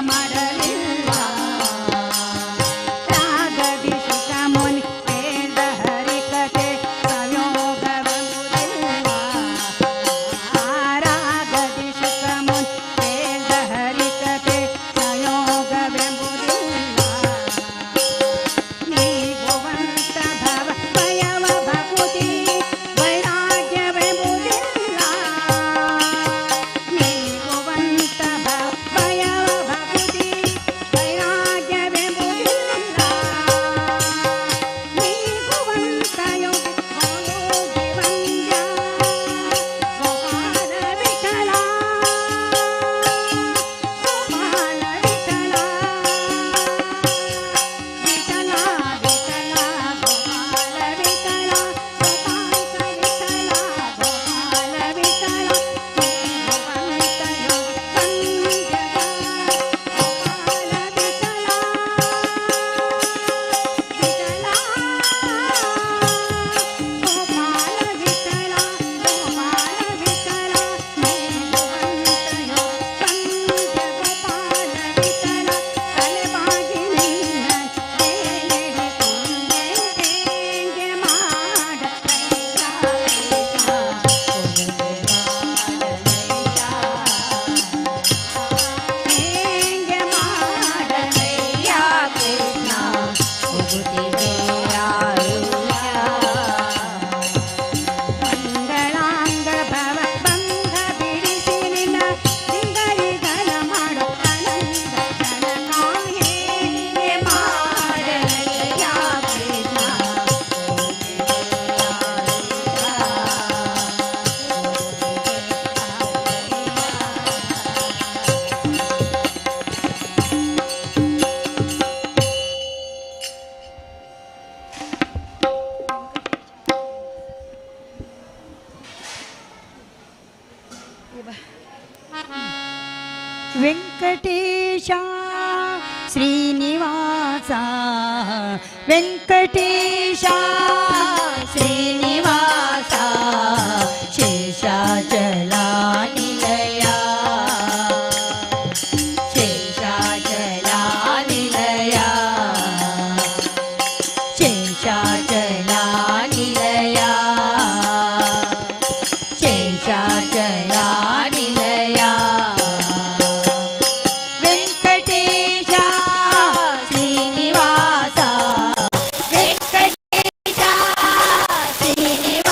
ಮಾಡಲಿಲ್ಲ. ರಾಗದಿ ಶುಕಮುನಿ ಕೇಳ್ದ ಹರಿಕತೆ ಸಂಯೋಗವೆಂಬುದಿಲ್ಲ. ರಾಗದಿ ಶುಕಮುನಿ ಕೇಳ್ದ ಹರಿಕತೆ ಸಂಯೋಗವೆಂಬುದಿಲ್ಲ. ನೀಗುವಂತ ಭವ ಭಯವ ಭಕುತಿ ವೈರಾಗ್ಯವೆಂಬುದಿಲ್ಲ. ನೀಗುವಂತ ಭವ ಭಯವ ಭಕುತಿ ವೈರಾಗ್ಯವೆಂಬುದಿಲ್ಲ. ನೀಗುವಂತ ಯೋಗಿ ಯೋಗಿ ವಂದ್ಯ ಗೋಪಾಲ ವಿಠಲ, ಗೋಪಾಲ ವಿಠಲ, ವಿಠಲ ವಿಠಲ, ಗೋಪಾಲ ವಿಠಲ, ಗೋಪಾಲ ವಿಠಲ, ಗೋಪಾಲ ವಿಠಲ. ನೀಗುವಂತ ಯೋಗಿ ವಂದ್ಯ ಗೋಪಾಲ ವಿಠಲ, ವಿಠಲ, ಗೋಪಾಲ ವಿಠಲ, ಗೋಪಾಲ ವಿಠಲ. ನೀಗುವಂತ ಯೋಗಿ ವಂದ್ಯ ಗೋಪಾಲ ವಿಠಲ. ತಲೆಬಾಗಿ ನಿನ್ನ ಬೇಡಿಕೊಂಡೆ, ಹೇಗೆ ಮಾಡಲಯ್ಯ ಕೃಷ್ಣ, ಮಾಡಲಯ್ಯ, ಹೇಗೆ ಮಾಡಲಯ್ಯ ಕೃಷ್ಣ? ಯಾರು? ಮಂಗಳಾಂಗ ಭವ ಬಂಧ ಬಿಡಿಸಿ ನಿನ್ನ ದಿಂಗರಿಗನ ಮಾಡೋ ಆನಂದ ಜನಕ, ಹೇಗೆ ಮಾಡಲಯ್ಯ ಕೃಷ್ಣ? ವೆಂಕಟೇಶ ಶ್ರೀನಿವಾಸ, ವೆಂಕಟೇಶ ಶ್ರೀನಿವಾಸ, ಶೇಷಾಚಲ ನಿಲಯ, ಶೇಷಾಚಲ ನಿಲಯ, ಶೇಷಾಚಲ ನಿಲಯ, ಶೇಷಾಚಲ ನಿಲಯ. ವೆಂಕಟೇಶ ಶ್ರೀನಿವಾಸ, ವೆಂಕಟೇಶ ಶ್ರೀನಿವಾಸ.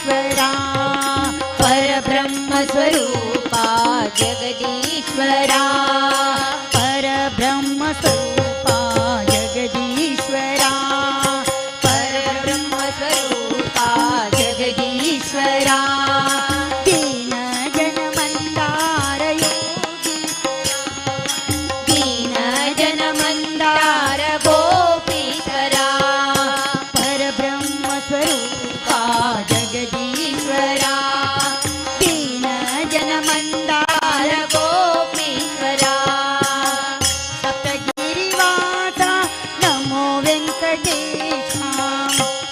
जगदीश्वरा परब्रह्म स्वरूपा जगदीश्वरा परब्रह्म स्वरूपा जगदीश्वरा परब्रह्म स्वरूपा जगदीश्वरा दीन जन मंदार योगी दीन जन मंदार गोपीश्वरा परब्रह्म स्वरूपा जगदीश्वरा दीन जन मंदार गोपीश्वरा सप्तगिरिवासा नमो वेङ्कटेशा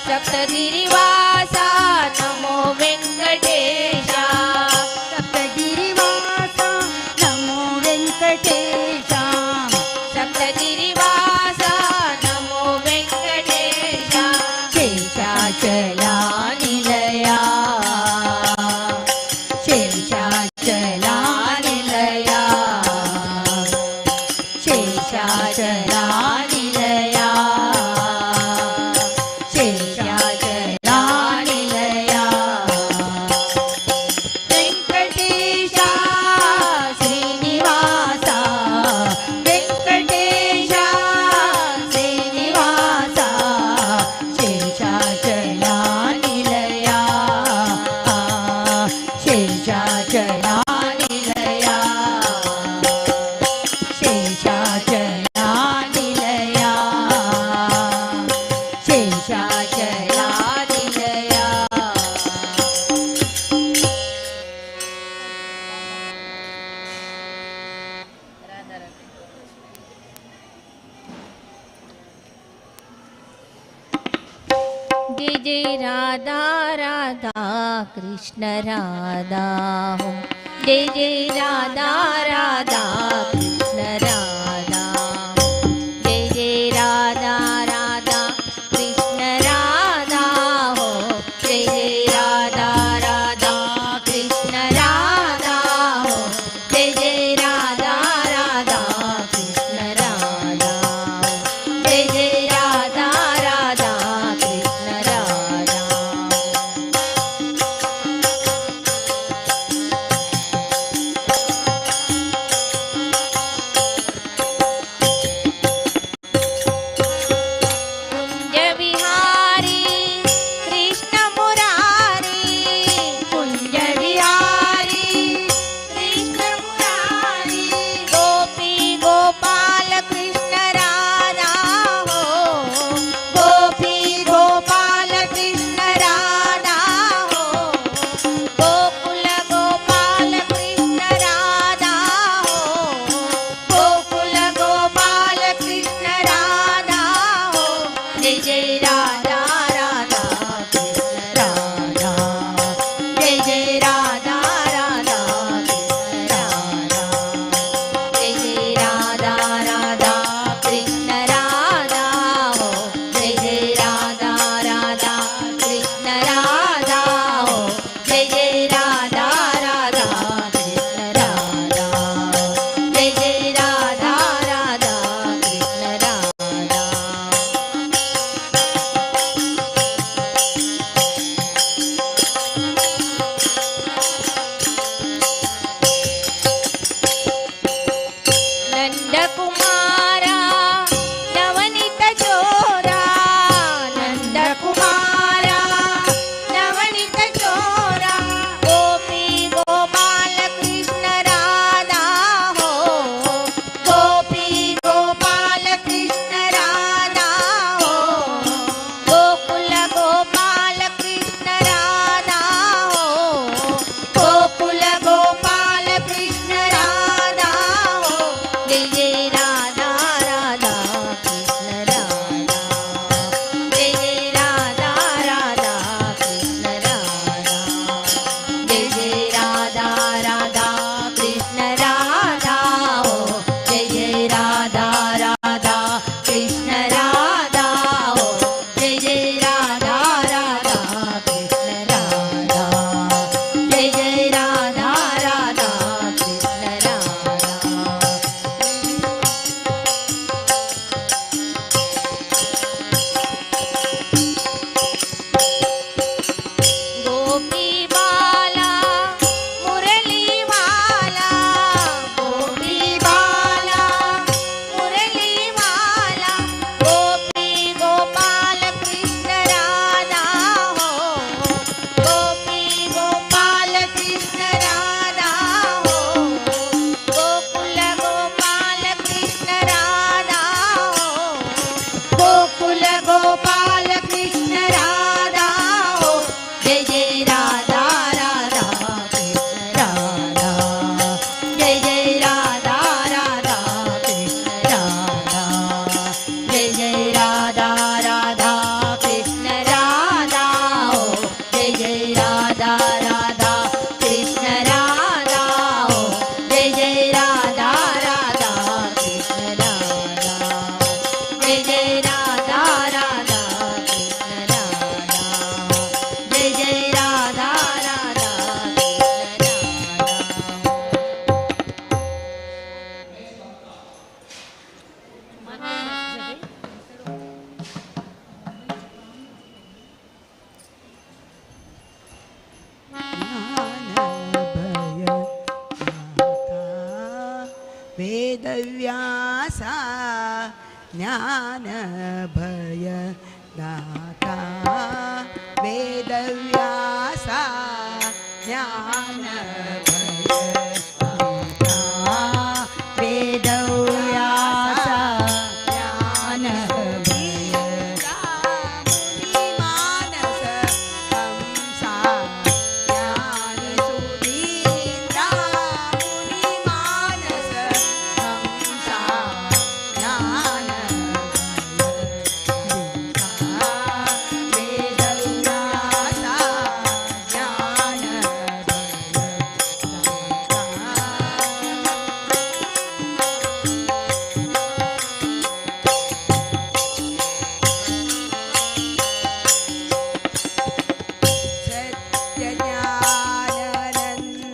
सप्तगिरिवासा नमो वेङ्कटेशा सप्तगिरिवासा नमो वेङ्कटेशा सप्तगिरिवासा नमो वेङ्कटेशा शेषाचला निलया शेषाचला निलया शेषाचला निलया शेषाचला निलया वेङ्कटेशा श्रीनिवासा वेङ्कटेशा श्रीनिवासा शेषाचला निलया शेषाचला निलया शेषाचला निलया शेषाचला निलया जय जय राधा राधा कृष्ण राधा हो जय जय राधा राधा कृष्ण राधा जय जय राधा राधा कृष्ण राधा हो जय जय राधा राधा कृष्ण राधा हो जय जय राधा राधा कृष्ण राधा जय जय राधा राधा कृष्ण राधा। ज्ञान भय दाता वेदव्यासा ज्ञान भय दाता वेदव्यासा ज्ञान भय मुनि मानस हंसा ज्ञान सुधींद्रा मुनि मानस हंसा ज्ञान वेदव्यासा ज्ञान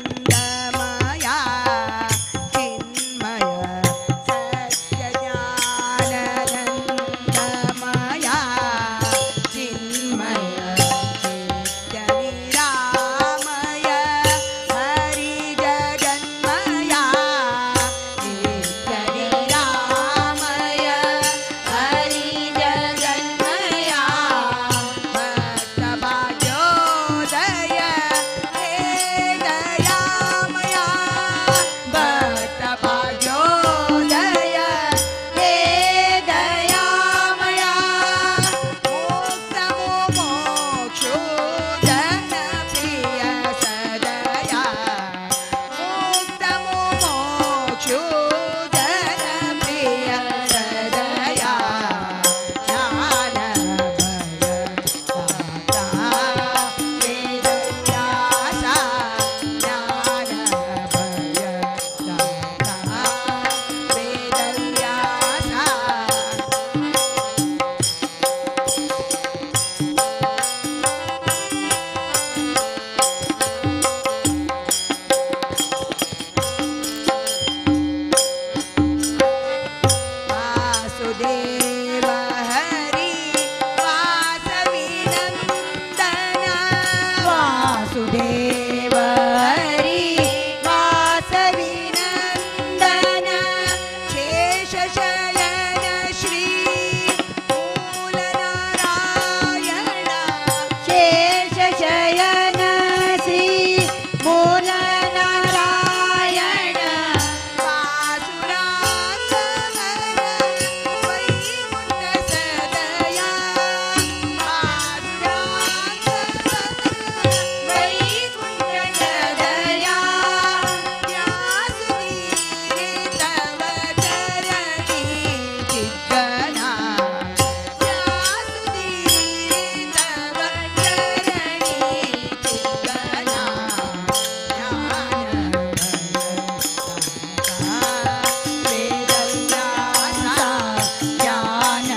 सत्यज्ञानानन्दमया चिन्मय सत्यज्ञानानन्दमया चिन्मय नित्यनिरामय हरिजगन्मया नित्यनिरामय हरिजगन्मया भक्तभाग्योदय हे दयामया भक्तभाग्योदय हे दयामया मोक्षमो जनप्रिय सदया मोक्षमो जनप्रिय सदया ज्ञान वेदव्यासा ज्ञान भय दाता वेदव्यासा. वासुदेव हरि वासविनन्दन वासुदेव हरि वासविनन्दन शेषशयन श्री मूलनारायण शेषशयन श्री मूलनारायण वासुरांगहर वैकुंठ सदया वासुरांगहर वैकुंठ सदया व्यासुधीरे तव चरणी चिद्गणा व्यासुधीरे तव चरणी चिद्गणा ज्ञान ज्ञान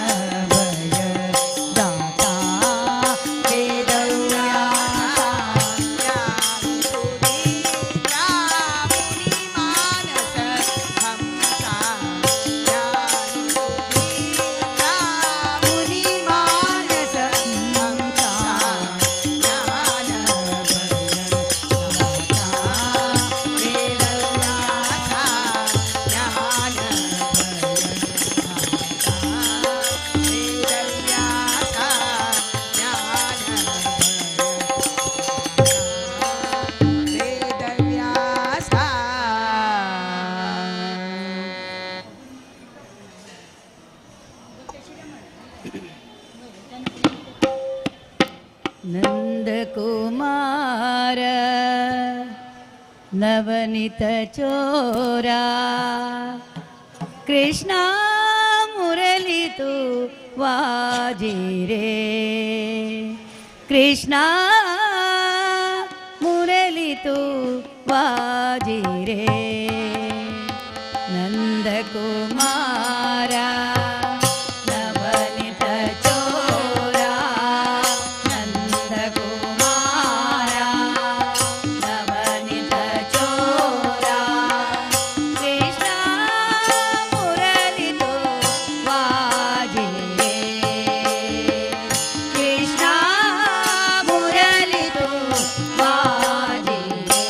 भय दाता वेदव्यासा मुनि मानस हंसा ज्ञान भय दाता वेदव्यासा ज्ञान नंदकुमार नवनीत चोरा कृष्णा मुरली तू वाजी रे कृष्णा मुरली तू वाजी रे नंदकुमारा नवनीत चोरा नंदकुमारा नवनीत चोरा कृष्णा मुरली तो वाजे रे कृष्णा मुरली तो वाजे रे.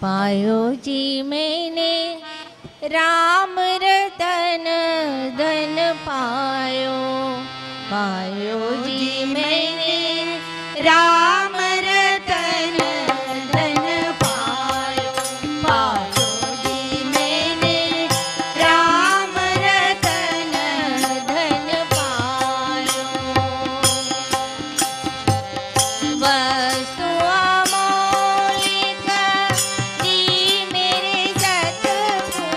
पायो जी मैंने राम रतन धन पायो। पायो जी मैंने राम रतन धन पायो। पायो जी मैंने राम रतन धन पायो। वस्तु अमोलिक दी मेरे सतगुरु।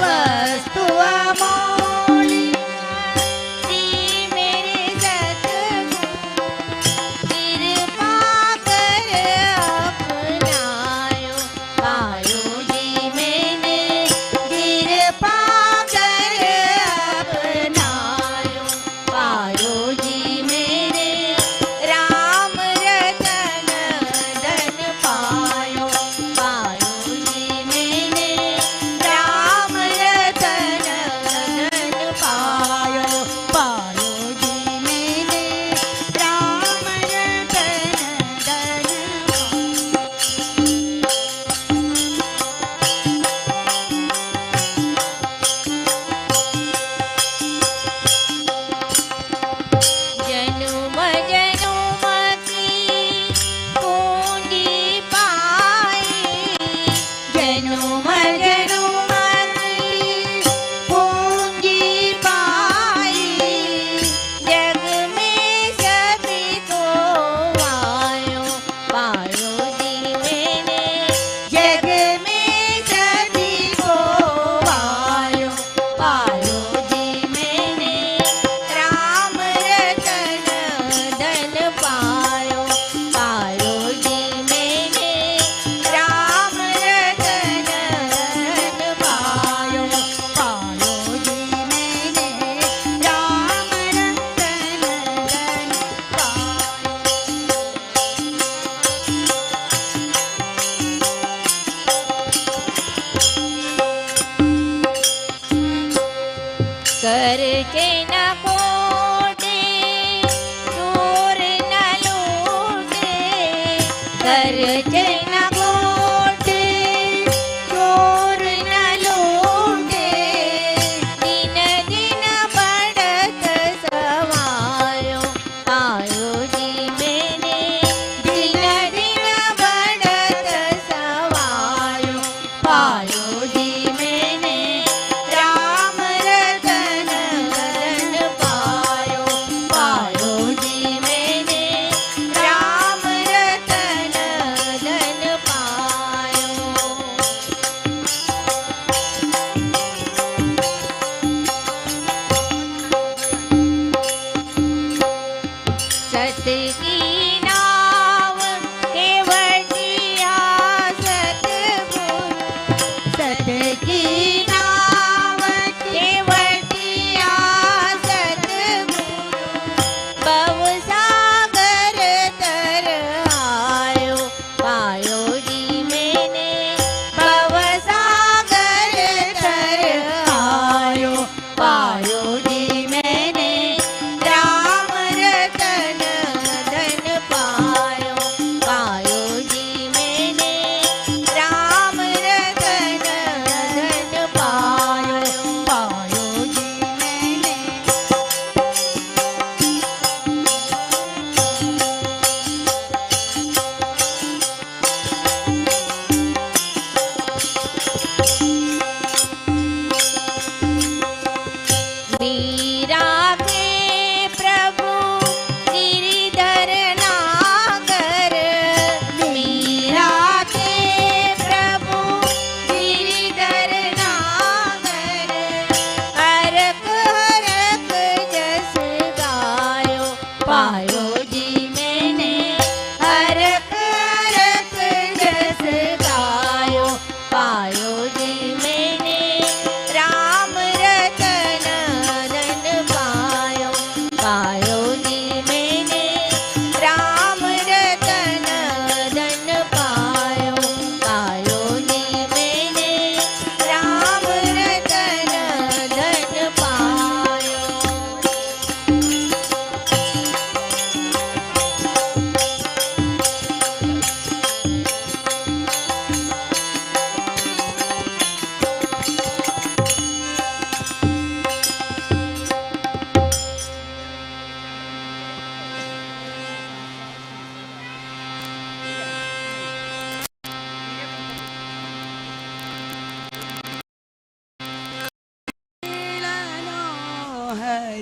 वस्तु अमोलिक दी मेरे सतगुरु। कृपा कर अपनायो। पायो जी मैंने कृपा कर अपनायो। पायो जी मैंने राम रतन धन पायो। पायो जी मैंने राम रतन धन पायो। पायो जी मैंने राम रतन धन जनुम जनुम की पूंजी पाई। जनुम जनुम की पूंजी पाई। जग में सभी को आयो। पायो जी मैंने जग में सभी को आयो। पायो जी मैंने राम रतन धन पायो। पायो जी मैंने राम रतन धन पायो। पायो जी मैंने राम रतन धन पायो। करचे न कोटे चोर न लूटे। करचे न कोटे चोर न लूटे। दिन दिन बढ़त सवायो। पायो जी मैंने दिन दिन बढ़त सवायो। पायो जी मैंने राम रतन धन पायो। पायो जी मैंने राम रतन धन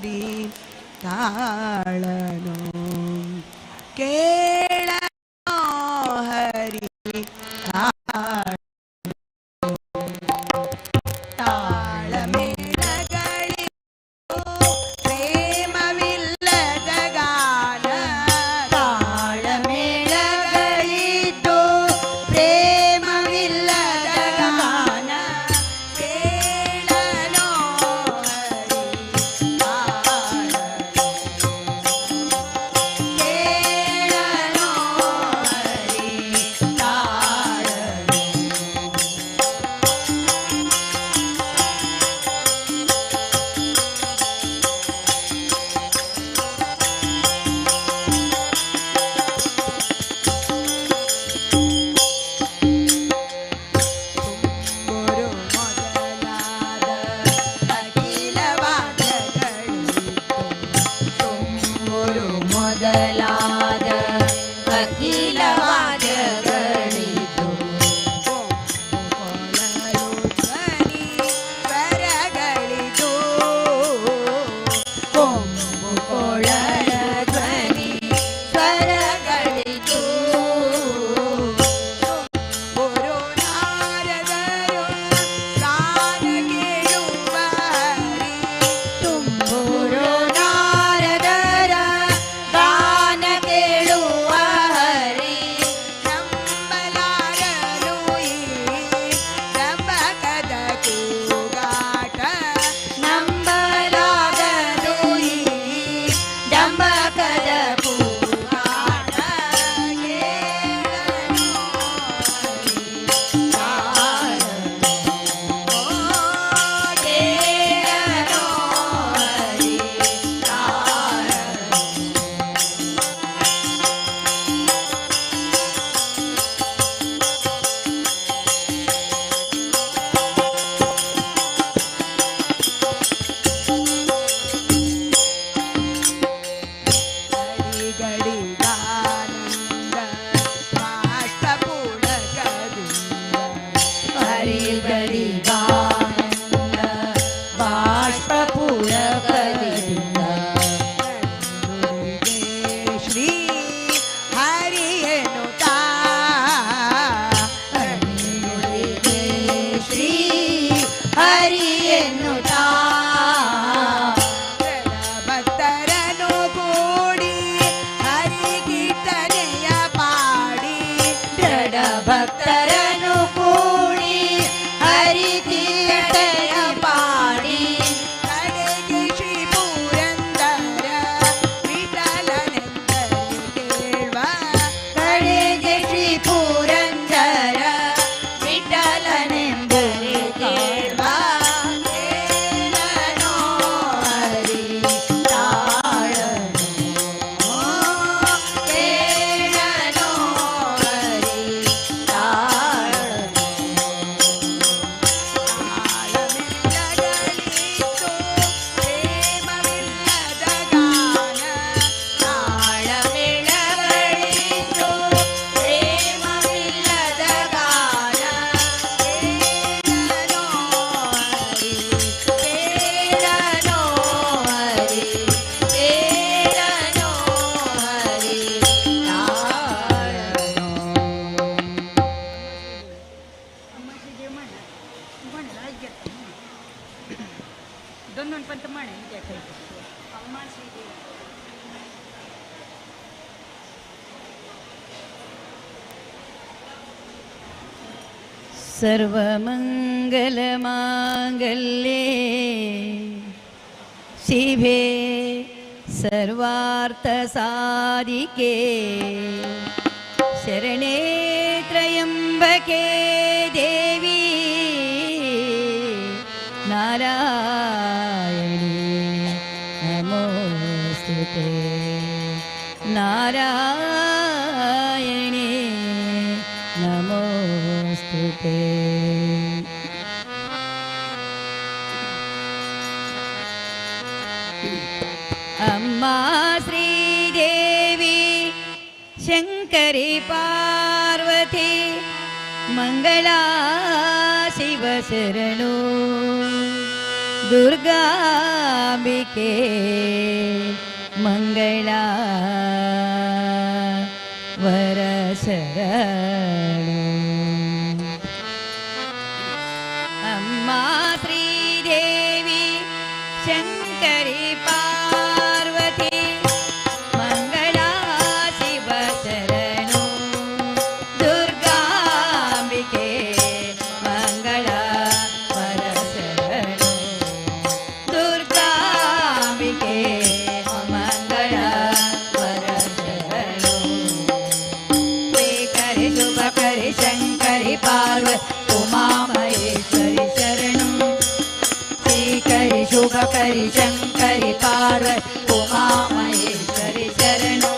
ಹರಿ ತಾಳನು ಕೇಳನೋ ಹರಿ ತಾಳಮೇಳಗಳಿದ್ದು ಪ್ರೇಮವಿಲ್ಲದ ಗಾನ ತಾಳಮೇಳಗಳಿದ್ದು ಪ್ರೇಮವಿಲ್ಲದ ಗಾನ ಕೇಳನೋ ಹರಿ ತಾಳನು ಕೇಳನೋ ಹರಿ ತಾಳನು. ತುಂಬುರು ಮೊದಲಾದ ಅಖಿಲ ವಾದ್ಯಗಳಿದ್ದು ತುಂಬುರು ಮೊದಲಾದ ಅಖಿಲ ವಾದ್ಯಗಳಿದ್ದು ಕೊಳಲು ಧ್ವನಿ ಸ್ವರಗಳಿದು ಕೊಂಬು ಕೊಳಲ ಧ್ವನಿ ಸ್ವರಗಳಿದ್ದು ಗುರು ನಾರದರು ಗಾನ ಕೇಳುವ ಹರಿ ತುಂಬುರು ನಾರದರ ಗಾನ ಕೇಳುವ ಹರಿ ನಂಬಲಾರನು ಈ ರಂಭಕದ ಕೂಗಾಟ ನಂಬಲಾಗದು ಈ ಡಂಬಕದ ಕೂಗಾಟ ಕೇಳನೋ ಹರಿ ತಾಳನು ಕೇಳನೋ ಹರಿ ತಾಳನು. ಹರಿ ಗಡಿಗಾನಂದ ಬಾಷ್ಪಪೂಲಕದಿಂದ ಹರಿ ಗಡಿಗಾನಂದ ಬಾಷ್ಪಪೂರಕದಿಂದ ನುಡಿಗೆ ಶ್ರೀ ಹರಿಯನುತಾ ನುಡಿಗೆ ಶ್ರೀ ಹರಿಯನ್ನುತಾ ಭಕ್ತರನು ಕೂಡಿ ಹರಿ ಕೀರ್ತನೆಯ ಪಾಡಿ ದೃಢ ಭಕ್ತರನು ಕೂಡಿ ಹರಿ ಕೀರ್ತನೆಯ ಪಾಡಿ ಕಡೆಗೆ ಶ್ರೀ ಪುರಂದರ ವಿಠಲನೆಂದರೆ ಕೇಳುವ ಕಡೆಗೆ ಶ್ರೀ ಪುರಂದರ ವಿಠಲನೆಂದರೆ ಕೇಳುವ ಕೇಳನೋ ಹರಿ ತಾಳನು ಕೇಳನೋ ಹರಿ ತಾಳನು. ತಾಳಮೇಳಗಳಿತ್ತು ಪ್ರೇಮವಿಲ್ಲದ ಗಾನ ತಾಳಮೇಳಗಳಿದ್ದು ಪ್ರೇಮವಿಲ್ಲದ ಗಾನ ಕೇಳನೋ ಹರಿ ಕೇಳನೋ ಹರಿ ಕೇಳನೋ ಹರಿ ತಾಳನು. दोन दोन पंत म्हणे सर्वमङ्गलमाङ्गल्ये शिवे सर्वार्थसाधिके शरणे त्र्यम्बके देवी नारायणी नमोऽस्तु ते नारायणी नमोऽस्तु ते. अम्मा श्रीदेवी शङ्करी पार्वती मंगला शिवशरणो. ದುರ್ಗಾಂಬಿಕೆ ಮಂಗಳ ವರ ಶರಣು. ಅಮ್ಮ ಶ್ರೀದೇವಿ ಶಂಕರಿ ಪಾರ್ವತಿ ಮಂಗಳಾ ಶಿವ ಶರಣು ದುರ್ಗಾಂಬಿಕೆ ಮಂಗಳ ವರ ಶರಣು ದುರ್ಗಾಂಬಿಕೆ ಮಂಗಳ ವರ ಶರಣು. ಶ್ರೀಕರಿ ಶುಭಕರಿ ಶಂಕರಿ ಪಾರ್ವತಿ ಉಮಾ ಮಹೇಶ್ವರಿ ಶರಣು. ಶ್ರೀಕರಿ ಶುಭಕರಿ ಶಂಕರಿ ಪಾರ್ವತಿ ಉಮಾ ಮಹೇಶ್ವರಿ ಶರಣು.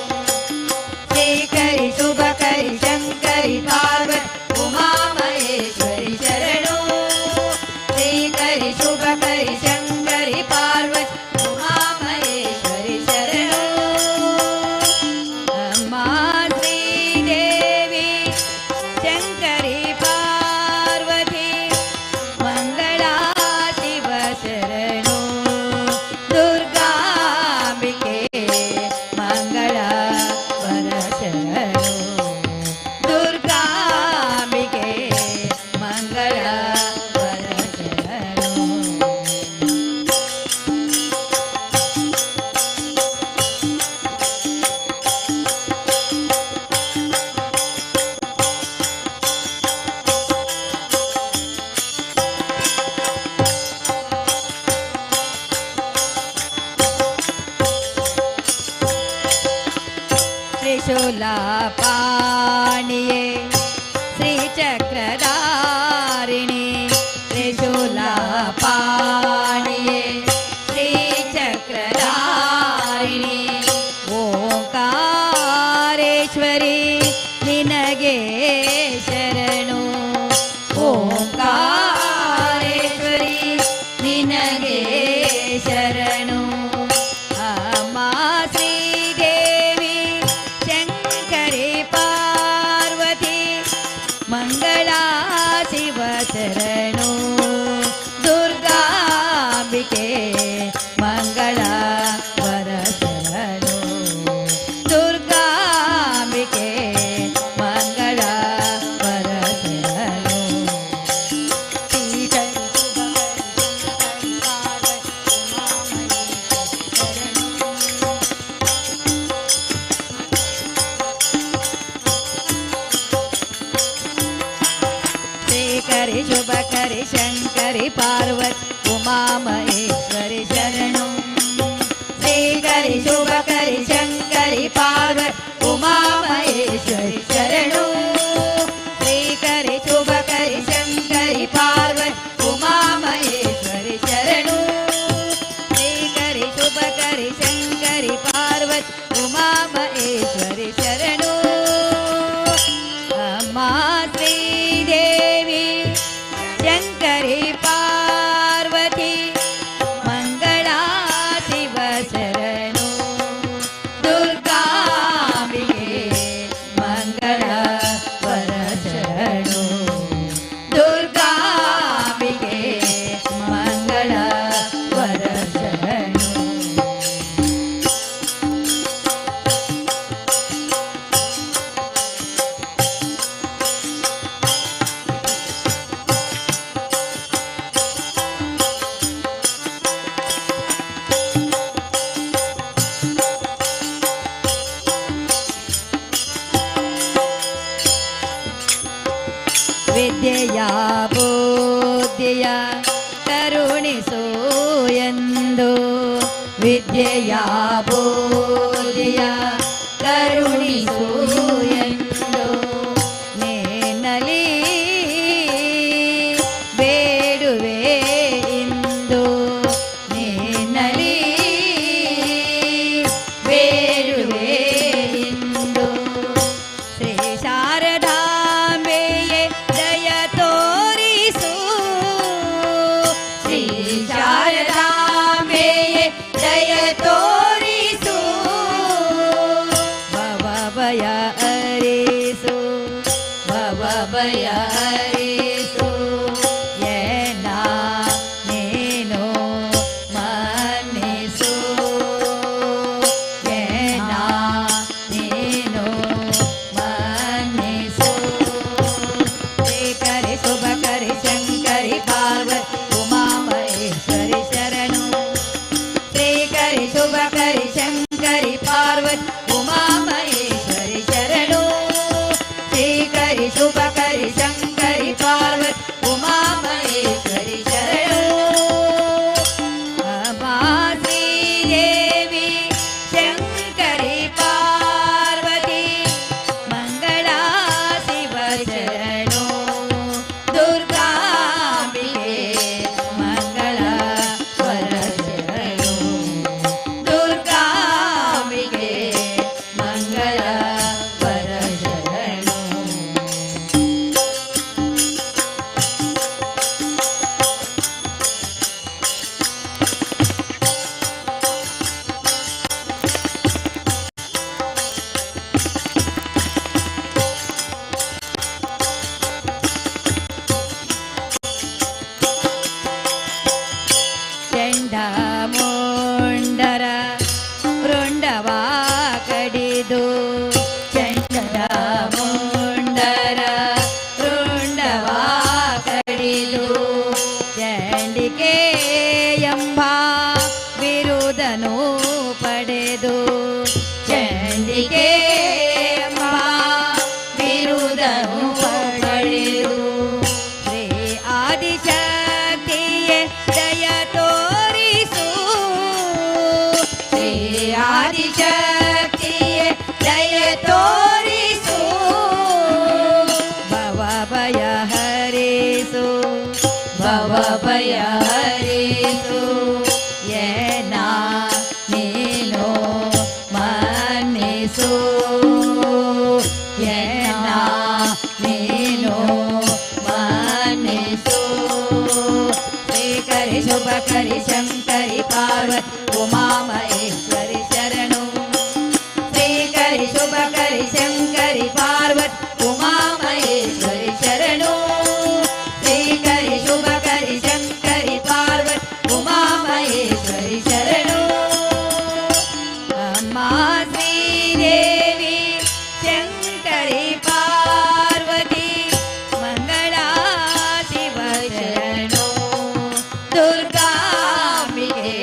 ಶ್ರೀಕರಿ ಶುಭಕರಿ ಶಂಕರಿ ಪಾರ್ವತಿ ಉಮಾ ಮಹೇಶ್ವರಿ ಶರಣು. ಶ್ರೀಕರಿ ಶುಭಕರಿ ಶಂಕರಿ ಪಾರ್ವತಿ ಉಮಾ ಮಹೇಶ್ವರಿ ಶರಣು. ಅಮ್ಮ ಶ್ರೀದೇವಿ ಶಂಕರಿ ಪಾರ್ವತಿ ಮಂಗಳಾ ಶಿವ ಶರಣು ದುರ್ಗಾಂಬಿಕೆ ಮಂಗಳ ವರ ಶರಣು ದುರ್ಗಾಂಬಿಕೆ ಮಂಗಳ ವರ ಶರಣು. ತ್ರಿಶೂಲಪಾಣಿಯೇ ಶ್ರೀಚಕ್ರಧಾರಿಣಿ ತ್ರಿಶೂಲಪಾಣಿಯೇ ಶ್ರೀಚಕ್ರಧಾರಿಣಿ ಓಂಕಾರೇಶ್ವರಿ ನಿನಗೆ ಶರಣು ಓಂಕಾರೇಶ್ವರಿ ನಿನಗೆ ಶರಣು. ಅಮ್ಮ ಶ್ರೀದೇವಿ ಶಂಕರಿ ಪಾರ್ವತಿ ಮಂಗಳಾ ಶಿವ ಶರಣು ದುರ್ಗಾಂಬಿಕೆ ಮಂಗಳ ವರ ಶರಣು ದುರ್ಗಾಂಬಿಕೆ ಮಂಗಳ ವರ ಶರಣು. ಶ್ರೀಕರಿ ಶುಭಕರಿ ಶಂಕರಿ ಪಾರ್ವತಿ ಉಮಾ ಮಹೇಶ್ವರಿ ಶರಣು. ಶ್ರೀಕರಿ ಶುಭಕರಿ ಶಂಕರಿ ಪಾರ್ವತಿ ಉಮಾ ಮಹೇಶ್ವರಿ ಶರಣು. ಶ್ರೀಕರಿ ಶುಭಕರಿ ಶಂಕರಿ ಪಾರ್ವತಿ ಉಮಾ ಮಹೇಶ್ವರಿ ಶರಣು. ಶ್ರೀಕರಿ ಶುಭಕರಿ ಶಂಕರಿ ಪಾರ್ವತಿ ಉಮಾ ಮಹೇಶ್ವರಿ ಶರಣು. ಶ್ರೀಕರಿ ಶುಭಕರಿ ಶಂಕರಿ ಪಾರ್ವತಿ ಉಮಾ ಮಹೇಶ್ವರಿ ಶರಣು. ಅಮ್ಮ ಶ್ರೀದೇವಿ ಶಂಕರಿ ಪಾರ್ವತಿ ಮಂಗಳಾ ಶಿವ ಶರಣು ದುರ್ಗಾಂಬಿಕೆ ಮಂಗಳ ವರ ಶರಣು ದುರ್ಗಾಂಬಿಕೆ ಮಂಗಳ ವರ ಶರಣು. ವಿದ್ಯೆಯ ಬುದ್ಧಿಯ ಕರುಣಿಸು ಎಂದು ವಿದ್ಯೆಯ ಬುದ್ಧಿಯ ಕರುಣಿಸು ಎಂದು ನೇನಲಿ ಬೇಡುವೆ ಇಂದು ನೇನಲಿ ಬೇಡುವೆ ಇಂದು. ಶ್ರೀ ಶಾರದಾಂಬೆಯೇ ದಯ ತೋರಿಸು ಶ್ರೀ ಶಾರದಾಂಬೆಯೇ ದಯ ತೋರಿಸು ಭವ ಭಯ ಅರಿಸು ಭವ ಭಯ ಅರಿಸು ಏನ ನೀನು ಶ್ರೀಕರಿ ಶುಭಕರಿ ಶಂಕರಿ ಪಾರ್ವತಿ ಉಮಾ ಮಹೇಶ್ವರಿ ಶರಣು. ಅಮ್ಮ ಶ್ರೀದೇವಿ ಶಂಕರಿ ಪಾರ್ವತಿ ಮಂಗಳಾ ಶಿವ ಶರಣು. ದುರ್ಗಾಂಬಿಕೆ ಮಂಗಳ ವರ ಶರಣು. ದುರ್ಗಾಂಬಿಕೆ ಮಂಗಳ ವರ ಶರಣು. ಚಂಡಮುಂಡರ ರುಂಡವ ಕಡಿದು, ಚಂಡಮುಂಡರ ರುಂಡವ ಕಡಿದು, ಚಂಡಿಕೆ ಎಂಬ ಬಿರುದನು ಪಡೆದು, ಚಂಡಿಕೆ ಎಂಬ ಬಿರುದನು ಪಡೆದು, ಶ್ರೀ ಆದಿಶಕ್ತಿಯೇ ದಯ ತೋರಿಸು. ಶ್ರೀ ಆದಿಶಕ್ತಿಯೇ ದಯ ತೋರಿಸು. ಭವ ಭಯ ಹರಿಸು, ಭವ ಭಯ ಹರಿಸು. ಏನ ನೀನು ಮನ್ನಿಸು, ಏನ ನೀನು ಮನ್ನಿಸು. ಶ್ರೀಕರಿ ಶುಭಕರಿ ಶಂಕರಿ ಪಾರ್ವತಿ ಉಮಾ ಮಹೇಶ್ವರಿ ಶರಣು. ಶ್ರೀಕರಿ ಶುಭಕರಿ ಶಂಕರಿ ಪಾರ್ವತಿ ಉಮಾ ಮಹೇಶ್ವರಿ ಶರಣು. ಶ್ರೀಕರಿ ಶುಭಕರಿ ಶಂಕರಿ ಪಾರ್ವತಿ ಉಮಾ ಮಹೇಶ್ವರಿ ಶರಣು. ಅಮ್ಮ ಶ್ರೀದೇವಿ ಶಂಕರಿ ಪಾರ್ವತಿ ಮಂಗಳಾ ಶಿವ ಶರಣು. ದುರ್ಗಾಂಬಿಕೆ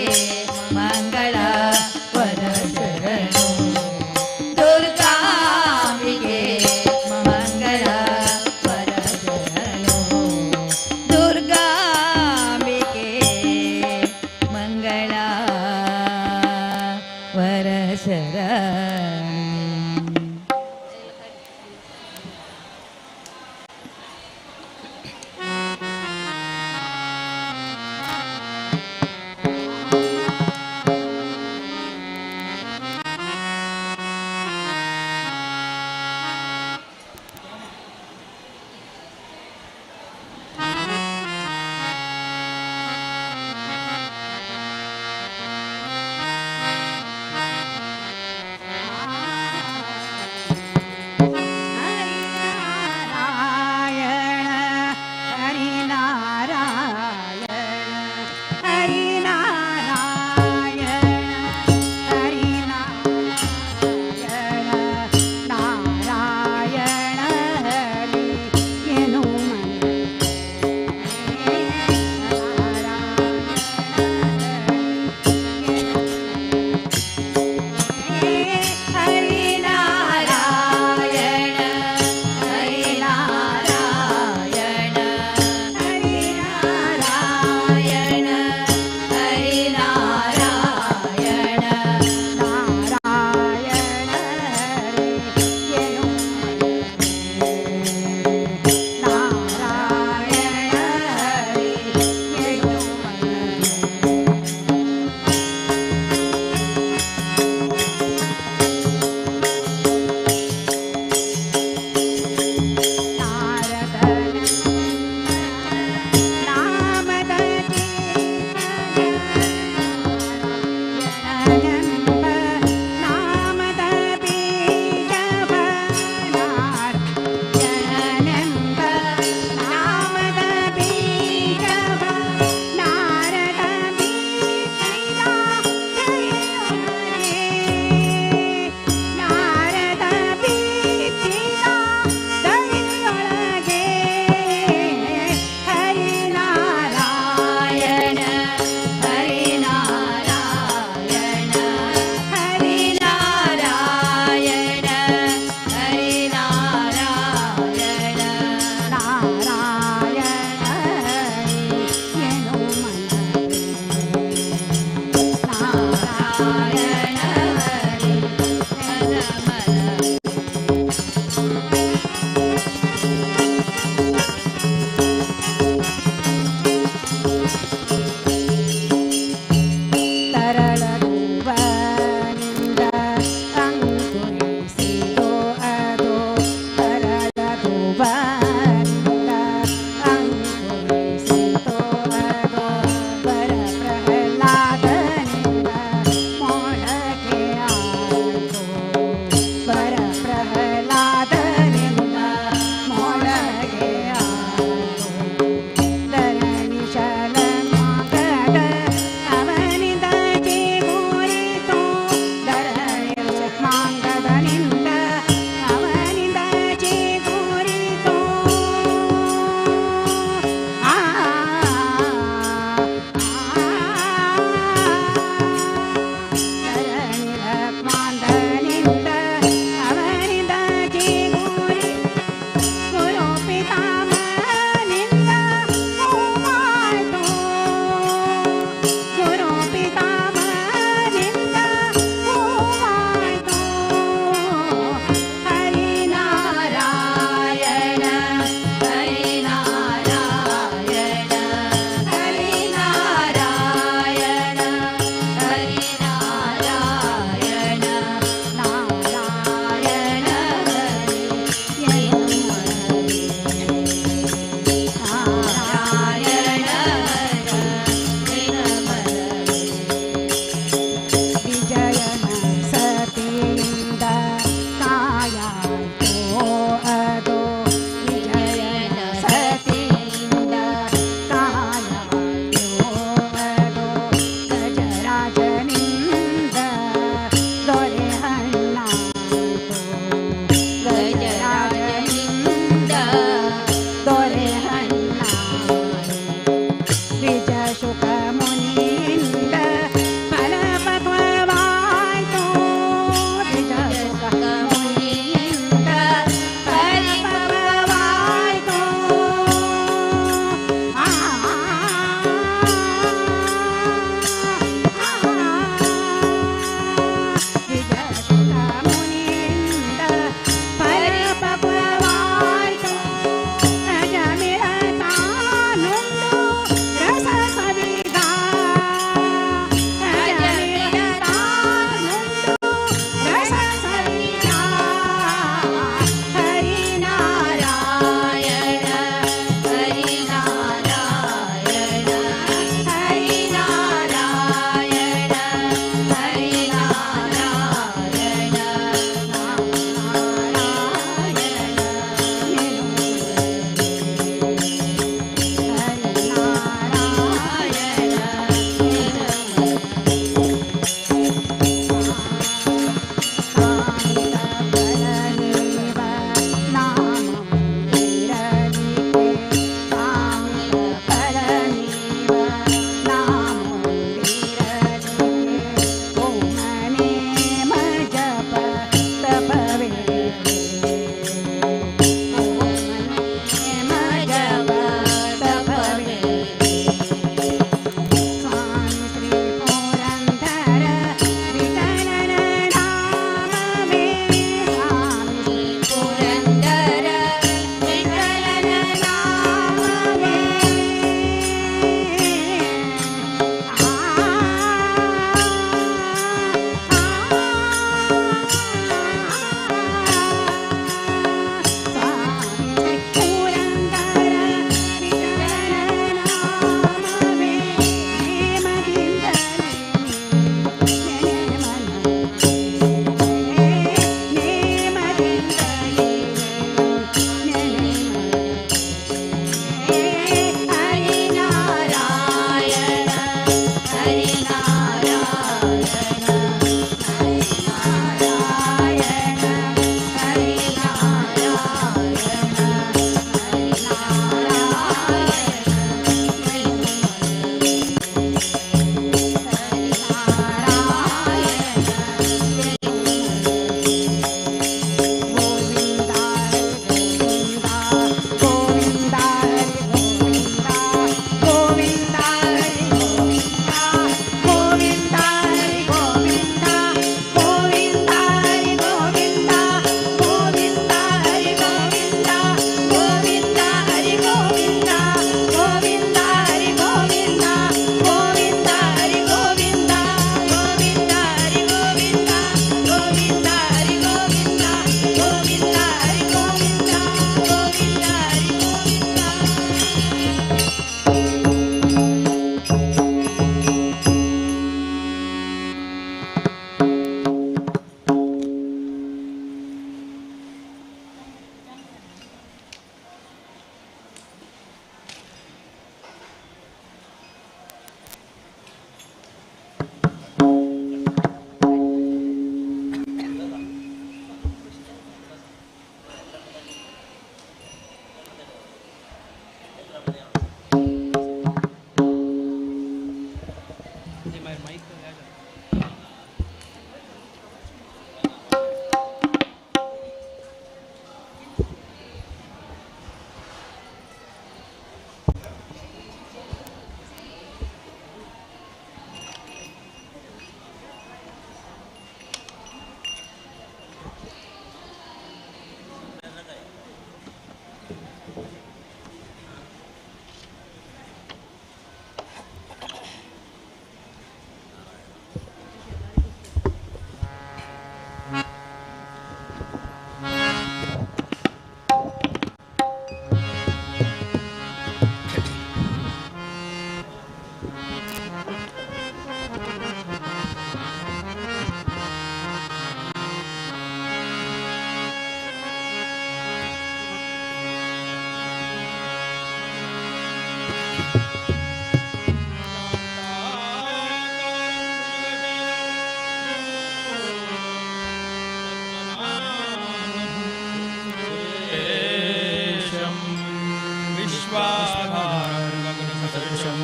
विश्वाधारं गगनसदृशं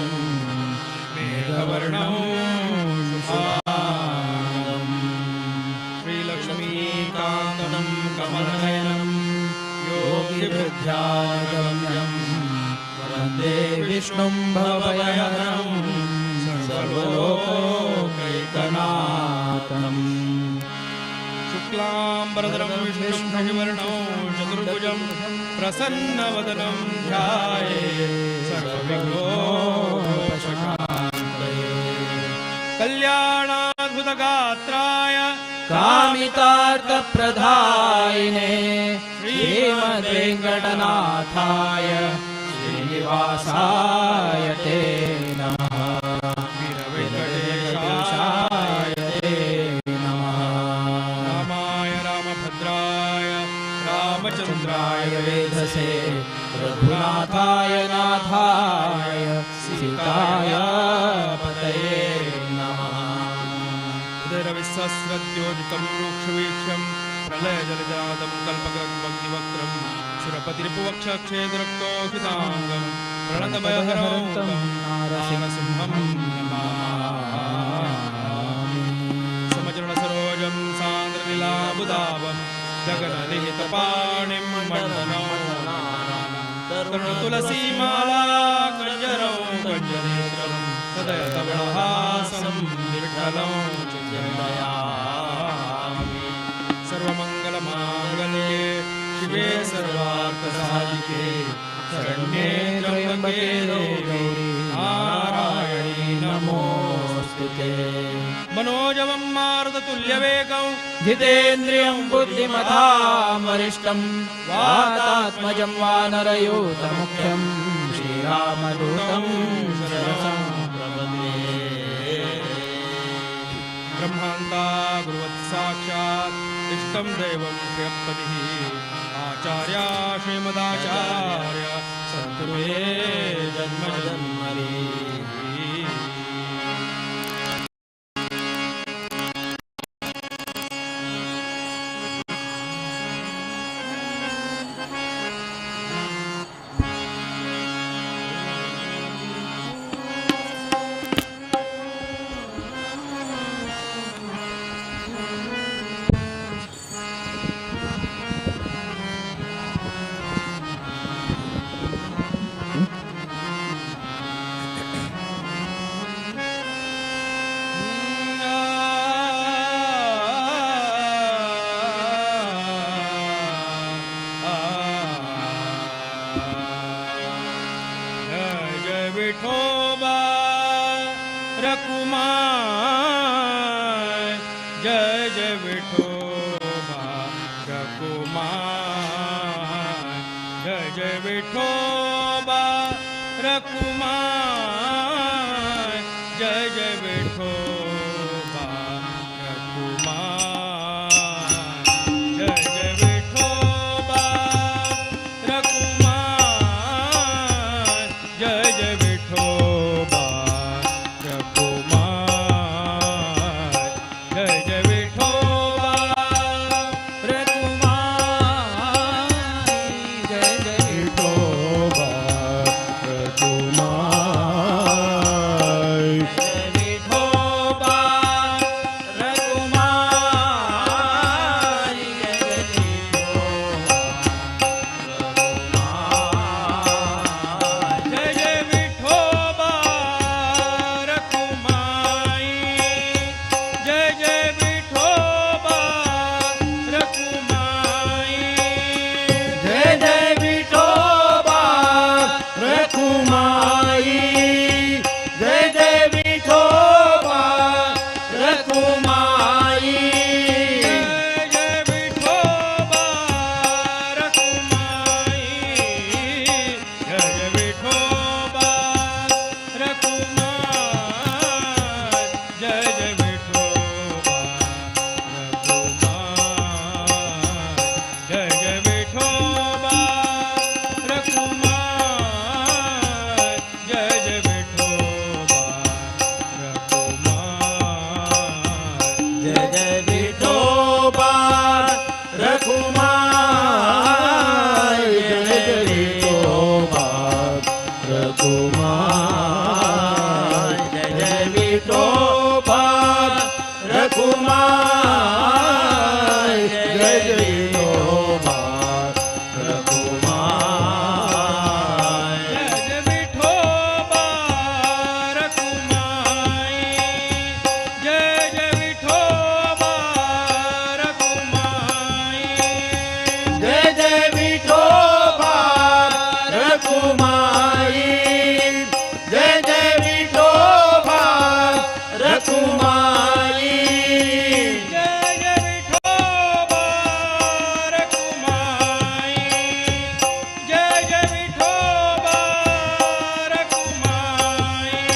मेघवर्णं शुभाङ्गं श्रीलक्ष्मीकान्तं कमलनयनं योगिवृद्ध्यानगम्यं वन्दे विष्णुं भवभयहरं सर्वलोकैकनाथम्। शुक्लाम्बरधरं विष्णुं शशिवर्णं चतुर्भुजं प्रसन्नवदनं ध्याये सर्वविघ्नोपशान्तये। कल्याणाद्भुतगात्राय कामितार्थप्रदायिने श्रीमद्वेङ्कटनाथाय श्रीनिवासाय ते नमः। वीरवेङ्कटेशाय ते नमः। रामाय रामभद्राय रामचन्द्राय वेधसे रघुनाथाय नाथाय सीताय पतये नमः। उदरविसहस्रद्योजितं रूक्षवीक्ष्यं प्रलयजलजातं कल्पकरं सुरपतिरिपुवक्षक्षेत्रक्तोहिताङ्गं प्रणतभयहरं तं नारसिंहं नमामि। समचरणसरोजं सान्द्रनीलाबुदाभं जगनलिहितपाणिं मण्डनौ तरुणतुलसीमाला कञ्जरौ कञ्जनेत्रं सदयतवळहासं विठ्ठलं चिन्तयामि। सर्वमङ्गलमाङ्गल्ये शिवे सर्वार्थसाधिके शरण्ये त्र्यम्बके गौरी नारायणी नमोऽस्तु ते। मनोजवं मारुततुल्यवेगं जितेन्द्रियं बुद्धिमतां वरिष्ठं वातात्मजं वानरयूथमुख्यं श्रीरामदूतं शरणं प्रपद्ये। ब्रह्मान्ता गुरुवत्साक्षात् इष्टं दैवं श्रियपतिः आचार्या श्रीमदाचार्य सन्तु मे जन्म जन्मनि। विठोबा रकुमाय जय जय विठोबा रकुमाय जय जय विठोबा रकुमाय जय जय विठोबा रकुमाय जय जय विठोबा रकुमाय जय जय विठोबा रकुमाय जय जय विठोबा रकुमाय जय जय विठोबा रकुमाय जय विठोबा રઘુમાય, જય જય વિઠોબા રઘુમાય, જય જય વિઠોબા રઘુમાય. જય જય વિઠોબા રઘુમાઈ, જય જય વિઠોબા રઘુમાઈ. જય જય વિઠોબા રઘુમાઈ, જય જય વિઠોબા રઘુમાઈ. જય જય વિઠોબા રઘુમાઈ, જય જય વિઠોબા રઘુમાઈ.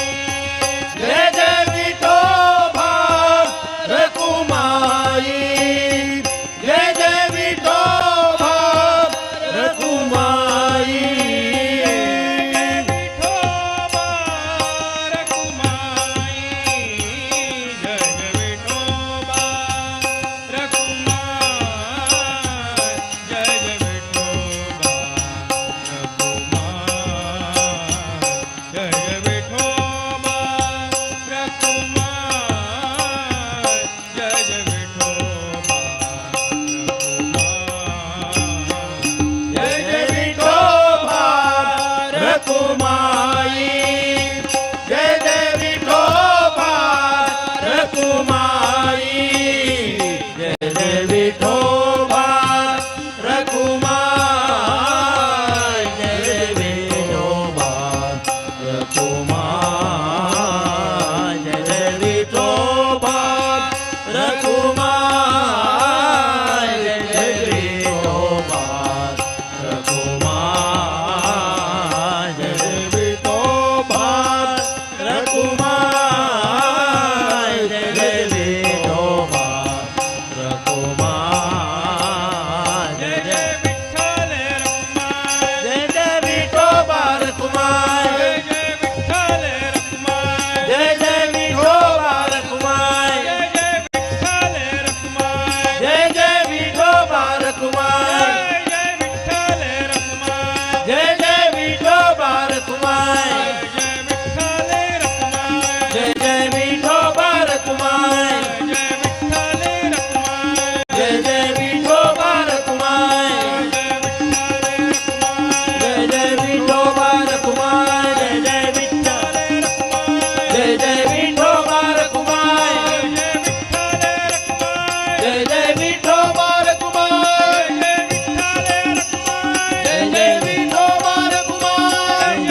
જય જય વિઠોબા રઘુમાઈ, જય જય વિઠોબા રઘુમાઈ. વિઠોબા રઘુમાઈ, જય જય વિઠોબા રઘુમાઈ, જય જય વિઠોબા રઘુમાઈ, જય જય વિઠોબા રઘુમાઈ, જય જય વિઠોબા રઘુમાઈ. જય જય વિઠોબા રઘુમાઈ, જય જય વિઠોબા રઘુમાઈ, જય જય વિઠોબા રઘુમાઈ, જય જય વિઠોબા રઘુમાઈ, જય જય વિઠોબા રઘુમાઈ, જય જય વિઠોબા રઘુમાઈ, જય જય વિઠોબા રઘુમાઈ, જય જય વિઠોબા રઘુમાઈ. જય જય વિઠ્ઠલ રઘુમાઈ, જય જય વિઠોબા રઘુમાઈ, જય જય વિઠ્ઠલ રઘુમાઈ, જય જય વિઠોબા રઘુમાઈ, જય જય વિઠ્ઠલ રઘુમાઈ, જય જય વિઠોબા રઘુમાઈ, જય જય વિઠ્ઠલ રઘુમાઈ, જય જય વિઠોબા રઘુમાઈ, જય વિઠ્ઠલ રઘુમાઈ, જય જય વિઠોબા રઘુમાઈ, જય વિઠ્ઠલ રઘુમાઈ, જય જય વિઠોબા રઘુમાઈ, જય જય જય વિઠોબા રઘુમાઈ, જય જય વિઠ્ઠલ, જય જય વિઠોબા રઘુમાઈ, જય જય વિઠોબા રઘુમાઈ, જય જય વિઠોબા રઘુમાઈ,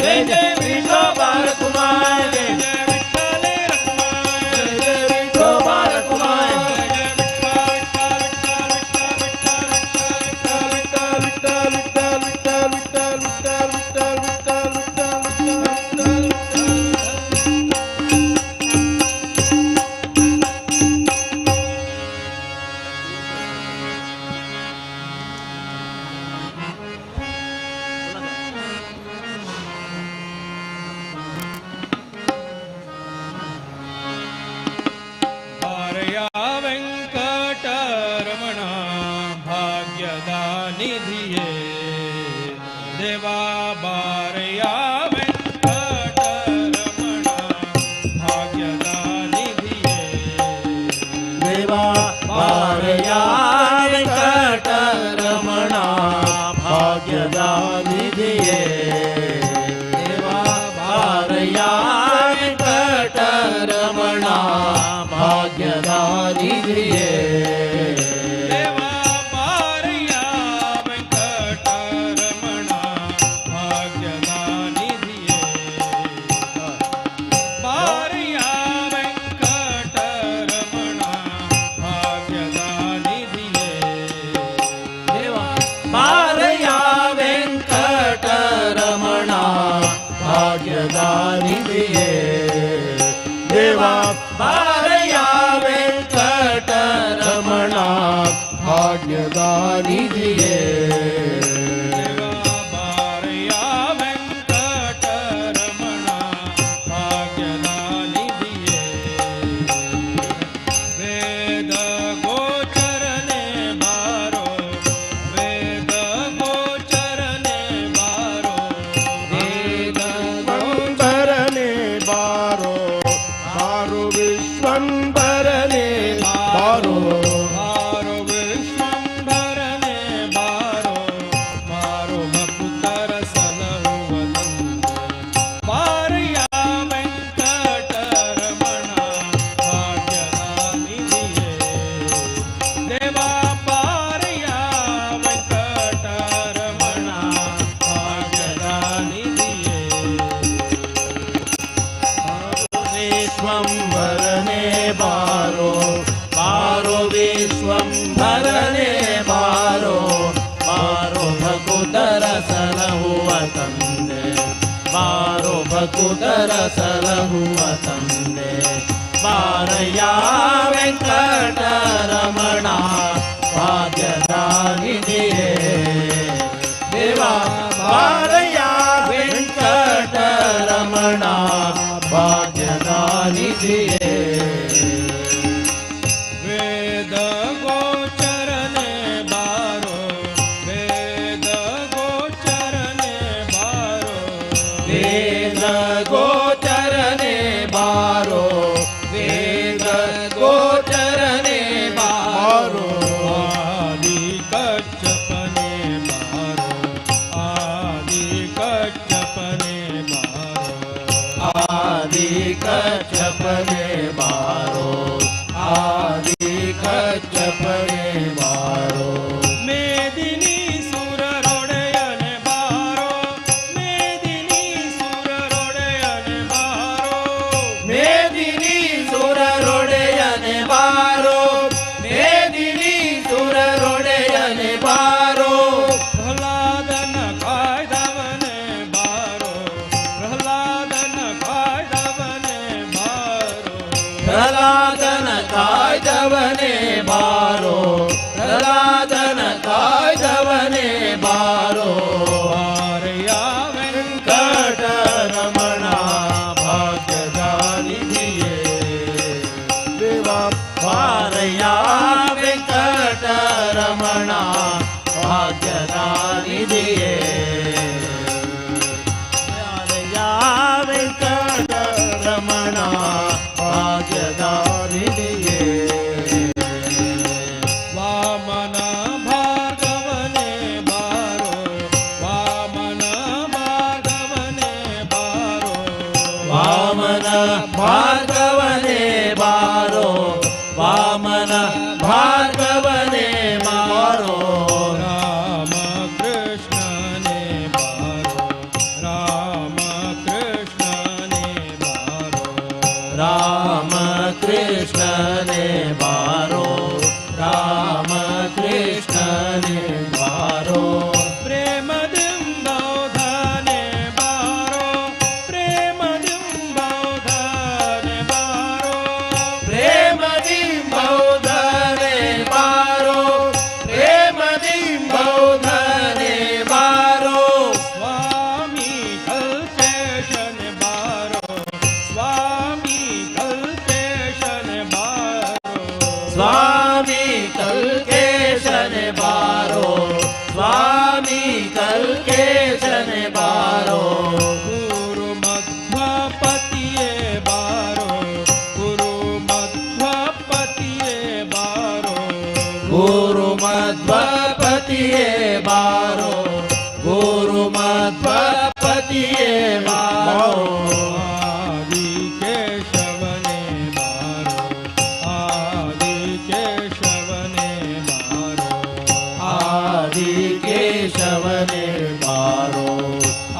જય જય વિઠોબા રઘુમાઈ, જય જય વિઠોબા રઘુમાઈ. બારયા વેંકટરમણા ભાગ્યદા નિધિએ, દેવા બારયા વેંકટરમણા ભાગ્યદા નિધિએ. દેવા બારયા વેંકટરમણા ભાગ્યદા નિધિએ, દેવા બારયા વેંકટરમણા ભાગ્યદા નિધિએ. દેવા બારયા વેંકટરમણા ભાગ્યદા નિધિએ, બારયા વેંકટરમણા ભાગ્યદા નિધિએ. દેવા બારયા વેંકટરમણા ભાગ્યદા નિધિએ, દેવા બારયા વેંકટરમણા ભાગ્યદા નિધિએ. દેવા બારયા વેંકટરમણા ભાગ્યદા નિધિએ, વેદ ગોચરને ભારો, વેદ ગોચર ಸುತರ ಸಲಹುವ ತಂದೆ ಬಾರಯ್ಯ ವೆಂಕಟರಮಣ ಭಾಗ್ಯದ ನಿಧಿಯೇ ದೇವಾ ಬಾರಯ್ಯ ವೆಂಕಟರಮಣ ಭಾಗ್ಯದ ನಿಧಿಯೇ. ವೇದ ಗೋಚರನೆ ಬಾರೋ, ವೇದ ಗೋಚರನೆ ಬಾರೋ, ವೇದ ಗೋಚರನೆ ಬಾರೋ, ವೇದ ಗೋಚರನೆ ಬಾರೋ, ಆದಿ ಕಚ್ಚಪನೆ ಬಾರೋ, ಆದಿ ಕಚ್ಚಪನೆ ಬಾರೋ, ಆದಿ ಕಚ್ಚಪನೆ ಬಾರೋ, ಆದಿ ಕಚ್ಚಪನೆ ಬಾರೋ, ಮೇದಿನಿ ಸುರರೊಡೆಯನೆ ಬಾರೋ, ಮೇದಿನಿ ಸುರರೊಡೆಯನೆ ಬಾರೋ, ಮೇದಿನಿ ಸುರರೊಡೆಯನೆ ಬಾರೋ, ಮೇದಿನಿ ಸುರರೊಡೆಯನೆ ಬಾರೋ, ಪ್ರಹ್ಲಾದನ ಕಾಯ್ದವನೆ ಬಾರೋ, ಪ್ರಹ್ಲಾದನ ಕಾಯ್ದವನೆ ಬಾರೋ, ಪ್ರಹ್ಲಾದನ ಕಾಯ್ದವನೇ ಬಾರೋ, ಪ್ರಹ್ಲಾದನ ಕಾಯ್ದವನೇ ಬಾರೋ, ಬಾರಯ್ಯ ವೆಂಕಟರಮಣ ಭಾಗ್ಯದ ನಿಧಿಯೇ ದೇವಾ ಬಾರಯ್ಯ ವೆಂಕಟರಮಣ ಭಾಗ್ಯದ ನಿಧಿಯೇ ಬಾರಯ್ಯ ವೆಂಕಟರಮಣ ಭಾಗ್ಯದ ನಿಧಿಯೇ. ವಾಮನ ಭಾರ್ಗವನೆ ಬಾರೋ, ವಾಮನ ಭಾರ್ಗವನೆ ಬಾರೋ, ವಾಮನ ಭಾರ್ಗವನೇ ಬಾರೋ, ವಾಮನ ಭಾರ್ಗವನೇ ಬಾರೋ, ರಾಮ ಕೃಷ್ಣನೇ ಬಾರೋ, ರಾಮ ಕೃಷ್ಣನೇ ಬಾರೋ, ರಾಮ ಕೃಷ್ಣನೇ ಬಾರೋ, ರಾಮ ಕೃಷ್ಣನೇ ಬಾರೋ, ಪ್ರೇಮದಿಂದೋಧನೆ ಬಾರೋ, ಪ್ರೇಮದಿಂದೋಧನೆ ಬಾರೋ, ಪ್ರೇಮದಿ ಬೌಧನೆ ಬಾರೋ, ಪ್ರೇಮದಿ ಬೌಧನೆ ಬಾರೋ, ಸ್ವಾಮಿ ಕಲ್ಪೇಶನೆ ಬಾರೋ, ಸ್ವಾಮಿ ಕಲ್ಪೇಶನೆ ಬಾರೋ, ಸ್ವಾಮಿ ಕಲ್ಕೇಶನೆ ಬಾರೋ, ಸ್ವಾಮಿ ಕಲ್ಕೇಶನೆ ಬಾರೋ, ಗುರು ಮಧ್ವಪತಿಯೇ ಬಾರೋ, ಗುರು ಮಧ್ವಪತಿಯೇ ಬಾರೋ, ಗುರು ಮಧ್ವಪತಿಯೇ ಬಾರೋ, ಗುರು ಮಧ್ವಪತಿಯೇ ಬಾರೋ, ಆದಿ ಕೇಶವನೇ ಬಾರೋ, ಆದಿ ಕೇಶವನೇ ಬಾರೋ, ಆದಿ ಕೇಶವನೇ ಬಾರೋ,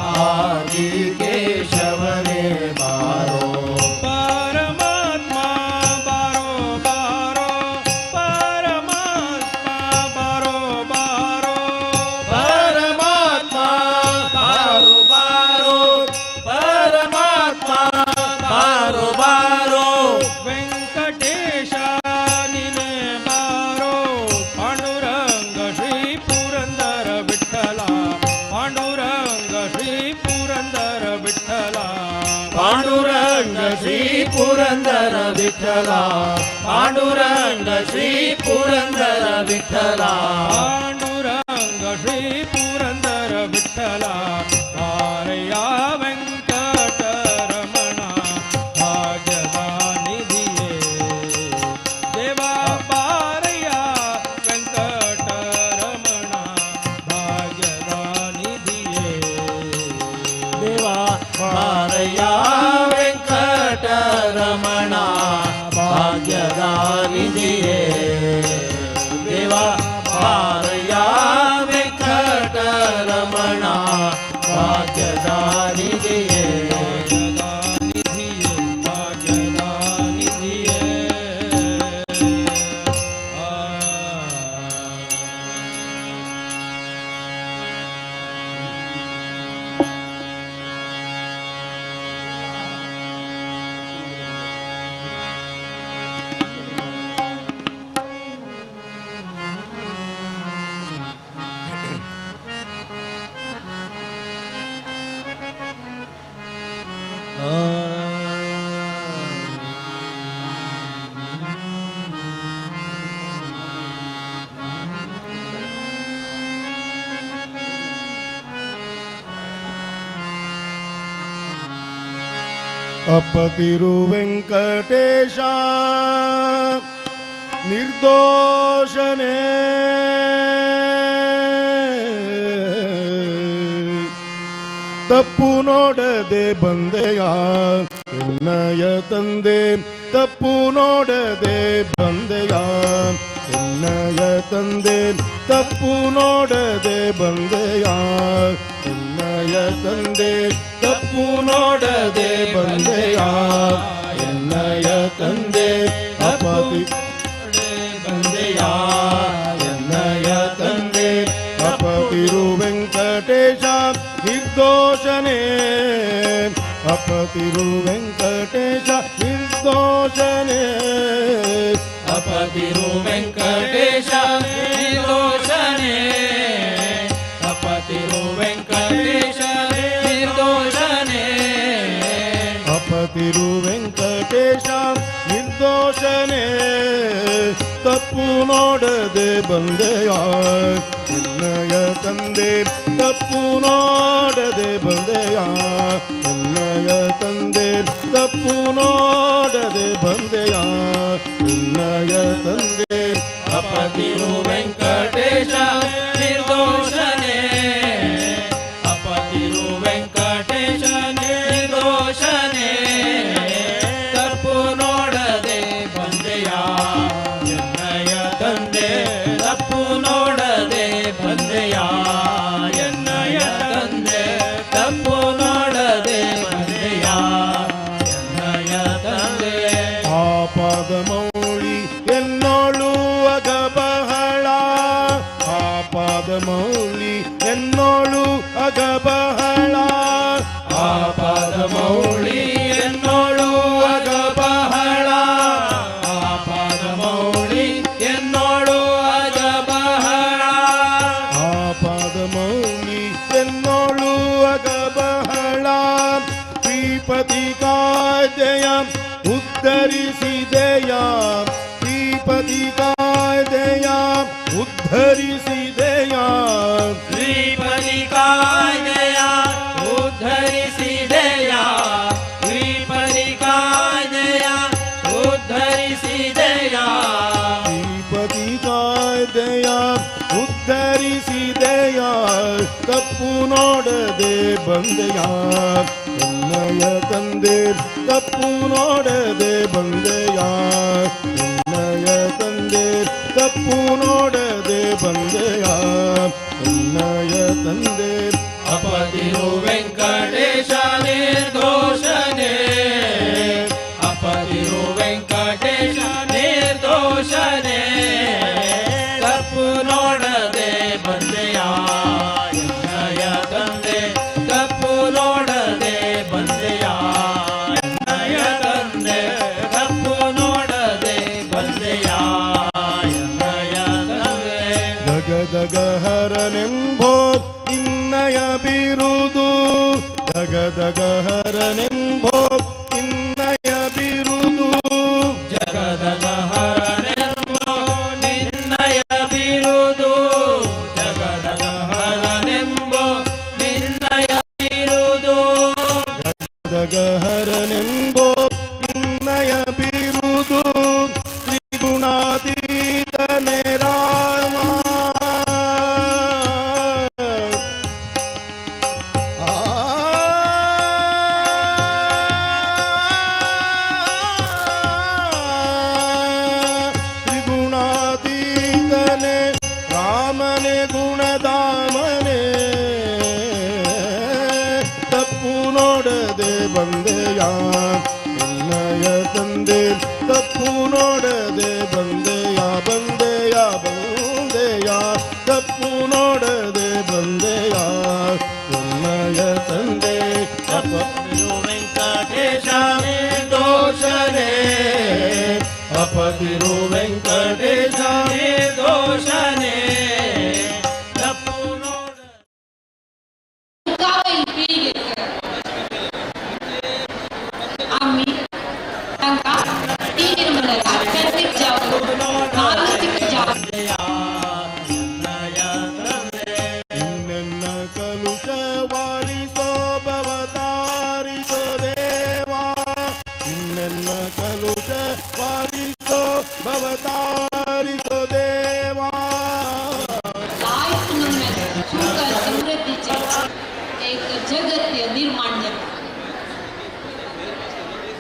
ಆದಿ ಕೇಶವನೇ ಬಾರೋ, ಪರಮಾತ್ಮ ಬಾರೋ ಬಾರೋ, ಪರಮಾತ್ಮ ಬಾರೋ ಬಾರೋ, ಪರಮಾತ್ಮ ಬಾರೋ ಬಾರೋ, ಪರಮಾತ್ಮ ಬಾರೋ ಬಾರೋ, ವೆಂಕಟೇಶ ನಿನೆ ಬಾರೋ, ಪಾಂಡುರಂಗ ಶ್ರೀ ಪುರಂದರ ವಿಠಲ, ಪಾಂಡುರಂಗ ಶ್ರೀ ಪುರಂದರ ವಿಠಲ, ಪಾಂಡುರಂಗ ಶ್ರೀ ಪುರಂದರ ವಿಠಲ, ಪಾಂಡುರಂಗ ಶ್ರೀ ಪುರಂದರ ವಿಠಲ, ಪಾಂಡುರಂಗ ಶ್ರೀ ಪುರಂದರ ವಿಠಲ, ಬಾರಯ್ಯ ವೆಂಕಟರಮಣ ಭಾಗ್ಯದ ನಿಧಿಯೇ ದೇವಾ ಬಾರಯ್ಯ ವೆಂಕಟರಮಣ ಭಾಗ್ಯದ ನಿಧಿಯೇ ದೇವಾ ಬಾರಯ್ಯ ವೆಂಕಟರಮಣ ಭಾಗ್ಯದ ನಿಧಿಯೇ ದೇವಾ ಬಾರಯ್ಯ ವೆಂಕಟರಮಣ ಭಾಗ್ಯದ ನಿಧಿಯೇ. ಭಾಗ್ಯದ ನಿಧಿಯೇ ಭಾಗ್ಯದ ನಿಧಿಯೇ. ಆ. ಅಪತಿರು ವೆಂಕಟೇಶ ನಿರ್ದೋಷನೇ, ತಪ್ಪು ನೋಡದೆ ಬಂದೆಯ ಎನ್ನಯ ತಂದೆ, ತಪ್ಪು ನೋಡದೆ ಬಂದೆಯ ಎನ್ನಯ ತಂದೆ, ತಪ್ಪು ನೋಡದೆ ಬಂದೆಯ ಎನ್ನಯ ತಂದೆ, ತಪ್ಪು ನೋಡದೆ ಬಂದೆಯ ಎನ್ನಯ ತಂದೆ, ಅಪತಿ ಬಂದೆಯ ಎನ್ನಯ ತಂದೆ, ಅಪತಿರು ವೆಂಕಟೇಶ ನಿರ್ದೋಷನೇ, ಅಪತಿರು ವೆಂಕಟೇಶ ನಿರ್ದೋಷನೇ, ಅಪತಿರು ವೆಂಕಟೇಶ ನಿರ್ದೋಷನೇ, ಅಪತಿರು ವೆಂಕಟೇಶ ನಿರ್ದೋಷನೇ, ಅಪತಿರು ವೆಂಕಟೇಶ ನಿರ್ದೋಷನೇ, ತಪ್ಪು ನೋಡದೆ ಬಂದೆಯ ಎನ್ನಯ ತಂದೆ, ತಪ್ಪು ನೋಡದೆ ಬಂದೆಯ ಎನ್ನಯ ತಂದೆ, ತಪ್ಪು ನೋಡದೆ ಬಂದೆಯ ಎನ್ನಯ ತಂದೆ, ಅಪತಿರು ವೆಂಕಟೇಶ ನಿರ್ದೋಷನೇ, ಅಪತಿರು ವೆಂಕಟೇಶ ನಿರ್ದೋಷನೇ, ತಪ್ಪು ನೋಡದೆ ಬಂದೆಯ ಎನ್ನಯ ತಂದೆ, ತಪ್ಪು ನೋಡದೆ ಬಂದೆಯ ಎನ್ನಯ ತಂದೆ, ತಪ್ಪು ನೋಡದೆ ಬಂದೆಯ ಎನ್ನಯ ತಂದೆ. ಆಪಾದ ಮೌಳಿ ಎನ್ನೋಳು ಅಗಬಹಳ, ಆಪಾದ ಮೌಳಿ ಎನ್ನೋಳು ಅಗಬಹಳ, ಆಪಾದ ಮೌಳಿ ಎನ್ನೋಳು ಅಗಬಹಳ, ಆಪಾದ ಮೌಳಿ ಎನ್ನೋಳು ಅಗಬಹಳ, ಆಪಾದ ಮೌಳಿ ಎನ್ನೋಳು ಅಗಬಹಳ, ಶ್ರೀಪತಿ ಕಾಯ್ದೆಯ ಉದ್ಧರಿಸಿದೆಯ, ಶ್ರೀಪತಿ ಕಾಯ್ದೆಯ ಉದ್ಧರಿಸಿದೆಯ, ಶ್ರೀಪತಿ ಕಾಯ್ದೆಯ ಉದ್ಧರಿಸಿದೆಯ, ಶ್ರೀಪತಿ ಕಾಯ್ದೆಯ ಉದ್ಧರಿಸಿದೆಯ, ಶ್ರೀಪತಿ ಕಾಯ್ದೆಯ ಉದ್ಧರಿಸಿದೆಯ, ತಪ್ಪು ನೋಡದೆ ಬಂದೆಯ ಎನ್ನಯ ತಂದೆ, ತಪ್ಪು ನೋಡದೆ ಬಂದೆಯ ಎನ್ನಯ ತಂದೆ, ತಪ್ಪು ನೋಡದೆ ಬಂದೆಯ ಎನ್ನಯ ತಂದೆ, ಅಪತಿರು ವೆಂಕಟೇಶ ನಿರ್ದೋಷನೇ, ಅಪತಿರು ವೆಂಕಟೇಶ ನಿರ್ದೋಷನೇ, ತಪ್ಪು ನೋಡದೆ ಬಂದೆಯ ಎನ್ನಯ ತಂದೆ, ತಪ್ಪು ನೋಡದೆ ಬಂದೆಯ ಎನ್ನಯ ತಂದೆ, ತಪ್ಪು ನೋಡದೆ ಬಂದೆಯ ಎನ್ನಯ ತಂದೆ. ದಗದಗಹರನೆಂಬೋ ಇನ್ನಯ ಬಿರುದು, ದಗದಗಹರನೆಂಬೋ ಇನ್ನಯ ಬಿರುದು, ಜಗದಗಹರನೆಂಬೋ ನಿನ್ನಯ ಬಿರುದು, ಜಗದಗಹರನೆಂಬೋ ನಿನ್ನಯ ಬಿರುದು, ದಗಹರನೆಂಬೋ ಇನ್ನಯ ಬಿರುದು, ತ್ರಿಗುಣಾತೀತನೇ ರಾಮ, ಆ ತ್ರಿಗುಣಾತೀತನೇ ರಾಮನೇ ಗುಣಧಾಮನೇ, ತಪ್ಪು ನೋಡದೆ ಬಂದೆಯ ಎನ್ನಯ ತಂದೆ, ತಪ್ಪು ನೋಡದೆ ಬಂದೆಯ ಬಂದೆಯ ಬಂದೆಯ, ತಪ್ಪು ನೋಡದೆ ಬಂದೆಯ ಎನ್ನಯ ತಂದೆ, ಅಪತಿರು ವೆಂಕಟೇಶ ನಿರ್ದೋಷನೇ, ಅಪತಿರು ವೆಂಕಟೇಶ ನಿರ್ದೋಷನೇ, ತಪ್ಪು ನೋಡ காவை பீலிருக்கிறது. एक जगत निर्माण जाता.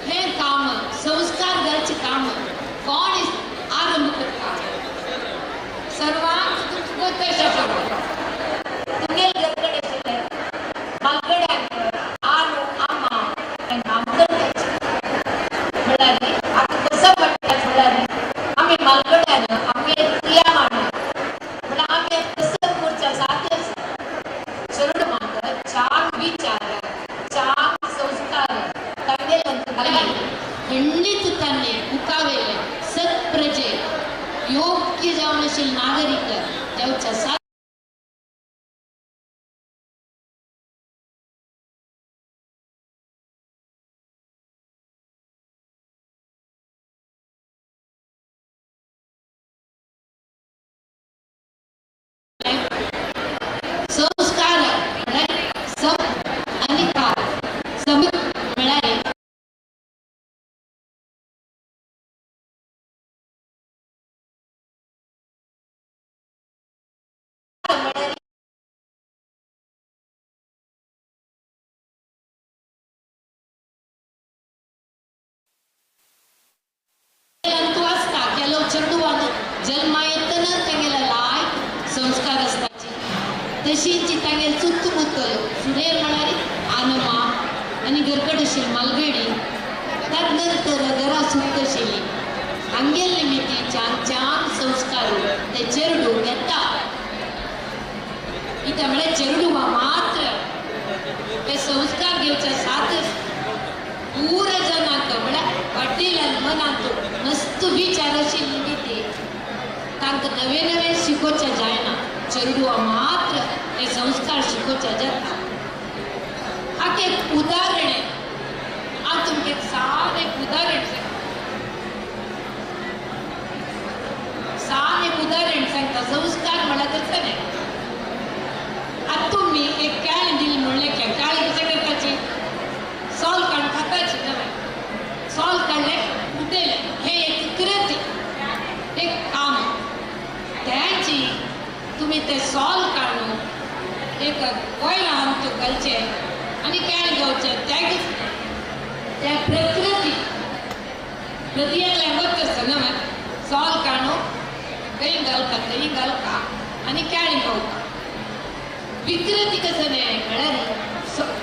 हें काम संस्कार घालचें काम कोण आरंभ करता? सर्वांक तुमकां तशें तुमगेले घरकडे आशिल्ले मालगड्यांक आरू आमा हें काम करताची. म्हळ्यार आतां कसो म्हणटा म्हळ्यार आमी मालगड्यान आमगे क्रियामाण म्हळ्यार आमी कसं करचें साध्य चेडवांक छान विचार छान संस्कार तांगेले खंडीत तांणी मुखावेले सत्प्रजे योग्य जावन आशिल्ले नागरीक जावच्या साथ संस्कार म्हळ्यार सम आनी कार. सम म्हळ्यार अंतू आसता केलो चेडवान जल्मा येतना तेगेले लायक संस्कार आसताची तशींच तांगेले चुत्तू मुत्तलो फुडें म्हळ्यार आनमा आनी घरकड आशिल्ली मालगडी तात नंतर घरा सुक्त आशिल्ली हांगेले निमित्ती छान छान संस्कार ते चेडू घेता. इथे म्हळ्यार चेडवा मात्र ते संस्कार घेवचे साथ पुरा जनांक म्हळ्यार वडिलां मनांत मस्त विचार आशिल्ली निमित्ती तांकां नवे नवे शिकोवचें जायना. चेडवा मात्र हे संस्कार शिकोवचे जाता. हाका एक उदाहरण हांव तुमकां एक सान एक उदाहरण सांगता. सान एक उदाहरण सांगता. संस्कार म्हळ्यार तशें न्हय. आतां तुमी एक केळें दिलें म्हणलें केळें कशें करपाचें? सोल काडून खाताची नवें सोल काडलें उडयलें हें एक कृती एक काम. तेंची तुमी ते सोल काडून एक कोयला आमचो घालचें आनी केळें घेवचें त्या प्रकृती प्रतियें वता नवें सोल काडून खंय घालता थंय घालता आनी केळें घेवता. विकृती कसं न्हय म्हळ्यार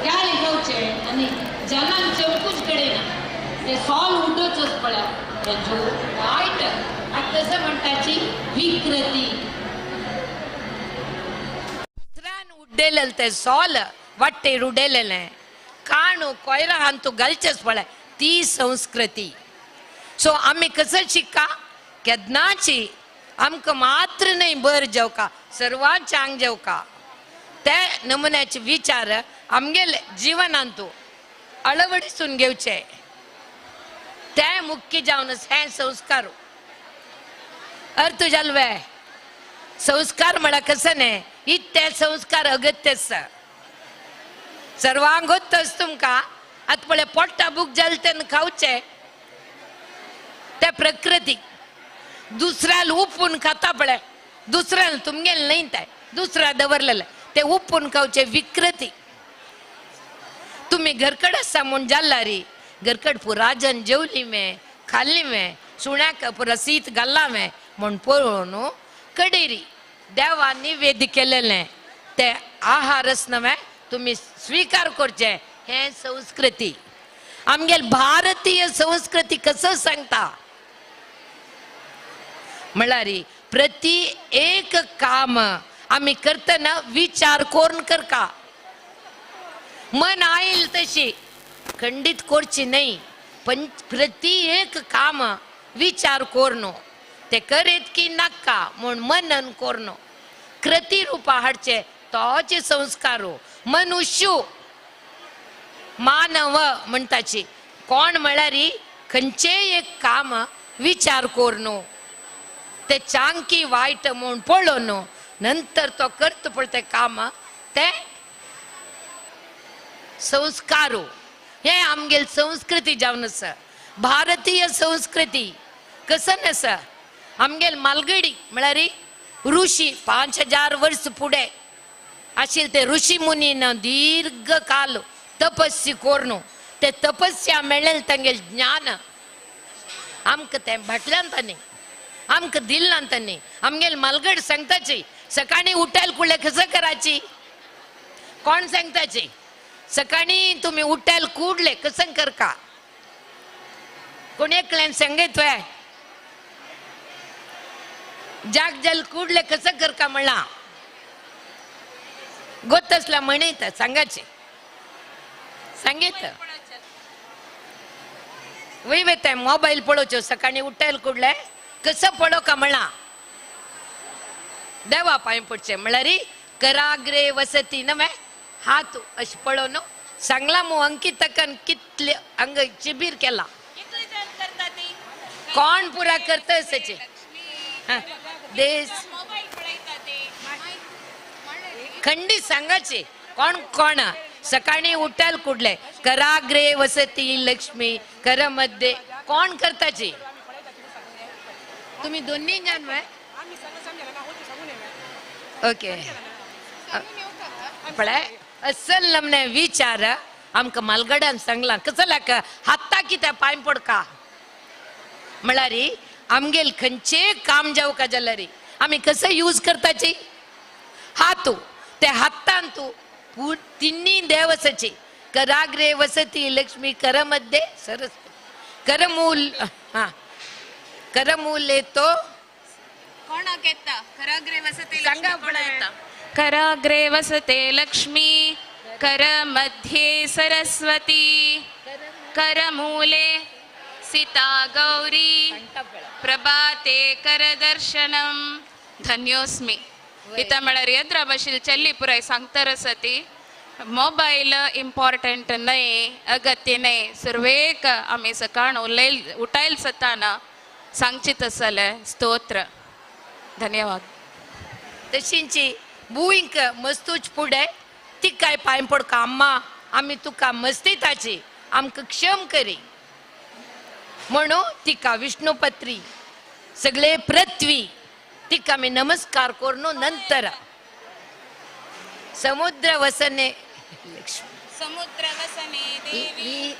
केळें घेवचें आनी जनान चमकूच कडेन ते सोल उडोवचोच पळय हेजो वायट आतां तशें म्हणटाची विकृती. दुसऱ्यान उड्डेलें ते सोल वाटेर उडयलेलें काणू कोयरा हांतू घालचेच पळय ती संस्कृती. सो आमी कसं शिक्का केन्नाची आमकां मात्र न्हय बर जेवका सर्वांचे आंग जेवका ते नमुन्याचे विचार आमगेले जिवनांतू अळवडिसून घेवचे ते मुख्य जावन हे संस्कार. अर्थ जालो वे संस्कार म्हळ्यार कसं न्हय इतले संस्कार अगत्य आसा सर्वांक गोत्तच तुमकां. आतां पळय पोट्टा भूक जालें तेन्ना खावचें ते प्रकृती. दुसऱ्याला उपून खाता पळय दुसऱ्याला तुमगेले न्हय ते दुसऱ्या दवरलेले ते उपून खावचे विकृती. तुमी घरकड आसा म्हूण जाल्ला री घरकड पुराजन जेवली में खाल्ली में सुण्याक पुरा शीत घाल्ला में म्हूण पळोवन कडेरी देवान निवेद्य केलेलें ते आहारच नवें तुमी स्विकार करचे हें संस्कृती. आमगेले भारतीय संस्कृती कसं सांगता म्हळ्यार प्रति एक काम आमी करतना विचार करून करका. मन आयल तशी खंडीत करची न्हय पण प्रति एक काम विचार करून ते करीत की नाका म्हूण मनन करून कृती रुपा हाडचे तोच संस्कार. मनुष्य मानव म्हणटाची कोण म्हळ्यार खंयचेय एक काम विचार करून ते चांकी वायट म्हूण पळोवन नंतर तो करता पळय तें काम ते संस्कार. हे आमगेली संस्कृती जावन आसा भारतीय संस्कृती. कसं आसा आमगेली मालगडी म्हळ्यार ऋषी 5000 वर्स फुडें आशिल्ले ते ऋषी मुनीन दीर्घ काल तपस्या करून ते तपस्या मेळ्ळें तांगेलें ज्ञान आमकां तें भाटल्यान तांणी आमकां दिल्लां तांणी. आमगेले मालगड सांगताची सकाळी उठायला कुडले कसं करायची, कोण सांगताची सकाळी तुम्ही उठायला कुडले कसं करका, कोण एकल्यान सांगतोय जाग जल कुडले कसं करका म्हणला गोतसला म्हणीत सांगायचे सांगित वय वेताय मोबाईल पळोवचो सकाळी उठायला कुडले कसं पळो का म्हणला देवा पांय पडचे म्हळ्यार कराग्रे वसती नवे हात अशें पळोवन सांगला मू अंकितकान कितले अंग शिबीर केला कोण पुरा करता असाचे देश खंडीत सांगायचे कोण कोण सकाळी उठायला कुडले कराग्रे वसती लक्ष्मी कर मध्ये कोण करताची तुम्ही दोन्ही जाण. ओके पळय असल नमने विचार आमकां मालगड्यान सांगला कसं लाग हाता कित्या पांय पडका म्हळ्यार आमगेल खंयचे काम जावका जाल्यार आमी कसं यूज करताची हातू ते हातान तू तिन्ही देव असायचे कराग्रे वसती लक्ष्मी करमध्ये सरस्वती करमूल हा करमूले तो कोणाक येता कराग्रे वसते सांगा पळय. कराग्रे वसते लक्ष्मी करमध्ये सरस्वती करमूले सीता गौरी प्रभाते करदर्शनम धन्योस्मी. इता म्हळ्यार येद्रा भाशेन चल्ली पुराय सांगतर आसा ती मोबायल इम्पॉर्टंट न्हय अगत्य न्हय सुरवेक आमी सकाळ उलयल उठायल सताना सांगचीत आसलें स्तोत्र. धन्यवाद. तशींची भूंयक मस्तूच फुडें तिकाय पांय पडका अम्मा आमी तुका मस्तिताची आमकां क्षम करी म्हणून तिका विष्णुपत्री सगळे पृथ्वी तिका आमी नमस्कार करून नंतर समुद्र वसने लक्ष्मी समुद्र वसने देवी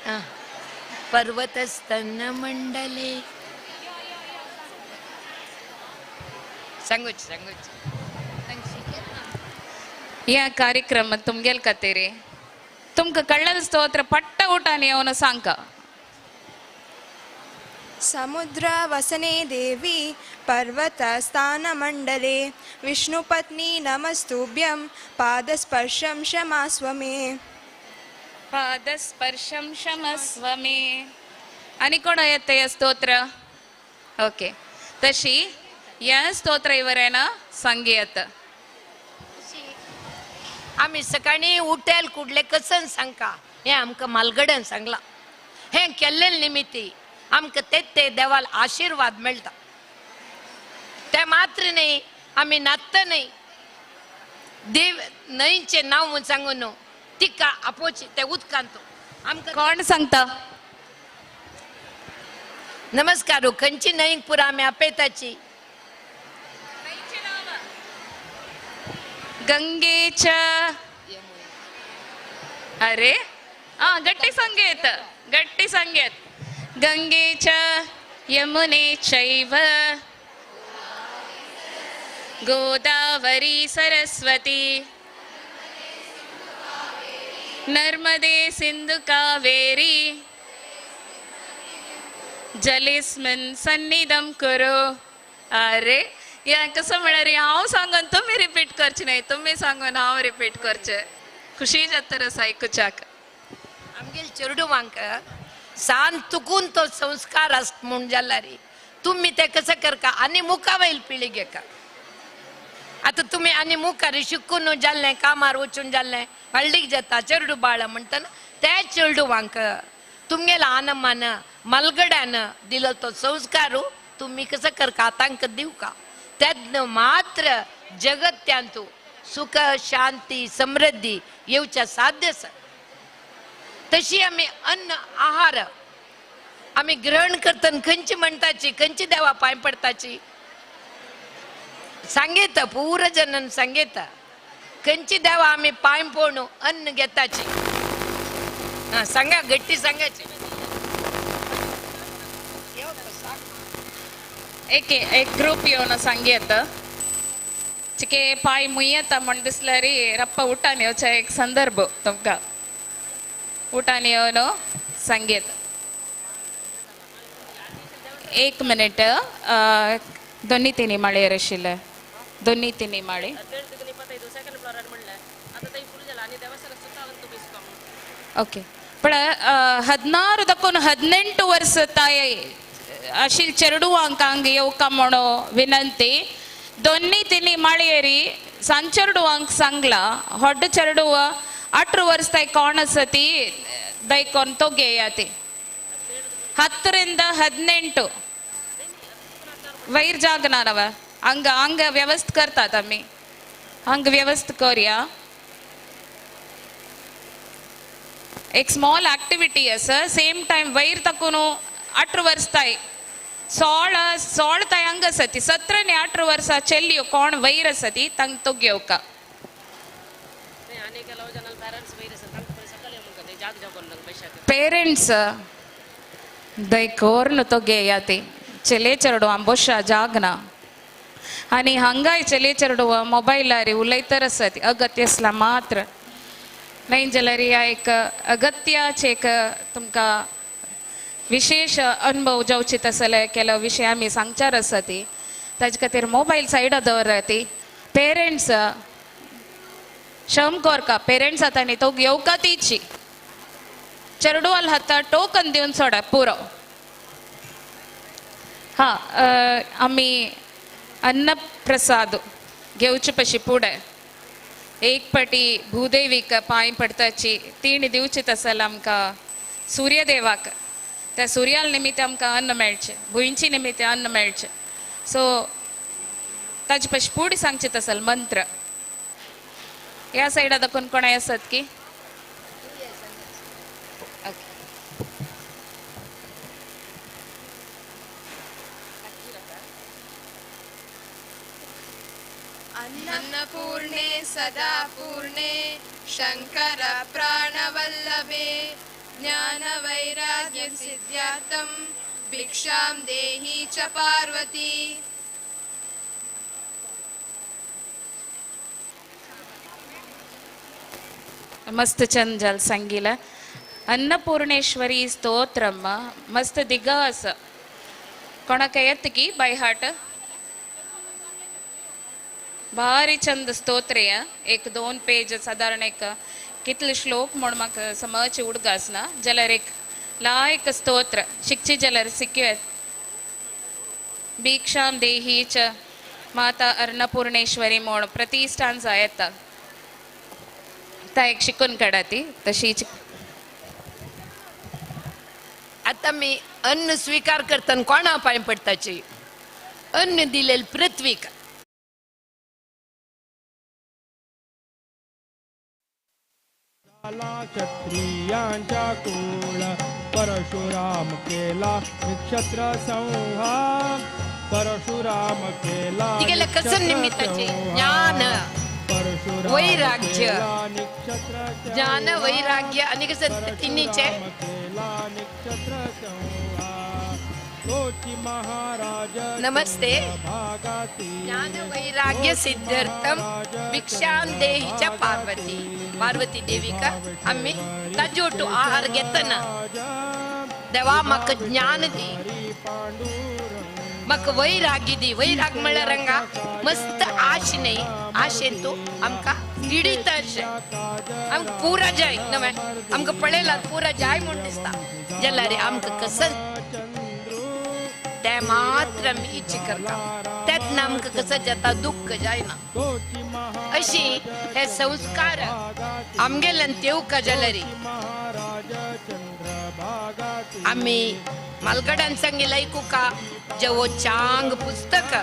पर्वतस्तन मंडले सांगूच सांगूच. या कार्यक्रम तुमगेल कतेरी तुमका कळ्ळल स्तोत्र पट्ट ऊटाने येवन सांगा. समुद्र वसने देवी पर्वतस्थानमण्डले विष्णुपत्नी नमस्तुभ्यं पादस्पर्शं क्षमास्व मे. पादस्पर्शं क्षमस्व मे. आनी कोण येता हे स्तोत्र? ओके तशी या स्तोत्र इवरेन सांगयत. आमी सकाळी उठेल कुडले कसन सांगका हें आमकां मालगड्यान सांगलां. हें केल्लें निमित्ती आमकां ते ते देवाल आशिर्वाद मेळटा. ते मात्र न्हय आमी नात्त न्हय देव न्हंयचें नांव म्हूण सांगू न्हू तिका आपोवची ते उदकांत आमकां कोण सांगता? नमस्कार. खंयची न्हंयक पुरा आमी आपयताची? गंगेच्या. अरे आ गट्टी सांगेत गट्टी सांगेत. गंगेच्या यमुने चैव गोदावरी सरस्वती नर्मदे सिंधु कावेरी जलेस्मिन् सन्निधं कुरु. अरे या कसं म्हळ्यार हांव सांगून तुमी रिपीट करचे न्हय, तुमी सांगून हांव रिपीट करचें. खुशी जाता रस आयकुच्याक. आमगेले चेडवांक सान चुकून तो संस्कार आस म्हूण जाल्यार तुमी ते कसं करका आनी मुखा वयल पिळगेक. आतां तुमी आनी मुखार शिकून जाल्लें कामार वचून जाल्लें व्हडलीक जाता चेडू बाळ म्हणटना त्या चेडवांक तुमगेल्या आनमान मलगड्यान दिलो तो संस्कार तुमी कसं करका तांकां दिवका. तेन्ना मात्र जगत्यांतू सुख शांती समृद्धी येवच्या साध्य आसा. तशी आमी अन्न आहार आमी ग्रहण करतना खंयची म्हणटाची खंयची देवा पांय पडटाची सांगेता पूरजनान सांगेता खंयची देवा आमी पांय पळोवन अन्न घेताची? हा सांगा, गट्टी सांगाची. एक एक ग्रुप येवन सांगयेत चिके पाय मुयेता म्हण दिसल्यार रप्पा उठान येवचा एक संदर्भ तुमकां उठान येवन सांगयेत. एक मिनिट, दोन्ही तिन्ही माळयेर आशिल्ले, दोन्ही तिन्ही माळी. ओके, पण 16 ದಕ್ಕೊನು 18 ವರ್ಷ ತಾಯಿ ಅಶಿಲ್ ಚರಡುವಾಂಕ ಹಂಗ येवका म्हणो ವಿನಂತಿ. ದೊನ್ನಿ ತಿನ್ನಿ ಮಾಳಿಯೇರಿ ಸಣ್ಣ ಚರಡುವಾಂಕ್ ಸಂಗ್ಲ ಹೊಡ್ಡ ಚರಡುವ 18 ವರ್ಷ ತಾಯಿ ಕಾಣಸತಿ ದೈಕೊನ್ ತೊಗೆಯಾತಿ. 10 ರಿಂದ 18 वैर जागनारव ಹಂಗ ಹಂಗ ವ್ಯವಸ್ಥೆ करतात आमी, ಹಂಗ ವ್ಯವಸ್ಥೆ करया. एक स्मॉल ऍक्टिव्हिटी आसा. सेम टायम वैर तकून 18 वर्स ताय 16 ताय हंग आसा ती 17 आनी 18 वर्सां चेल्यो कोण वैर आसा ती तांक तो घेवका. पेरेंट्स दैकोर्न तो घेया ती चले चेरडू आंबोशा जागना आनी हांगाय चले चेरडू मोबायलार उलयतर आसा ती अगत्य आसला मात्र नाही जाल्यार ह्या एक अगत्याचे एक तुमकां विशेष अनुभव जावचे तसले केलो विशय आमी सांगचार आसा ती ताजे खातीर मोबायल सायडा दवरा ती. पेरेंट्स शम कोरका पेरेंट्स आतां न्ही तो घेवका तिची चेरडुवाल हाता टोकन दिवन सोडा पुरो. हा आमी अन्नप्रसाद घेवचे पशी फुडें एक पटी भूदेवीक पांय पडताची तीण दिवची तसल आमकां सूर्यदेवाक, त्या सुर्याल निमित्त आमकां अन्न मेळचें, भुंयची निमित्त अन्न मेळचें. सो ताजे पशी फुडें सांगचे तसल मंत्र. ह्या सायडा दाखोवन कोणाय आसत की अन्नपूर्णे सदा पूर्णे शंकर प्राणवल्लभे ज्ञानवैराग्य सिद्ध्यार्थं भिक्षां देहि च पार्वती. मस्त चंद जाल सांगिला अन्नपूर्णेश्वरी स्तोत्रम मस्त दिग आसा. कोणाक येत की बाय हार्ट? भारी चंद स्तोत्र एक 2 पेज सादारण एक कितले श्लोक म्हूण म्हाका समजचे उडगास ना जाल्यार एक लायक स्तोत्र शिकची जाल्यार शिकूं. भिक्षां देही च माता अन्नपूर्णेश्वरी म्हूण प्रतिष्ठान जाय येता ता एक शिकून काडा ती तशीच. आतां मी अन्न स्वीकार करतना कोणा पांय पडटाची? अन्न दिलेल पृथ्वीक. क्षत्रियांच्या कुळ परशुराम केला नक्षत्र संहार, परशुराम केला निमित्ताचे ज्ञान वैराग्य, ज्ञान वैराग्य आणि कसं तिन्हीचे नमस्ते. ज्ञान वैराग्य सिद्ध्यर्थम भिक्षां देही च पार्वती. पार्वती देवी का आम्ही ताजोटू आहार घेतना देवा म्हाका ज्ञान दी, म्हाका वैराग्य दी. वैराग म्हळ्यार हांगा मस्त आश न्ही, आशेन तूं आमकां पिडीत अशें आमकां पुरा जाय नवें आमकां पळयलां पुरा जाय म्हूण दिसता जाल्यार आमकां कसं ते मात्र आमी इच्छा करता तेन्ना आमकां कसं जाता दुख्ख जायना. अशी हे संस्कार आमगेल्यान तेवका जाल्यार आमी मालगडान सांगिल्लें आयकुका जेवो चांग पुस्तक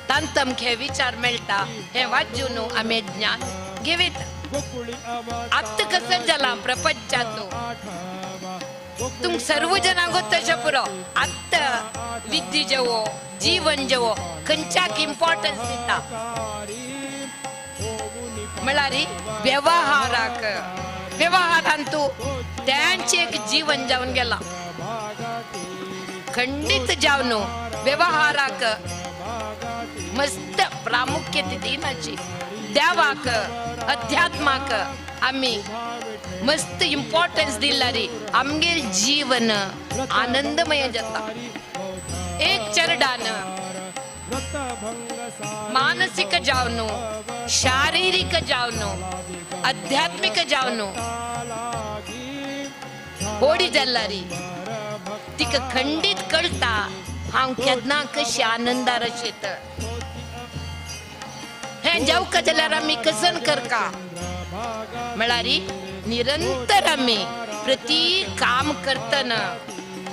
तांत आमकां हे विचार मेळटा हे वाचून आमी ज्ञान घेवीत. आतां कसं जालां प्रपंचाचो तुम सर्व जनांक तशें पुरो. आतां विद्या जेवो जीवन जेवो खंयच्याक इम्पॉर्टन्स दिता. म्हळ्यार व्यवहाराक व्यवहारांतू त्यांचे एक जीवन जावन गेला खंडित जावन व्यवहाराक मस्त प्रामुख्य दिनाची देवाक अध्यात्माक आमी मस्त इम्पॉर्टन्स दिल्लारी आमगेल जीवन आनंदमय जाता. एक चरडान मानसिक जावनो शारीरिक जावनो आध्यात्मिक जावनो होडी जाल्लारी तिका खंडीत कळटा हांव केन्ना कशी आनंदार अशेत हें जावका जाल्यार आमी कसन करका म्हळ्यार निरंतर आमी प्रति काम करतना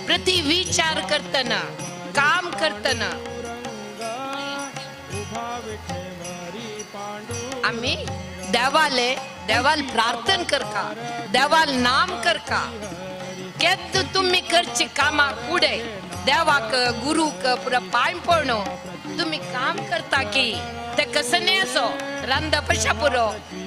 प्रति विचार करतना काम करतना आमी देवाले देवाल प्रार्थन करका देवाल नाम करका. केद तुम्ही करची कामा पुढे देवाक गुरुक पुरा पांय पडणो तुम्ही काम करता की ते कसं नाही असो रांदा पशा पुरो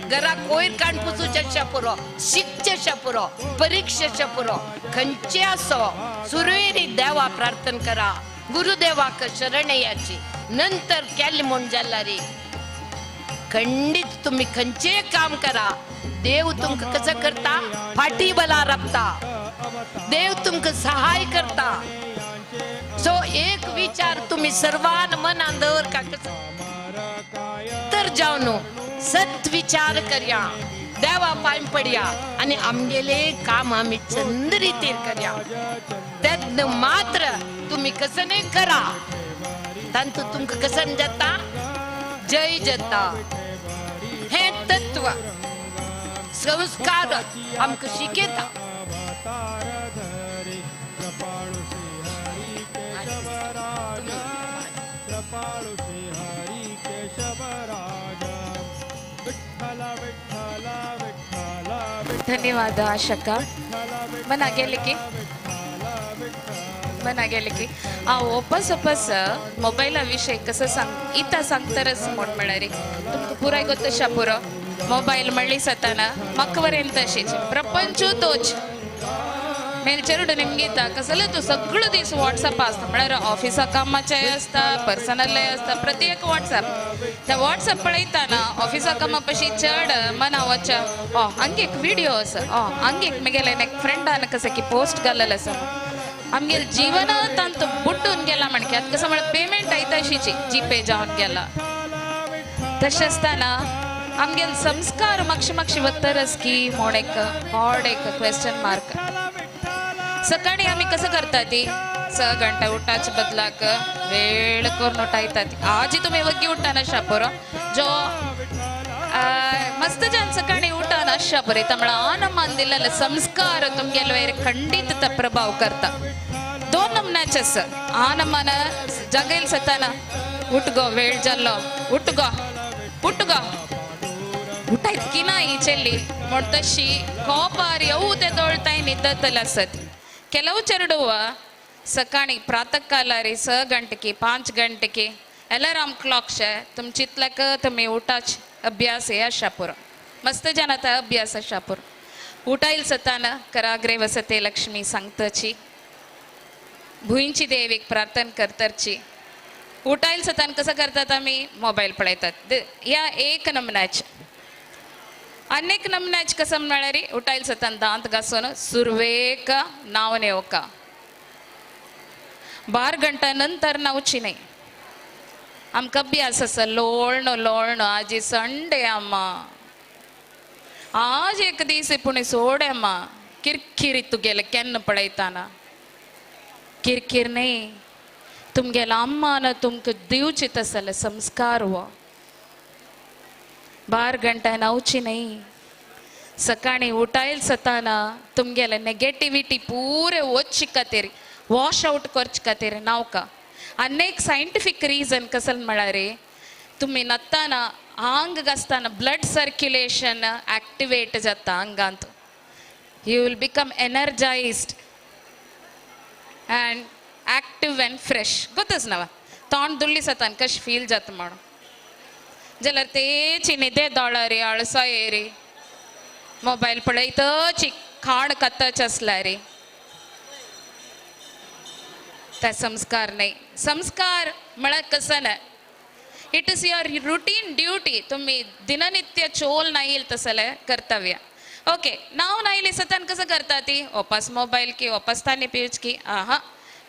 घरा कोयर काण पुसूच्या पुरो शिकच्या पुरो परीक्षेच्या पुरो खंयचे असो सुरवेरी देवा प्रार्थन करा गुरुदेवाक शरण याची नंतर केले म्हूण जाल्यार खंडित तुम्ही खंयचे काम करा देव तुमकां कसं करता फाटी बला राबता देव तुमकां सहाय करता. सो एक विचार तुम्ही सर्वान मनान दवर का कसं तर जावन सत विचार करया देवा पांय पडया आनी आमगेले काम आमी चंद रितीर करया तेन्ना मात्र तुम्ही कसं नाही करा तांतू तुमकां कसं जाता जय जाता. हे तत्व संस्कार आमकां शिकयता. धन्यवाद आशका. मना गेले की मना गेले की आ ओपस ओपस मोबायला विषय कसं सांग इता सांगतरच म्हण म्हळ्यार तुमकां पुराय गोतशा पुरो मोबायल म्हणली सताना म्हाका तशीच प्रपंच तोच मेलचेरुड निमगीता कसले तूं सगळो दीस वॉट्सअप आसता म्हळ्यार ऑफिसा कामाचें आसता पर्सनलय आसता प्रत्येक वॉट्सअप त्या वॉट्सअप पळयतना ऑफिसा कामा पशी चड मना वच ओ हांगे एक विडियो आसा ओ हांगे एक मेगेले एक फ्रेंडान कसं की पोस्ट घाललेलो आसा आमगेल जीवन तांतू बुड्डून गेला म्हणक्यात कसं म्हळ्यार पेमेंट आयता अशीची जीपे जावन गेला. तशें आसतना आमगेल संस्कार मातशे मातशे वतरच की म्हूण एक हॉड एक क्वेश्चन मार्क. सकाळी आम्ही कसं करता ती 6 घंटा उठाच बदलाक वेळ करून उठायतात. आजी तुम्ही वग्गी उठताना शापोरो जो मस्त जन सकाळी उठाना शापोरे तमळा आनमान दिलेला संस्कार तुमगेल खंडित प्रभाव करता. 2 नमनाचे आनमान जगेल सताना उठ गो वेळ जाल्लो उठ गो उठ गो उठायत की ना ही चेल्ली म्हण तशी कोपार येऊ ते दोळताय निदतल आसत. ಕೆಲವು चेरडुव सकाळी प्रातः कालारी 6 गंटेकी 5 गंटेकी अलाराम क्लॉक शे तुम चितलक तुम्ही उठाच अभ्यास हे आशा मस्त जनाता अभ्यास आशा पुरो उठाईल सताना कराग्रे वसते लक्ष्मी सांगतची भुंयची देवीक प्रार्थना करतरची उठाईल सतान कसं करतात आम्ही मोबाईल पळयतात या एक नमनाच अनेक नमनाच कसं म्हळ्यार उठाईल सतान दांत घासून सुरवेक नाव नेवका 12 घंटा नंतर नावची नाही. आमकां अभ्यास आसा लोळणो लोळणो आजी संडे आम्मा आज एक दीस पूण सोड अम्मा किरकिरी तुगेले केन्ना पळयताना किरकिर न्ही तुमगेला अम्मान तुमकां दिवचे तसले संस्कार हो. 12 घंटा नावची न्ही सकाळी उठायल सताना तुमगेले नेगेटिविटी पुरे वचचे खातीर वॉश आउट करचे खातीर नावका. अनेक सायंटिफीक रिजन कसल म्हळ्यार तुमी न्हाताना आंग घासतना ब्लड सर्क्युलेशन एक्टिवेट जाता आंगांत. You will become energised and active and fresh. गोतच नवा तोंड दुल्ली सतान कशें फील जाता म्हणून. जाल्यार तेची न्हिदे दोळारी आळसा येरी मोबायल पळयतच खाण खातच आसल्यार ते संस्कार नाही. संस्कार म्हळ्यार कसं ना, it is your routine duty. तुम्ही दिननित्य चोल नाही तसले कर्तव्य. ओके, नाव नाही सतान कसं करता ती वापस मोबाईल की वापस तानी पिवच की आहा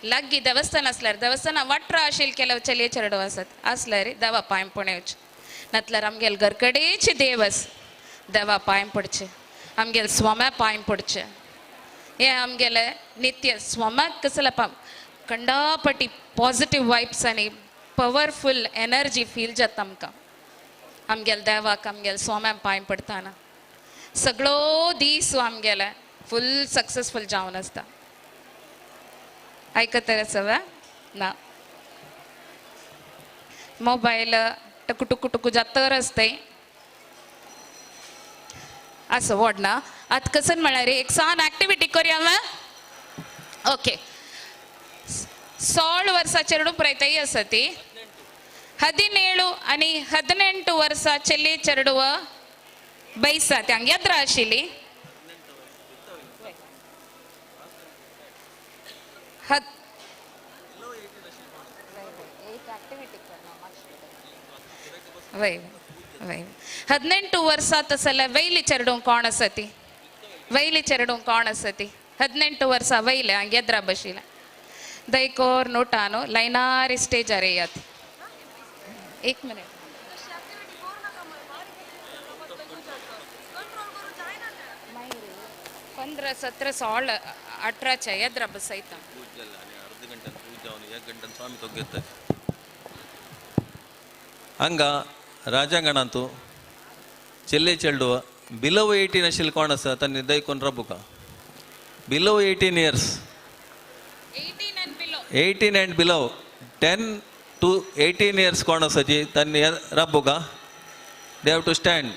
लागीं देवस्थान आसल्यार देवस्थाना वाटरा आशिल केल्यार चलये चेडो आसत आसल्यार देवा पांय पडून नातल्यार आमगेल घरकडेच देवस देवा पांय पडचे, आमगेल स्वाम्या पांय पडचे. हे आमगेले नित्य स्वाम्याक कसले पा कंडापटी पॉझिटिव्ह वायब्स आनी पवरफुल एनर्जी फील जाता आमकां. आमगेल देवाक आमगेल स्वाम्या पांय पडटाना सगळो दीस आमगेले फुल सक्सेसफुल जावन आसता. आयकत सगळं ना मोबायल टकू टुकू टुकू जातर आसतय असं वॉड ना. आतां कसं म्हळ्यार एक सान एक्टिविटी करूया मा. ओके, 16 वर्सां चेडूं प्रयताय आसा ती 17 आनी 18 वर्सां चली चेडव बैसा ती हांगा यात्रा आशिल्ली. वय वय 18 वर्सां तसल्या वयली चेडूं कोण आसा ती, वयली चेडूं कोण आसा ती 18 वर्सां वयले हांगा येद्रा बशिल्ले दैकोर नोटानो लायनार स्टेजार येयात. एक मिनिट, 15 17 16 18 येद्रा बसयता. हांगा राजांगणांतू चेल्ले चेडव बिलो 18 आशिल्ले कोण आसा तांणी दैकोन Rabuka. Below 18 years, 18 and below, 10 to 18 years कोण आसा जी तांणी Rabuka. They have to stand.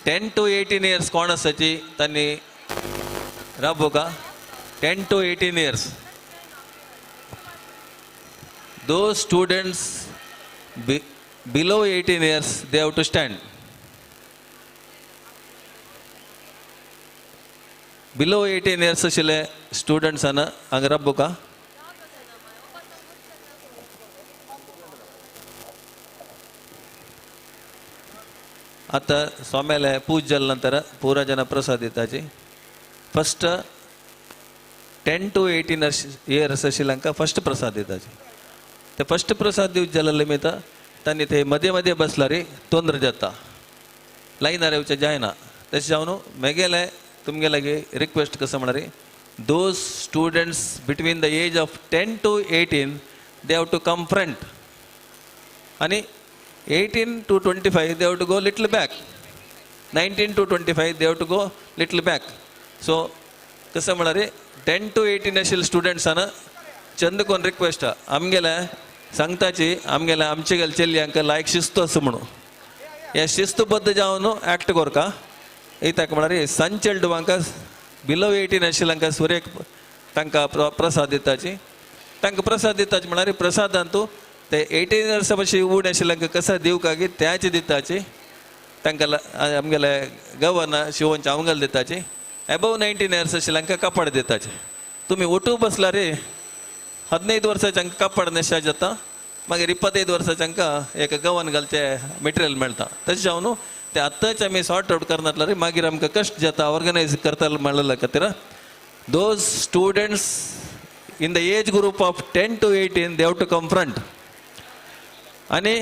10 to 18 years कोण आसा जी तांणी Rabuka. 10 to 18 years. Those students below 18 years, they have to stand. Below 18 years आशिल्ले स्टुडंट्सांना हांगा राबुका. आतां स्वाम्याले पूज जाले नंतर पुरा जन प्रसाद दिताची. फस्ट 10 to 18 years आशिल्ल्यांका फस्ट प्रसाद दिताची. ते फस्ट प्रसाद दिवचे जाल्यार निमित्त तांणी ते मदीं मदीं बसल्यार तोंद्र जाता, लायनार येवचें जायना. तशें जावन मेगेले तुमगे लागीं रिक्वेस्ट कसो म्हळ्यार those students between the age of 10 to 18 they have to come front आनी 18 to 25 they have to go little back, 19 to 25 they have to go little back. So कसं म्हळ्यार 10 to 18 आशिल्ले स्टुडंट्सान चंद कोण रिक्वेस्ट आमगेले सांगताची आमगेले आमचे गेले चेल्यांक लायक शिस्त आसा म्हणून हे शिस्तबद्ध जावन एक्ट कोरका. कित्याक म्हळ्यार सान चेडवांक बिलो 18 आशिल्ल्यांक सुरेक तांकां प्रसाद दिताची. तांकां प्रसाद दिताची म्हळ्यार प्रसादांतू ते 18 वर्सां पशी उण आशिल्ल्यांक कसो दिवका की त्याच दिताची. तांकां आमगेले गवर्नर शिवोनचे आमगेले दिताची. एबोव 19 इयर्स आशिल्ल्यांक कापड दिताचे. तुमी ओटू बसला रे 15 वर्सांच्या कापड नेशा जाता, मागीर 25 वर्सांच्या एक गवन घालचे मटेरियल मेळटा. तशें जावन ते आत्तांच आमी सॉर्ट आवट करनातले मागीर आमकां कश्ट जाता ऑर्गनायज करता मेळ्ळा खातीर. Those students in the age group of 10 to 18 they have to come front. आनी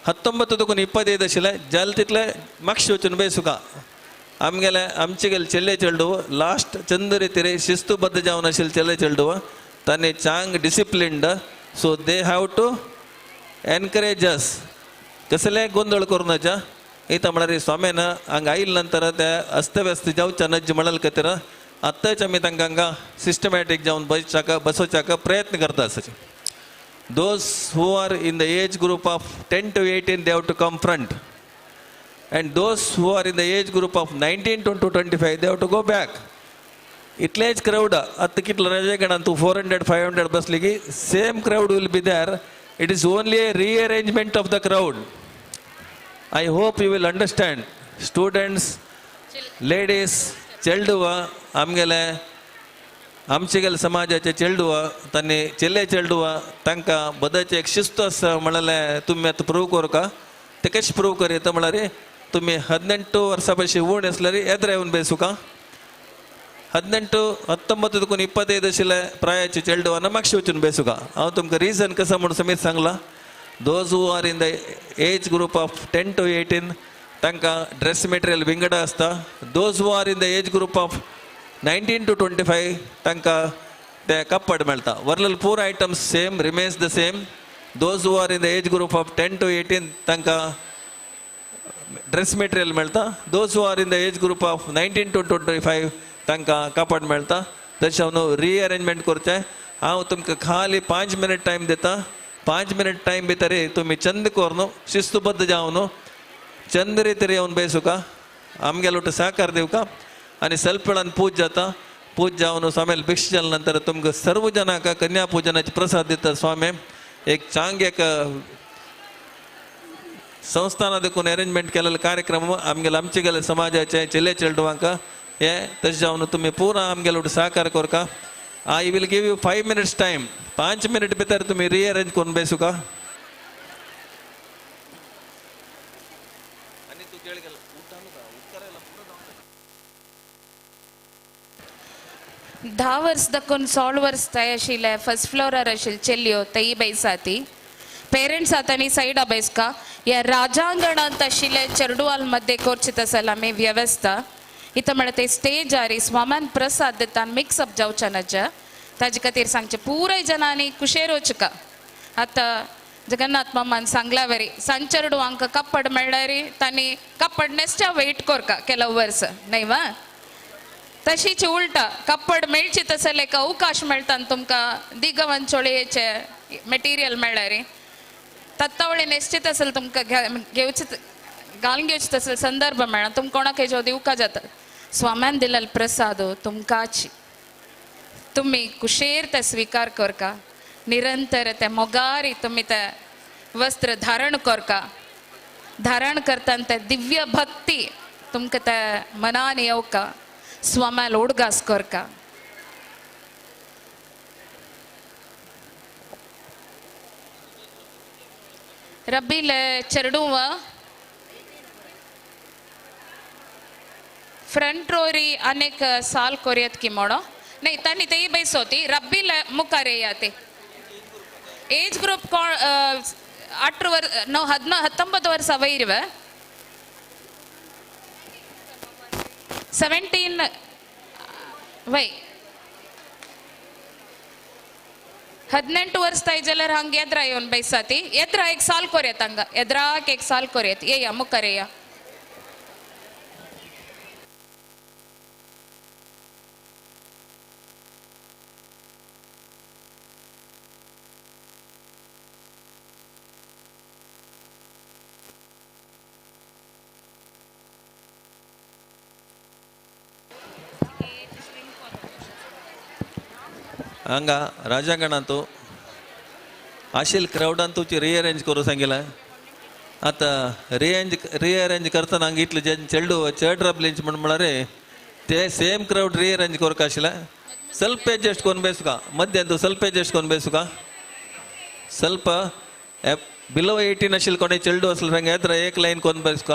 19 to 25 आशिल्ले जालें तितले मागशें वचून बेसुका. आमगेले आमचे गेले चेल्ले चेडव लास्ट चंद रितीर शिस्तबद्ध जावन आशिल्ले चेल्ले चेडव तांणी चांग disciplined. So they have to encourage us. कसले गोंदळ करूं नाका. इथं म्हळ्यार स्वाम्यान हांगा आयिल्ले नंतर ते अस्तव्यस्त जावचे नज्ज म्हणल खातीर आत्तांच आमी तांकां हांगा सिस्टमॅटीक जावन बसोवच्याक प्रयत्न करता आसा. Those who are in the age group of 10 to 18 they have to come front. And those who are in the age group of 19 to 25 they have to go back. इतलेच क्राउड आतां कितलो रजेगणान तूं 400 500 बसली की same crowd will be there. It is only a rearrangement of the crowd. I hope you will understand. Students, ladies, चेडुवा आमगेले आमचे समाजाचे चेडुवा तांणी चेले चेडुवा तांकां बदाचे एक शिस्त आसा म्हणल्यार तुमी आतां प्रूव करका. ते कशें प्रूव करता म्हळ्यार तुमी 18 वर्सां पयशे उण आसल्यार येद्रा येवन बेसुका. 18, 19 देखून 25 आशिल्ले प्रायाचे चेडवान मागशे वचून बेसुका. हांव तुमकां रिजन कसो म्हूण समीत सांगलां. Those who are in the age group of 10 to 18 तांकां ड्रेस मटेरियल विंगड आसता. Those who are in the age group of 19 to 25 तांकां ते कपड मेळटा. वरलेल पूर items same remains the same. Those who are in the age group of 10 to 18 तांकां dress material मेळटा. Those who are in the age group of 19 to 25 तांकां कापड मेळटा. तशें हांव रिअरेंजमेंट करचें. हांव तुमकां खाली 5 मिनट टायम दिता. 5 मिनट टायम भितर तुमी चंद करून शिस्तबद्ध जावन चंद रितीर येवन बेसुका. आमगेलो सहकार दिवका आनी सेल्फ वेळान पूज जाता. पूज जावन स्वामील भिक्ष जाले नंतर तुमकां सर्व जनांक कन्या पुजनाचे प्रसाद दिता स्वामी. एक चांग एक संस्थाना देखून अरेंजमेंट केलेले कार्यक्रम आमगेले आमचे गेले समाजाचे चेले चेडवांक हे तशें जावन तुमी पुरा आमगेलो सहकार करका. I will give you 5 minutes time. 5 minute भितर तुमी रिअरेंज करून बेसुका. धा वर्स दाखून 16 वर्स थंय आशिल्ले फर्स्ट फ्लोरार आशिल्ले चेल्यो थंय बैसाती पेरेंट्स आतां सायडा बैसका. ह्या राजांगणांत आशिल्ले चेडवाल मध्ये करची आसल आमी व्यवस्था. इथं म्हळ्यार ते स्टेजार स्वामान प्रसाद दिता मिक्सअप जावच्या नाच्या ताजे खातीर सांगचें पुराय जनांनी कुशेर वचका. आतां जगन्नाथ मामान सांगला वरी सांचेडवांक कपड मेळ्ळ्यार तांणी कपड नेसच्या वेट करका केला वर्स न्हय वा. तशीच उलटा कपड मेळची तसले एक अवकाश मेळटा तुमकां दिगवन चोळयेचे मटेरियल मेळ्ळ्यार तत्तावळे निश्चित असेल तुमकां घेवचे घालून घेवचे तसले संदर्भ मेळना तुमकां कोणाक हेजो दिवका जाता. स्वाम्यान दिलेलो प्रसाद तुमकांच तुमी कुशेर ते स्विकार करका. निरंतर ते मोगारी तुमी ते वस्त्र धारण करका. धारण करतना ते दिव्य भक्ती तुमकां ते मनान येवका. स्वाम्याल उडगास करका. रब्बीले चेडूं फ्रंट रोरी अनेक साल कोरियत की मोडो नाही तांणी तेही बैस होती. रब्बीले मुखार येयाते एज ग्रुप कोण 18 वर्स 9 19 वर्स वयर 17 वय 18 वर्स ताई जाल्यार हांगा येद्रा येवन बैसाती. येद्रा एक साल कोरयत हांगा येद्राक एक साल कोरयत येया मुखार येया. हांगा राजांगणांत आशिल क्रावडान तुमची रिअरेंज करूं सांगिलां. आतां रिअरेंज करतना हांगा इतले जे चेडू चड राबलेंच म्हण म्हळ्यार ते सेम क्रावड रिअरेंज करका आशिल्लें. ಸ್ವಲ್ಪ ಅಡ್ಜಸ್ಟ್ ಕೊಂಡು ಬೇಸುಕ ಮಧ್ಯಾಹ್ನ ಸ್ವಲ್ಪ ಅಡ್ಜಸ್ಟ್ ಕೊಂಡು ಬೇಸುಕ ಸ್ವಲ್ಪ ಬಿಲೋ 18 ಅಶಿಲ್ ಕೊನೆ ಚೆಲ್ಡು ಅಸಲ್ ರಂಗ ಎದ್ರ ಏಕ್ ಲೈನ್ ಕೊಂಡು ಬೇಸುಕ.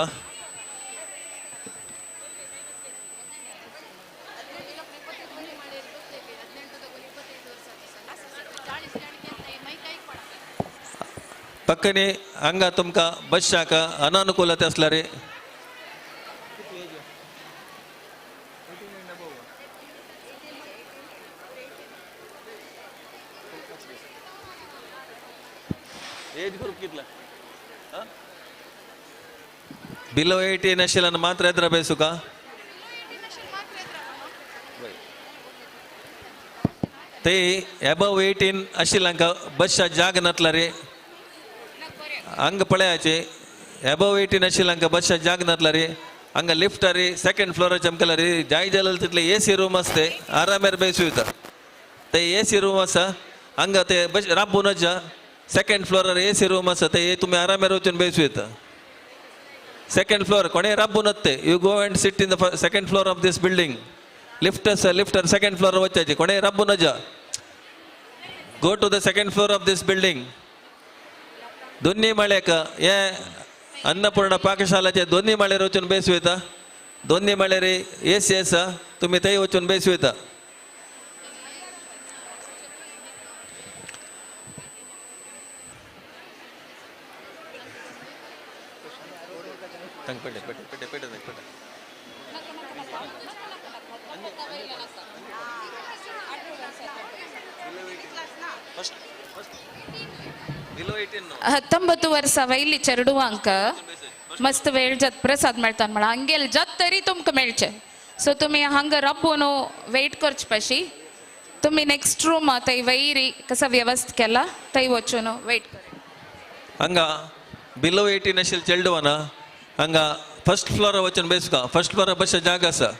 पक्कने हांगा तुमकां बसशाक अनानुकूलते आसल्यार एज ग्रुप कितला बिलो 18 आशिल्ल्यान मात्र येत्र बेसुका. ते एबव 18 आशिल्ल्यांक बसशा जाग नातला रे हांगा पळयाचे एबव 18 आशिल्ल्यांक बसशा जाग नातला रे. हांगा लिफ्ट रे सेकंड फ्लोराचे आमकां रे जाय जाल्यार तितले ए सी रूम आसते आरामेर बेसू येता. ते ए सी रूम आसा हांगा ते बस राबून वचा सेकंड फ्लोरार ए सी रूम आसा, ते तुमी आरामेर वचून बेसू येता. सेकंड फ्लोर कोणे राबून वत्ते, you go and sit in the second floor of this building. Lift आसा, लिफ्टार सेकंड फ्लोर वचाची, कोणे राबून वचा. Go to the second floor of this building. दोन्ही माळ्याक हे अन्नपूर्णा पाकशालाचे दोन्ही माळ्यार वचून बेसू येता. दोन्ही माळ्यार ए सी आसा, तुमी थंय वचून बेसू येता. 19 वर्सां वयली चेडवांक मस्त वेळ जात प्रसाद मेळटा म्हणा, हांगेल जात तरी तुमकां मेळचें. सो तुमी हांगा राबून वेट करचे पशी तुमी नेक्स्ट रूम थंय वयरी कसा व्यवस्था केला थंय वचून वेट कर. हांगा बिलो 18 आशिल्ले चेडवाना हांगा फर्स्ट फ्लोर वचून बेसुका. फर्स्ट फ्लोर बसच्या जागा आसा.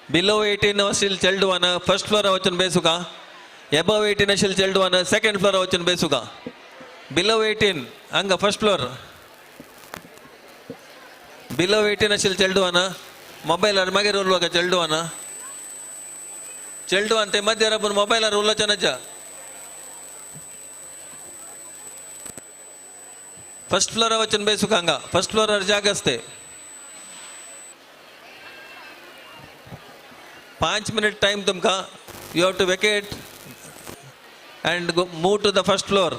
बिलो 18 आशिल्ले चेडवाना फर्स्ट फ्लोर वचून बेसुका. एबव 18 आशिल्ले चेडवाना सेकंड फ्लोर वचून बेसुका. बिलो 18 हांगा फर्स्ट फ्लोर. बिलो 18 आशिल्ले चेडवाना मोबायलार मागीर उरलो चेडवाना. चेडवान ते मध्य राबून मोबायलार उलोवचें नाच्या. फर्स्ट फ्लोर वचून बेसुका. हांगा फर्स्ट फ्लोरार जागा आसते. 5 मिनिट टायम तुमकां. You have to vacate and go move to the first floor.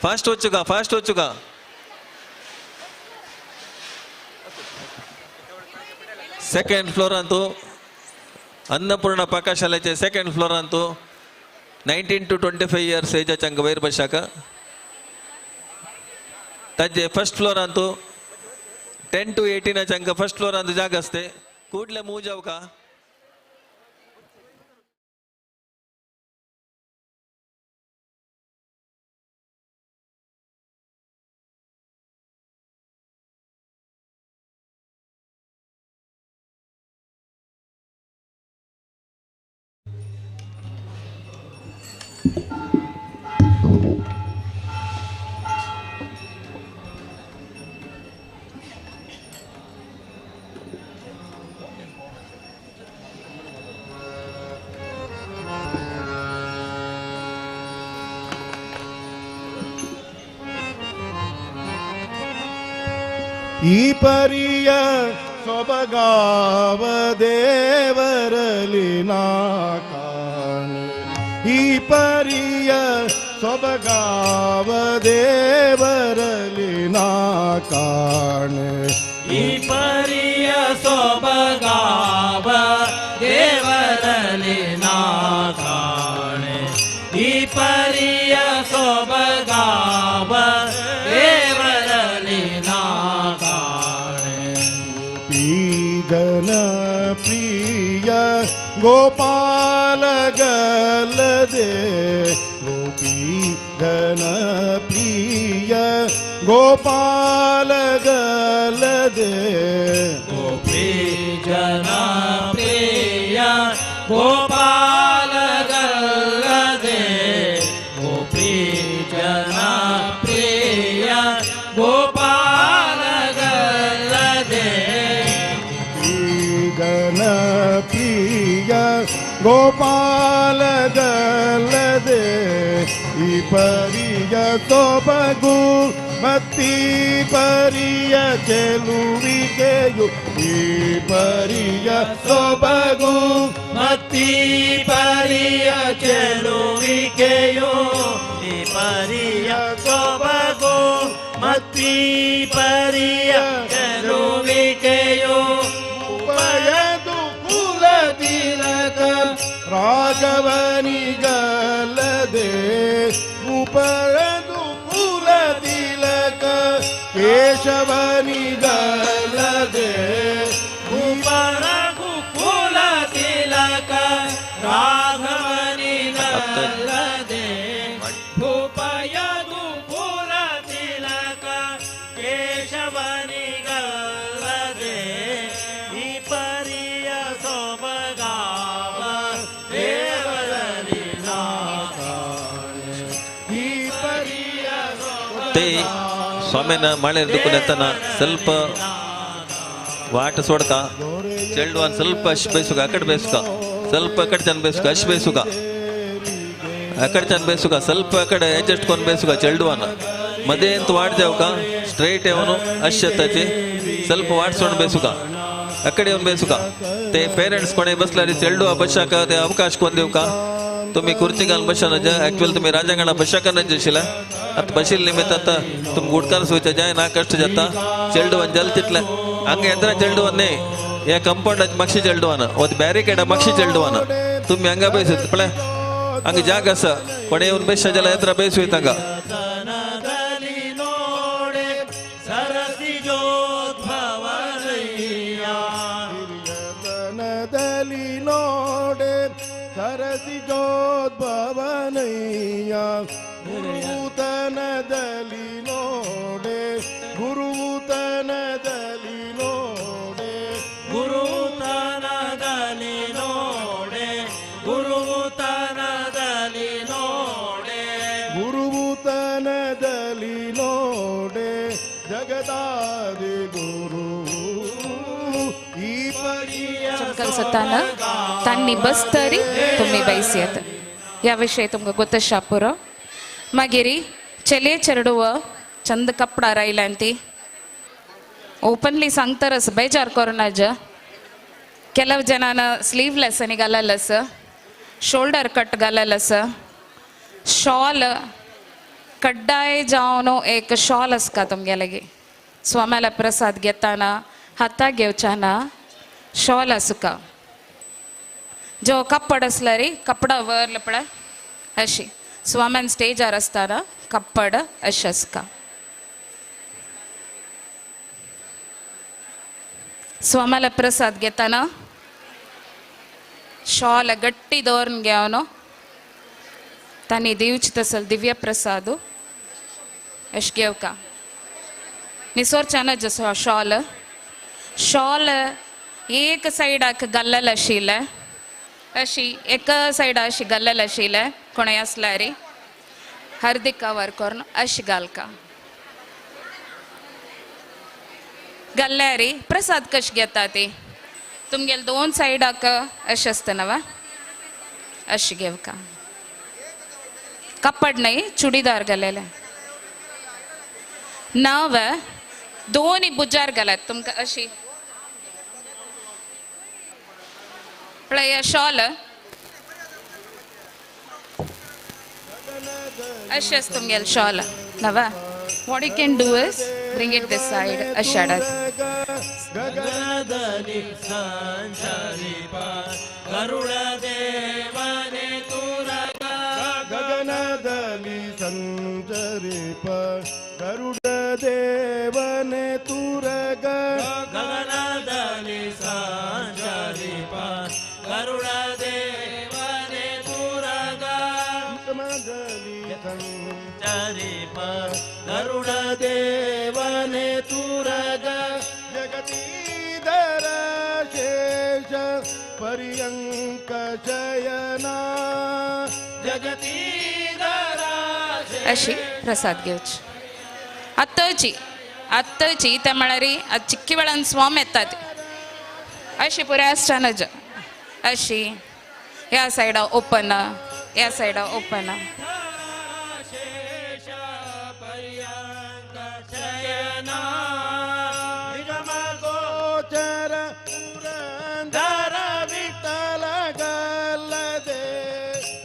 Fast वचुका, fast वचुका. Second फ्लोरांतू अन्नपूर्णा पाकशालेचे सेकंड फ्लोरांतू 19 to 25 years एजाच्या वयर बशाका. ताजे फर्स्ट फ्लोरांतू 10 to 18 first फ्लोरांतू जागा असते. कुडले मूव जाव का. ಈ ಪರಿಯ ಸೊಬಗಾವ ದೇವರಲಿ ನಾ ಕಾಣೆ, ಈ ಪರಿಯ ಸೊಬಗಾವ ದೇವರಲಿ ನಾ ಕಾಣೆ, ಈ ಪರಿಯ ಸೊಬಗಾವ ದೇವರಲಿ ನಾ ಕಾಣೆ, ಈ ಪರಿಯ ಸೊಬಗಾವ ದೇವರಲಿ ನಾ ಕಾಣೆ. ಜನ ಪ್ರಿಯ ಗೋಪಾಲ ಗಲದೆ, ಗೋಪಿ ಜನ ಪ್ರಿಯ ಗೋಪಾಲ ಗಲದೆ, ಗೋಪಿ ಜನ ಪ್ರಿಯ ಗೋಪಾಲ ಗಲದೆ, ಗೋಪಿ ಜನ ಪ್ರಿಯ ಗೋಪಾಲ ಗಲದೆ, ಜನ ಪ್ರಿಯ ಗೋಪಾಲ ಗಲದೆ, ಈ ಪರಿಯ ಸೊಬಗು ಮತ್ತಿ ಪರಿಯ ಚೆಲುವಿಗೆಯು, ಈ ಪರಿಯ ಸೊಬಗು ಮತ್ತಿ ಪರಿಯ ಚೆಲುವಿಕೆಯು, ಈ ಪರಿಯ ಸೊಬಗು ಮತ್ತಿ ಪರಿಯ ಚೆಲುವಿಕೆಯು. ಉಪಯದು ಕುಲ ತಿಲಕ ರಾಘವನಿಗಲದೆ, ಉಪಯದು ಕುಲ ತಿಲಕ ಕೇಶವನಿಗಲದೆ, ಉಪರಗು ಕುಲ ತಿಲಕ ರಾಘವನಿಗಲದೆ, ಉಪಯದು ಕುಲ ತಿಲಕ ಕೇಶವನಿಗಲದೆ, ಈ ಪರಿಯ ಸೊಬಗಾವ ದೇವರಲಿ ನಾ ಕಾಣೆ, ಈ ಪರಿಯ ते स्वामीन माळेर दुखून येतना ಸ್ವಲ್ಪ ವಾಟ ಸೋಡ್ಕ ಚೆಲ್ಡುವನ್ ಸ್ವಲ್ಪ ಅಶ್ ಬೇಸುಗ ಅಕಡೆ ಬೇಸುಗ ಸ್ವಲ್ಪ ಅಕಡೆ ಚಂದ ಬೇಸುಗ ಅಶ್ ಬೇಸುಗ ಅಕಡೆ ಚಂದ ಬೇಸುಗ ಸ್ವಲ್ಪ ಅಕಡೆ ಅಡ್ಜಸ್ಟ್ ಕೊಂಡು ಬೇಸುಗ ಚೆಲ್ಡುವನ ಮದೇ ಅಂತ ವಾಟ್ ಜಾವಕ ಸ್ಟ್ರೈಟ್ ಅವನು ಅಶ್ ಎತ್ತಾಚಿ ಸ್ವಲ್ಪ ವಾಟ್ಸೋಣ ಬೇಸುಗ ಅಕಡೆ ಅವನು ಬೇಸುಗ ते पेरेंट्स कोणी बसल्यार चेल्डुवा बशाक ते अवकाश कोण दिवका तुम्ही खुर्ची घालून बशा नज ऍक्च्युअल तुम्ही राजांगणा बशाक नज आशिल्ले आतां बशिल्ले निमित्त आतां तुमकां गुडकार सुवच्या जाय ना कश्ट जाता चेल्डुवान जल तितले हांगा येतना चेल्डुवान न्ही ह्या कंपाउंडाचे मागशी चेल्डुवान वो बॅरिकेडा मागशी चेल्डुवान तुम्ही हांगा बेसत पळय हांगा जाग आसा कोणे येवन बेसता जाल्यार येत्रा बेस वयता हांगा. ಗುರುತನದಲ್ಲಿ ನೋಡೆ ಗುರುತನದಲ್ಲಿ ನೋಡೆ ಗುರುತನದಲ್ಲಿ ನೋಡೆ ಗುರುತನದಲ್ಲಿ ನೋಡೆ ಗುರುತನದಲ್ಲಿ ನೋಡೆ ಜಗದಾದಿ ಗುರು ಈ ಪರಿಯ ಕಲ್ಸತ್ತಾನ ತನ್ನಿ ಬಸ್ತರಿ तुम्ही बैसियत या विषय तुमकां ಗೊತ್ತशा पुरो. मागीर चले चेरडुव चंद कपडा रायल्यान ती ओपनली सांगतरस बेजार करूं नज. ಕೆಲವು ಜನನ ಸ್ಲೀವ್ಲೆಸ್ అని घाललस, शोल्डर कट घाललस, शॉल कड्डाय जावन एक शॉल आसता तुमगे लागीं स्वाम्याला प्रसाद घेताना हाता घेवच्याना शॉल आसुका. जो कपड आसल्यार कपडा वरल पळय अशी स्वाम्यान स्टेजार आसतना कपड अशें आसता. स्वाम्याला प्रसाद घेताना शॉल गट्टी दवरून घेवन तांणी दिवची तसल दिव्य प्रसाद अशें घेवका. निसोरच्यान जसो शॉल शॉल एक सायडाक घाल्लेलें आशिल्लें अशी एक सायडा अशी घाल्लेलें आशिल्लें कोणय आसल्यार हर्दी कवर करून अशी घालका. घाल्ल्यार प्रसाद कशें घेता ती तुमगेले दोन सायडाक अशें आसता न्हय अशें घेवका. कपड न्हय चुडीदार घालेलें नाव दोनी भुजार घालात तुमकां अशी पळय शॉल अशें आसता तुमगेलें शॉल नवा. What you can do is bring it this side अशें हाडात. गगनदली संचरिप गरुड देवने तुरग गगनदली संचरिप गरुड देवने तुरग गगनदली संचरिप गरुड देवने तुरग गगनदली संचरिप गरुड देवने तुरग जगतीधर शेष पर्यंक शयना जगतीधर अशी प्रसाद घेवची. आत्ताची आत्ताची त्या म्हळ्यार आतां चिक्की वेळान स्वाम येतात अशी पुराय आसच्या नज अशी ह्या सायडा ओपन ह्या सायडा ओपन. गोचर पुरंदर विठ्ठल गलदे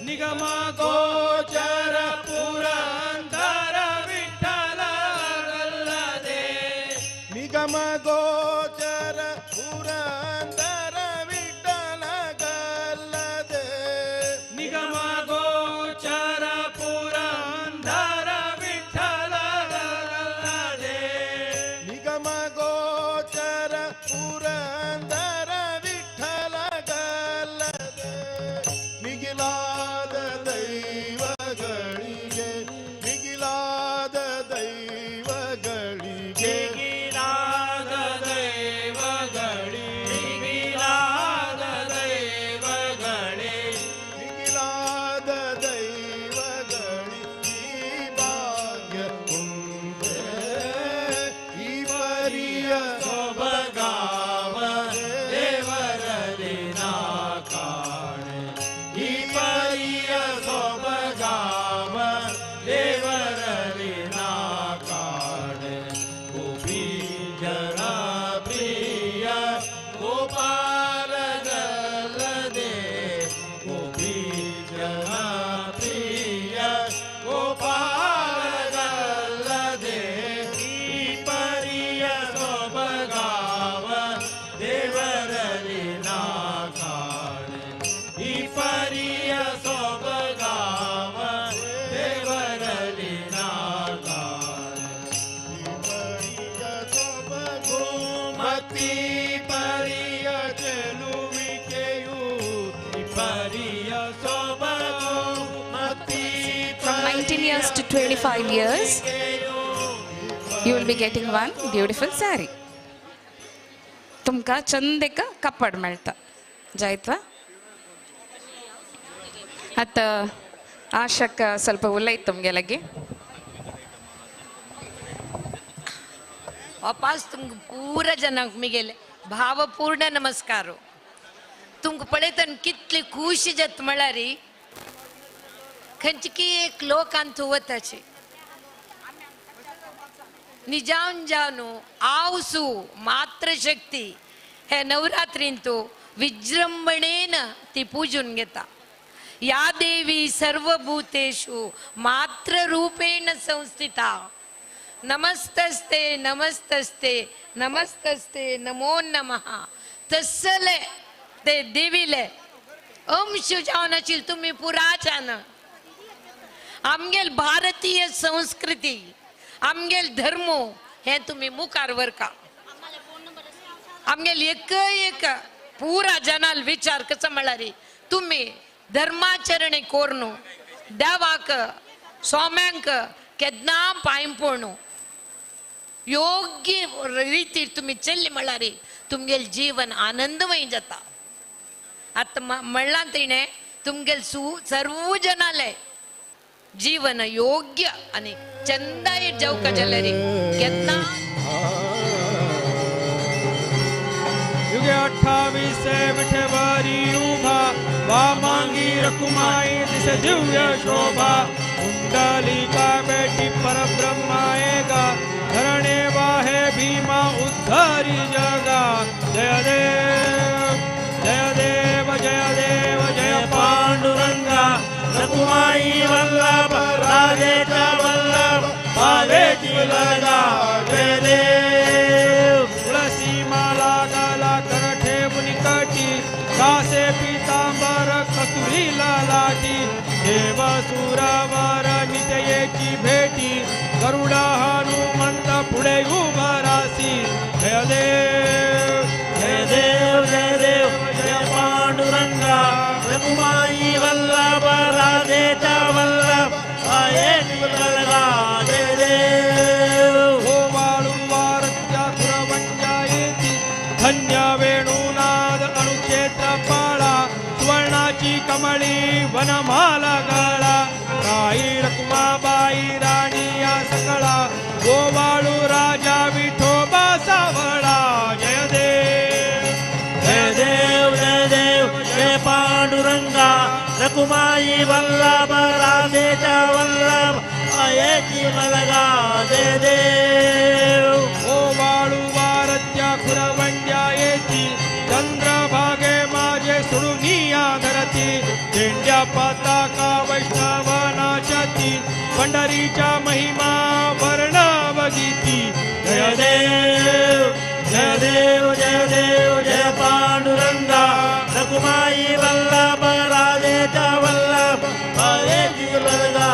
निगम गोचर पुरंदर विठ्ठल गल्लदे निगम गोचर पुरंदर विठ्ठल गलदे निगम गोचर 18 years to 25 years, you will be getting one beautiful sari. तुमका चंदेक कपड मेळता जायत्वा. आतां आशाक ಸ್ವಲ್ಪ उलयत तुमगे लागी. वापास तुमकां पुरा जनांक मिगेले भावपूर्ण नमस्कार. तुमकां पळयतना कितली खुशी जाता म्हळ्यार खंयची एक लोकांत वताची निजावन जावन आवसू मातृशक्ती हे नवरात्रींतू विजृंभणेन ती पूजून घेता. या देवी सर्वभूतेषु मातृरूपेण संस्थिता नमस्तस्ते नमस्तस्ते नमस्तस्ते नमो नमः. तसले ते देवीले अंश जावन आशिल्ले तुमी पुराच्यान आमगेल भारतीय संस्कृती आमगेल धर्म हे तुमी मुखार व्हरका. आमगेल एक एक पुरा जनाल विचार कसो म्हळ्यार तुमी धर्माचरणे कोरनू देवाक स्वाम्यांक केन्ना पांय पडनू योग्य रितीर तुमी चल्ली म्हळ्यार तुमगेल जीवन आनंदमय जाता. आतां म्हणलां तिणें तुमगेल सर्व जनाले जीवन योग्य आनी चंदाय जावका जाल्यार केन्ना युगे 28 विठवारी उभा वा मांगी रकुमाई दिस दिव्य शोभा. कुंडलिका बेटी परब्रह्माएगा धरणे वाहे भीमा उद्धारी जगा. जय देव जय देव जय देव जय पांडुरंगा रकुमाई वल्लभ राधेचा वल्लभ भावे जीवलगा. जय देव. तुळसी माला गाला कर ठेवून कटी कासे पीतांबर कस्तुरी लालाटी. देव सुरावर नितयेची भेटी गरुडा हनुमंत पुढे उभारासी. जय देव जय देव जय देव जय पांडुरंगा रघुमाई वल्लभ राधेचा वल्लभ भावे जीवलगा. जय देव. गोवाळू वारत्या कुरवंजा येती धन्य वेणुनाद अणुक्षेत्र पाळा. सुवर्णाची कमळी वनमाला गाळा राई रकुमाबाई राणी या सकळा. गोवाळू राजा विठोबा सावळा. जय देव जय देव जय देव जय पांडुरंगा रकुमाई वल्लभ राधेचा वल्लभ भावे जीवलगा. जय देव. गोवाळू वारत्या कुरवंड्या येती चंद्रभागे माझे सोडूनिया धरती. झेंड्या पताका वैष्णव नाचती पंढरीच्या महिमा वर्णवगीती. जय देव जय देव जय देव जय पांडुरंगा रघुमाई वल्लभ राधेचा वल्लभ भावे जीवलगा.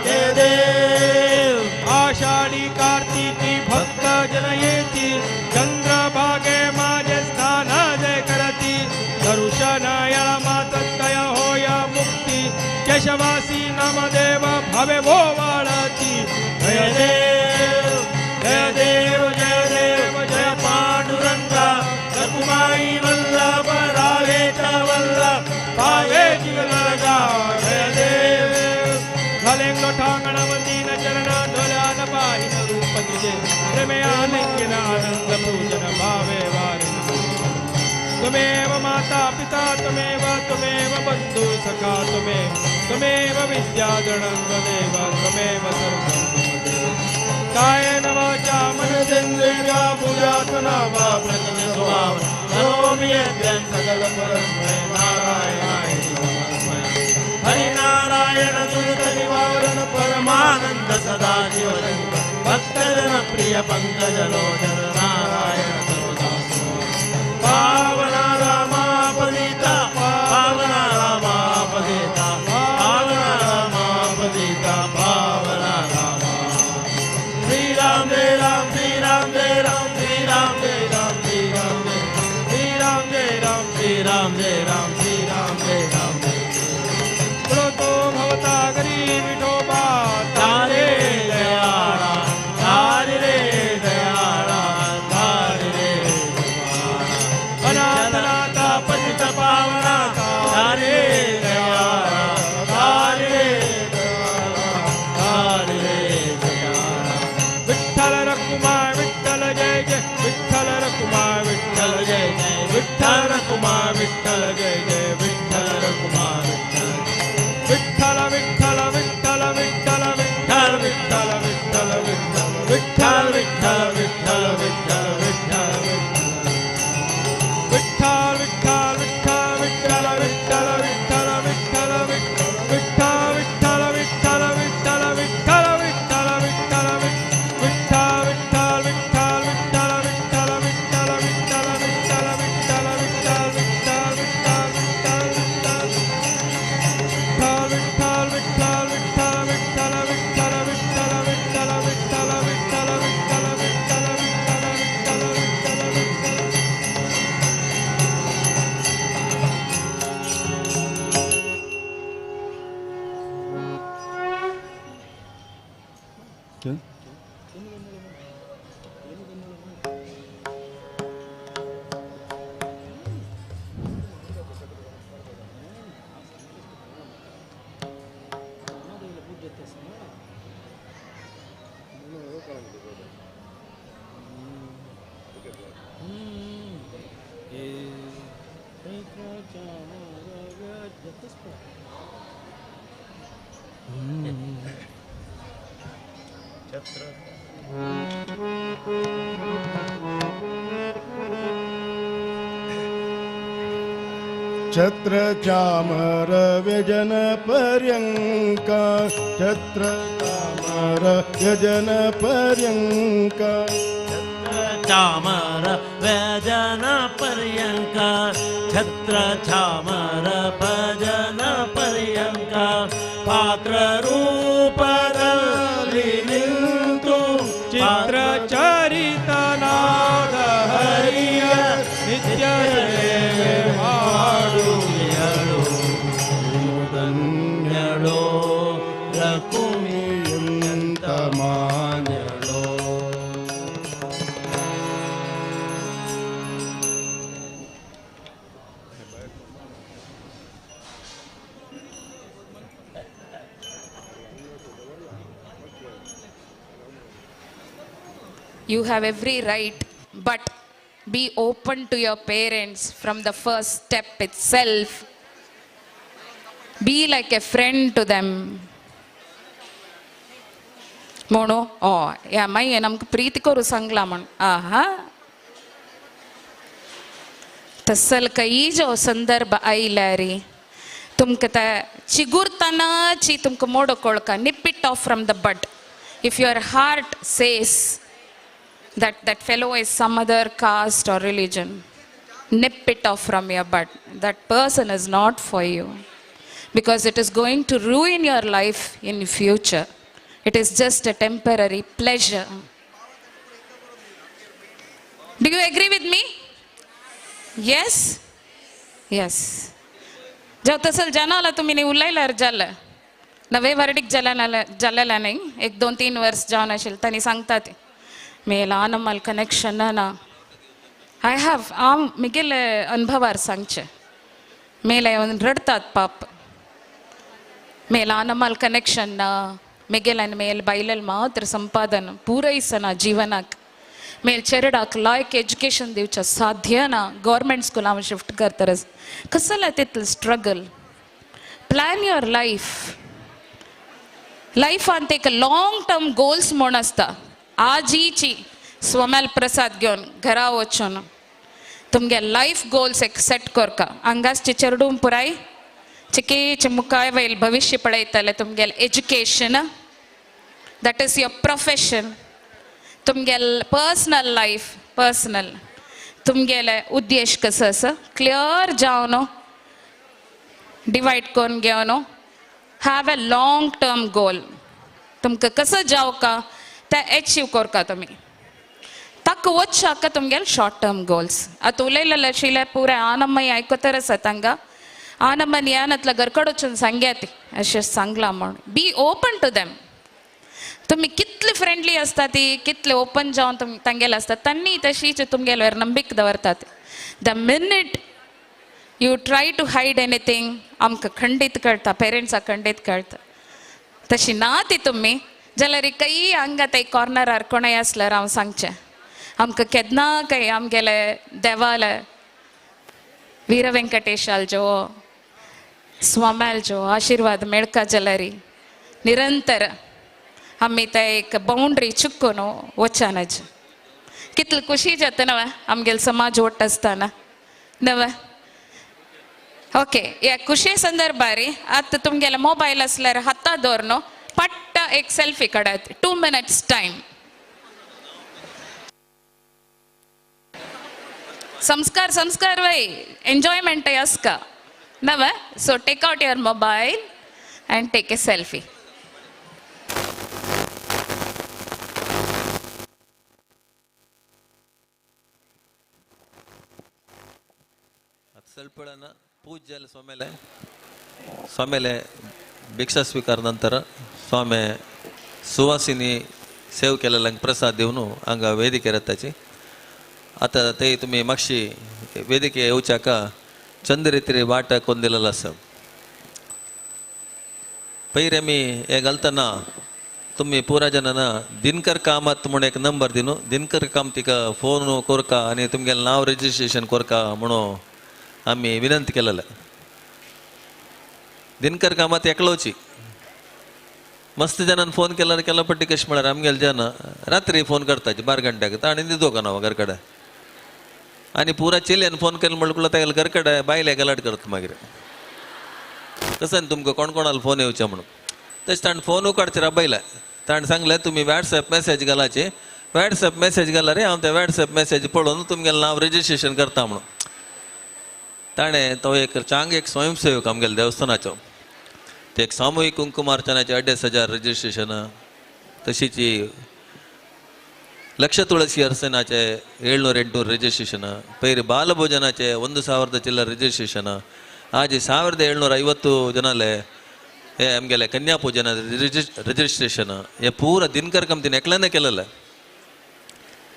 जय देव. आषाढी कार्तिकी भक्त जन येती चंद्रभागे माझे स्थान जय करती. दर्शन मातय होय मुक्ती केशवासी नामदेव भावे वाळती. जय देव जय देव जय देव जय पांडुरंगा रघुमाई वल्लभ राधेचा वल्लभ भावे जीवलगा. जय देव. घालें लोठांगणवंदीन चरणा ढोल्यान पाहिन रूप तुझे प्रेमे आलिंगन आनंद पूजन भावे वारिन. त्वमेव माता पिता त्वमेव त्वमेव बंधु सखा त्वमेव त्वमेव विद्या दृढं त्वमेव त्वमेव सर्वं मम देव. कायेन वाचा मनसेन्द्रिया पूजात्मना वा प्रकृतिं स्वभाव करोमि यद्यं सकलं परस्मै नारायणाय समर्पयामि. हरि नारायण दुरित निवारण परमानंद सदाशिव भक्तजन प्रिय पंकजलोचन नारायण सर्वदासो. पावना रामा पतिता पावना रामा पतिता पावना रामा पतिता पावना रामा. श्री राम जय राम श्री राम जय राम श्री राम जय राम श्री राम जय श्री राम जय राम श्री राम जय राम श्री राम जय राम. प्रोतो भवता गरी विठोबा. छत्र चामर व्यजन पर्यंका, छत्र चामर व्यजन पर्यंका, छत्र चामर व्यजन पर्यंका, छत्र चामर भजन पर्यंका, पात्र रूपದಲ್ಲಿ ನಿಂತು ಚಿತ್ರ ಚರಿತನಾದ ಹರಿಯ ನಿತ್ಯ ಸೇವೆ ಮಾಡುವೆಯಳು ಧನ್ಯಳೋ ರಕುಮಿಯಂತ ಮಾನ್ಯಳೋ. You have every right, but be open to your parents from the first step itself. Be like a friend to them. Mono, oh, yeah, my namku preeti koru sangla man. Aha. Tasal kai jo sandarbha ailari. Tumka ta chigurtana chi tumka modo kolka. Nip it off from the bud. If your heart says that that fellow is some other caste or religion, nip it off from your butt. That person is not for you, because it is going to ruin your life in future. It is just a temporary pleasure. Do you agree with me? Yes? Yes. जाव तसल जाणाला तुम्ही नाही उलयल्यार जालें नवे वर्डीक जालेला नाही, एक 2-3 वर्स जावन आशिल्लें तांणी सांगता ते मे ल्हान कनेक्शन ना. I have हांव म्हगेले अनुभवार सांगचें, मेले रडतात पाप, मे ल्हान कनेक्शन ना, मेगेले आनी मेल बायलेल मात्र संपादन पुरयसना जिवनाक, मेल चेरडाक लायक एज्युकेशन दिवचें साध्य ना, गव्हर्मेंट स्कुलां हांव शिफ्ट करतरच कसलें तितलें स्ट्रगल. Plan your life. लायफांत एक लाँग टर्म गोल्स म्हूण आसता. आजीची स्वमेल प्रसाद घेवन घरा वचून तुमगे लायफ गोल्स एक सेट करका. हांगासचे चेरडूं पुराय चिकेचे मुखार वयल भविश्य पळयतले. तुमगेले education, that is your profession, तुमगेले पर्सनल लायफ, पर्सनल तुमगेले उद्देश कसो आसा क्लियर जावन डिवायड करून घेवन have a long term goal. तुमकां कसो जावका ते एचीव करका तुमी, ताका वचशाका तुमगेले शॉर्ट टर्म गोल्स. आतां उलयलेले आशिल्ले पुराय आनम्मय आयकतर आसा तांकां, आनम्मन ह्यानांतल्या घरकड वचून सांगया ती अशें सांगलां म्हूण. Be open to them. तुमी कितले फ्रेंडली आसता ती, कितले ओपन जावन तुमी तांगेले आसता, तांणी तशीच तुमगेल्यार नंबीक दवरतात. The minute you try to hide anything आमकां खंडीत कळटा, पेरंट्साक खंडीत कळटा. तशी ना ती तुमी जाल्यार कई हांगा ते कॉर्नरार कोणय आसल्यार हांव सांगचें, आमकां केन्ना काय आमगेले देवाले वीर वेंकटेशालजो स्वाम्यालजो आशिर्वाद मेळका जाल्यार निरंतर आमी ते एक बाउंड्री चुकून वचनच. कितले खुशी जाता नवे आमगेले समाज वट्ट आसतना नवे. ओके, ह्या खुशे संदर्भार आतां तुमगेले मोबायल आसल्यार हाता दवर न्हू, पट्ट एक सेल्फी काडात, 2 minutes time. संस्कार संस्कार वय एन्जॉयमेंट आसका नवे. So take out your mobile and take a selfie. ಸ್ವಲ್ಪಳನ ಪೂಜ್ಯಲ್ಲ ಸ್ವಾಮೇಲೆ ಸ್ವಾಮೇಲೆ ಭಿಕ್ಷಾ ಸ್ವೀಕಾರ ನಂತರ ಸ್ವಾಮಿ ಸುವಾಸಿನಿ सेव केलेल्यांक प्रसाद दिवन हांगा वेदिकेर येताची. आतां ते तुमी मातशी वेदिके येवच्याका चंद्रित्री वाट कोन्न दिलेलो आसा. पयर आमी हे घालतना तुमी पुरा जनाना दिनकर कामत म्हूण एक नंबर दिनु, दिनकर कामतीका फोन कोरका आनी तुमगेलें नांव रजिस्ट्रेशन कोरका म्हणून आमी विनंती केलेले. दिनकर कामत एकलोची मस्त जनान फोन केल्यार केला पट्टी कशें म्हळ्यार आमगेले जन रात्री फोन करताची 12 घंट्याक आनी न्हिदो का नांव घरकडे आनी पुरा चेल्यान फोन केलो म्हणल्यार तागेले घरकडे बायले गलाट करता मागीर तशें तुमकां कोण कोणाला फोन येवचे म्हणून. तशें ताणें फोन उकाडचे राबयले, ताणें सांगलें तुमी वॉट्सएप मॅसेज घालाचे, वॉट्सएप मॅसेज घाल्यार हांव ते वॉट्सएप मॅसेज पळोवन तुमगेलें नांव रजिस्ट्रेशन करता म्हणून. ताणें तो एक चांग एक स्वयंसेवक आमगेले देवस्थानाचो, ते एक सामुहीक कुंकुमार्चनाचे 2500 रजिस्ट्रेशन, तशीच लक्ष तुळसी अर्चनाचे 700-800 रजिस्ट्रेशन, पयर बालभोजनाचे 1000 चिल्लर रजिस्ट्रेशन, आज 1750 जनाले हे आमगेले कन्यापूजन रजिस्ट्रेशन हे पूरा दिनकर कमतीन एकल्याने केलेले.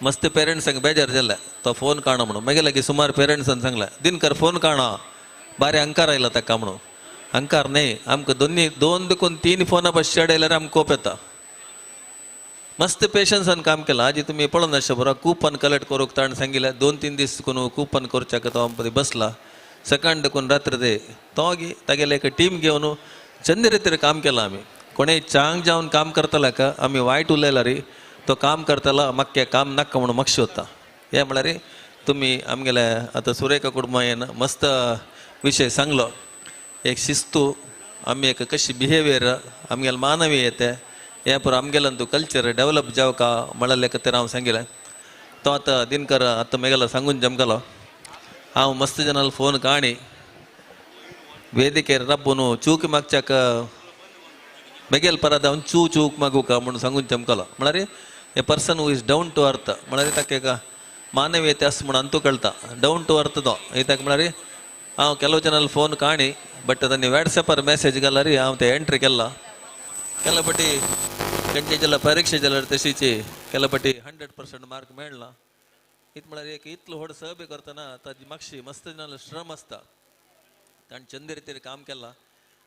मस्त पेरेंट्सांक बेजार जाले तो फोन काणो म्हणून. मागीर लागीं सुमार पेरेंट्सान सांगलें दिनकर फोन काणो, बारी अंकार आयला ताका म्हणून. अंकार न्हय, आमकां दोन देखून 3 फोनां बस चडयल्यार आमकां कोप येता. मस्त पेशन्सान काम केलां. आजी तुमी पळोवन आसता बरो कुपन कलेक्ट करूंक ताणें सांगिल्लें 2-3 दीस कोण कुपन करच्याक तो आमकां बसला सकाळ देखून रात्र ते तो तागेले एक टीम घेवन चंद रितीर काम केलां आमी. कोणेय चांग जावन काम करतला का आमी वायट उलयला रे तो काम करतला म्हाका काम नाका म्हणून मागशी वता. हें म्हळ्यार तुमी आमगेले आतां सुरेखा कुटुंबान मस्त विशय सांगलो, एक शिस्तू आमी एक कशी बिहेवियर आमगेले मानवी येते हें पुरो आमगेल्यान तूं कल्चर डेवलप जावका म्हळ्यार खातीर हांव सांगिल्लें. तो आतां दिनकर आतां मेगेलो सांगून जमकलो हांव मस्त जनाल फोन काणी वेदिकेर राबून चूक मागच्याक मेगेल परत हांव चू चूक मागूका म्हणून सांगून चमकलो. म्हळ्यार a person who is down to earth म्हळ्यार ताका एक मानवीयते आसा म्हणून अंतू कळटा डावन टू अर्थ तो कित्याक म्हळ्यार हांव ಕೆಲವು ಜನ ಫೋನ್ ಕಾಣಿ ಬಟ್ ಅದನ್ನು ವಾಟ್ಸಪ್ಪರ್ ಮೆಸೇಜ್ ಗಲ್ಲಾರಿ हांव ते एंट्री केला केला पटी कंचे जेला परीक्षे जाल्यार तशीची केला पटी 100% मार्क मेळना. इत म्हळ्यार एक इतलो व्हड सहबी करतना ताजी मातशी मस्त जाल्यार श्रम आसता. ताणें चंद रितीर काम केलां,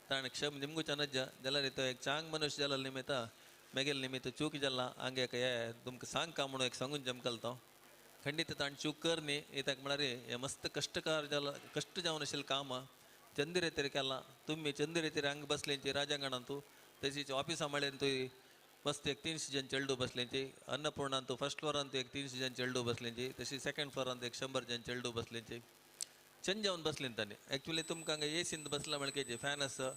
ताणें क्षम निमगुच्या नज्ज जाल्यार तो एक चांग मनुष्य जाल्यार निमित्त मेगेल निमित्त चूक जाला हांगा एक हे तुमकां सांग का म्हणून एक सांगून जमकल तो खंडीत ताणें चूक कर न्ही. कित्याक म्हळ्यार हें मस्त कश्टकार जाला कश्ट जावन आशिल्लें काम चंद रितीर केलां. तुमी चंद रितीर हांगा बसलेंची राजांगणांतू तशीच ऑफिसा म्हळ्यार तुय मस्त एक 300 जण चेडू बसलेंची, अन्नपूर्णांतू फर्स्ट फ्लोरांतू एक 300 जण चेडू बसलेंची, तशी सेकंड फ्लोरांत एक 100 जण चेडू बसलेंची चंद जावन बसलीं तांणी. एक्चुअली तुमकां हांगा एसींत बसला म्हळ्यार फॅन आसा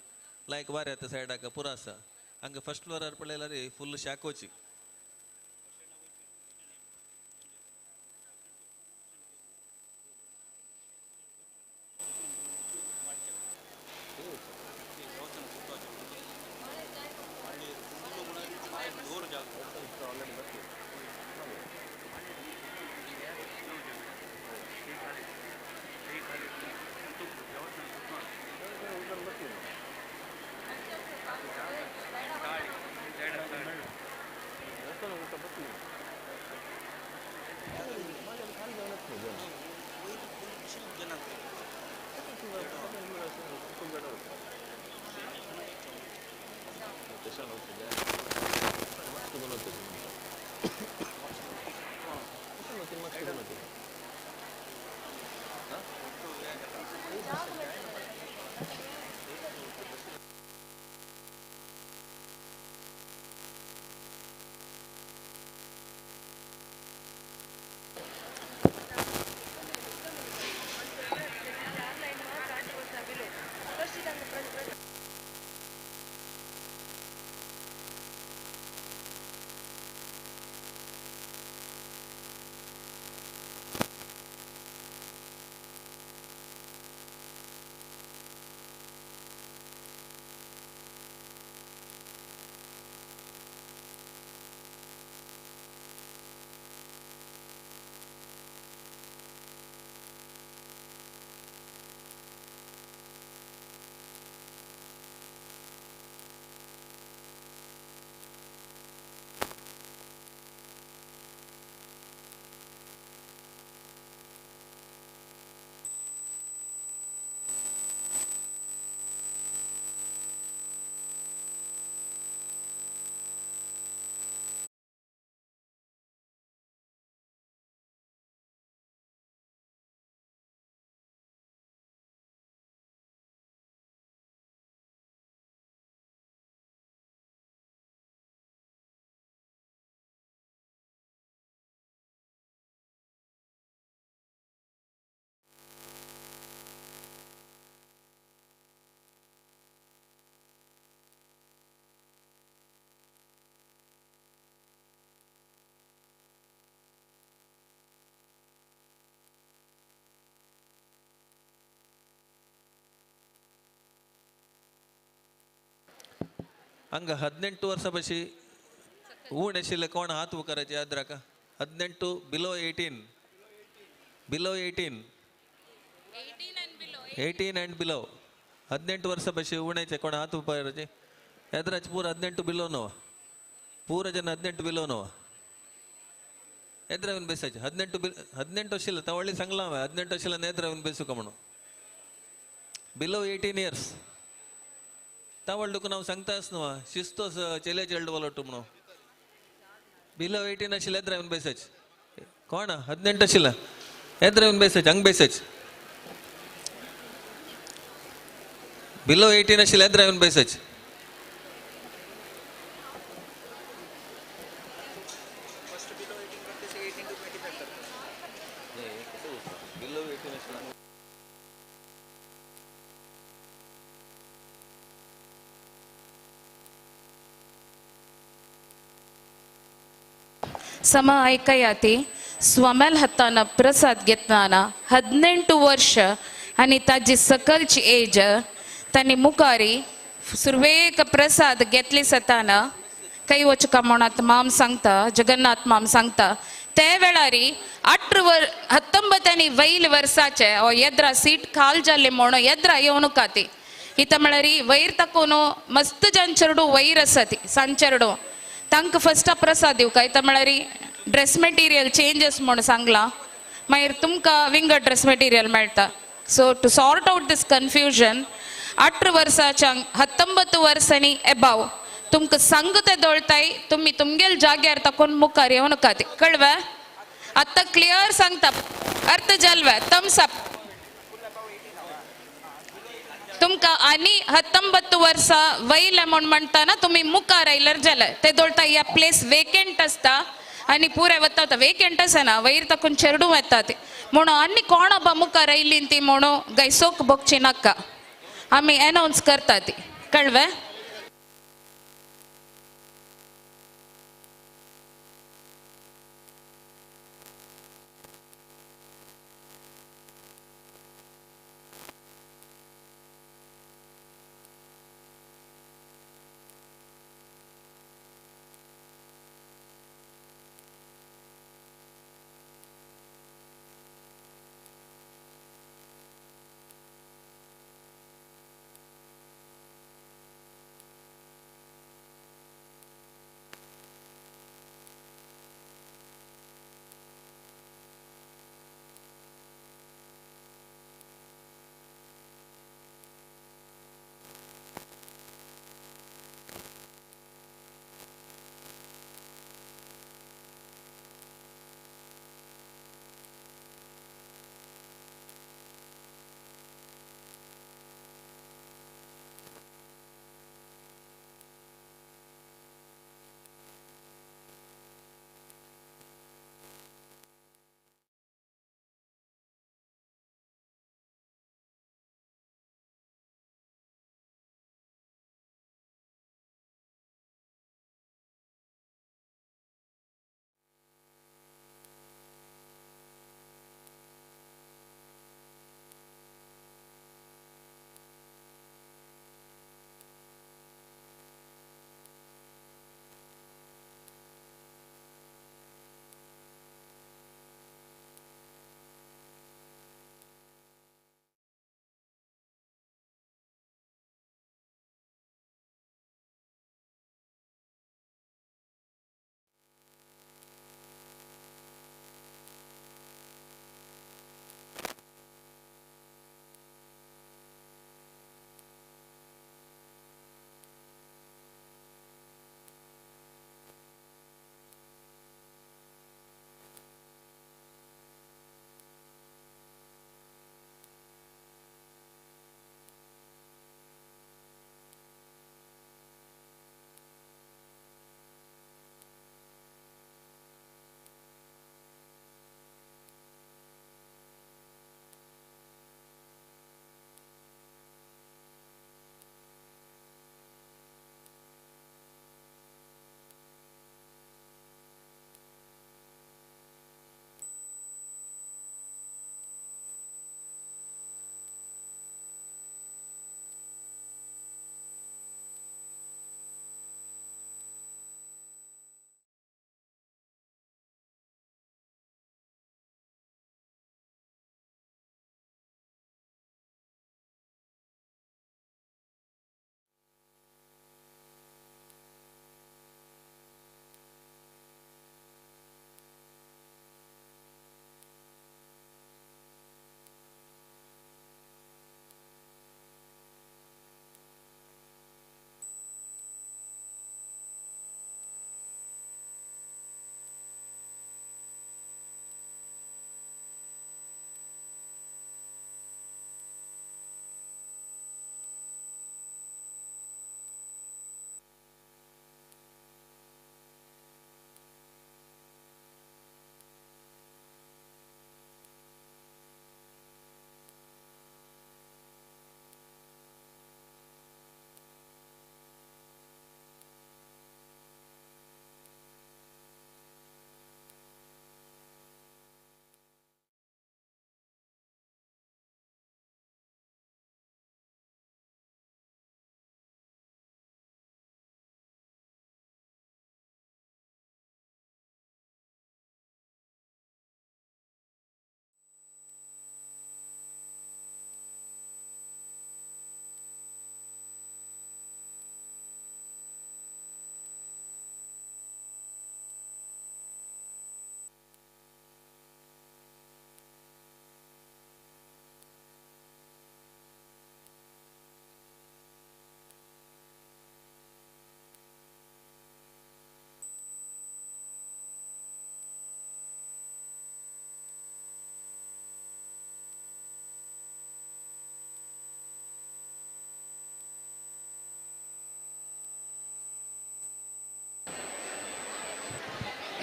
लायक वारें येता सायडाक पुरो आसा. हांगा फर्स्ट फ्लोरार पळयल्यार फुल्ल शाकोची. ಹಂಗ 18 ವರ್ಷ ಬಸಿ ಊಣ ಎಸಿಲ್ಲ ಕೋಣ ಹಾತು Karachi ಯಾದ್ರಾಕ 18 below 18 below 18 18 and below 18 ವರ್ಷ ಬಸಿ ಊಣೆಚೆ ಕೋಣ ಹಾತು ಪರಚಿ ಎದ್ರಾಚ್ ಪೂರ 18 ಬಿಲೋನೋ ಪೂರ ಜನ 18 ಬಿಲೋನೋ ಎದ್ರವನ್ ಬೇಸಾಚಿ 18 ಬಿಲ್ 18 ವರ್ಷ ಇಲ್ಲ ತವಳ್ಳಿ ಸಂಗ್ಲಾವೆ 18 ವರ್ಷ ಇಲ್ಲ ನೇದ್ರವನ್ ಬೇಸು ಕಮಣು ಬಿಲೋ 18 ಇಯರ್ಸ್ ತಾವಳ್ಳುಕು ನಾವು ಸಂಗ್ತಾಸ್ನುವ ಶಿಸ್ತು ಚೆಲೆ ಚೆಲ್ಡು ಒಲೊಟ್ಟು ಮಣು ಬಿಲೋ 18 ಅಶಿಲ್ಲ ಎದ್ರವನ್ ಬೇಸಾಚ್ ಕೋಣ 18 ಅಶಿಲ್ಲ ಎದ್ರವನ್ ಬೇಸಾಚ್ ಹಂಗ್ ಬೇಸಾಚ್ ಬಿಲೋ 18 ಅಶಿಲ್ಲ ಎದ್ರವನ್ ಬೇಸಾಚ್ ಸಮ ಐಕಯಾತಿ स्वमेल हातान प्रसाद घेतना 18 वर्ष आनी ताजी सकलची एज तांणी मुखारी सुरवेक प्रसाद घेतली सताना काही वचका म्हणत माम सांगता जगन्नाथ माम सांगता ते वेळारी 19 आनी वयल वर्साचे ओ येद्रा सीट खाल जाल्ले म्हणून येद्रा येवनू काती इथं म्हळ्यार वयर ताकून मस्त जन चेरडू वयर आसा ती सान चेरडू तांकां फस्ट प्रसाद दिवका इथं म्हळ्यार ड्रेस मटेरियल चेंजस म्हूण सांगलां मागीर तुमकां विंगड ड्रेस मटेरियल मेळटा. So to sort out this confusion 18 वर्साच्या 19 वर्सांनी एबाव तुमकां सांगता दोळताय तुमी तुमगेल जाग्यार ताकून मुखार येवं नाका ती कळवे आतां क्लियर सांगता अर्थ जालवे थम्स अप तुमकां आनी 19 वर्सां वयले म्हूण म्हणटाना तुमी मुखार आयल्यार जालें ते दोळता ह्या प्लेस वेकेंट आसता आनी पुरे वता वेकेंट आसना वयर ताकून चेरडू येता ती म्हणून आनी कोण बा मुखार आयली ती म्हणून गैसोक भोगची नाका आमी एनावन्स करता ती कळवे.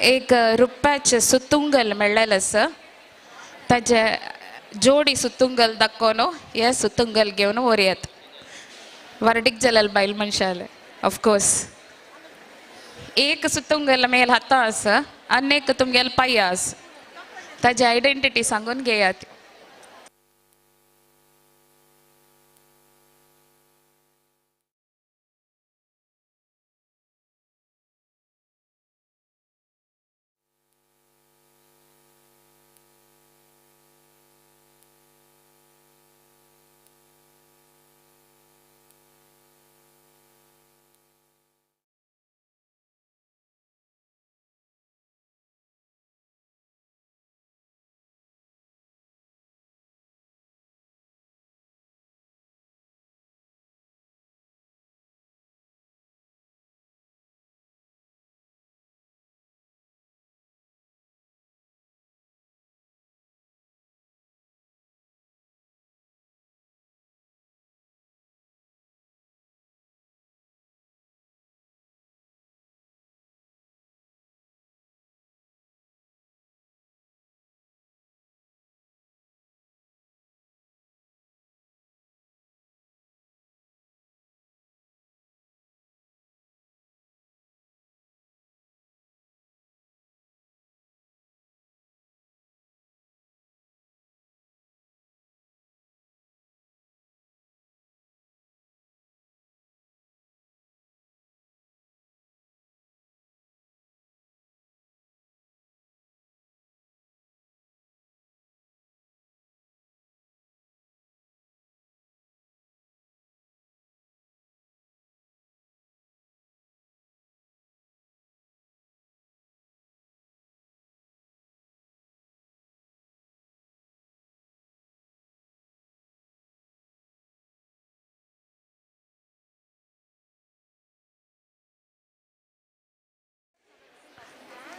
एक रुप्याचें सुतुंगल मेळ्ळेलें आसा, ताजे जोडी सुतुंगल दाखोवन हे सुतुंगल घेवन व्हरयात. वर्डीक जालेल बायल मनशाले ऑफकोर्स एक सुतुंगल मेल हाता आसा आनी एक तुमगेले पांया आसा, ताजी आयडेंटिटी सांगून घेयात.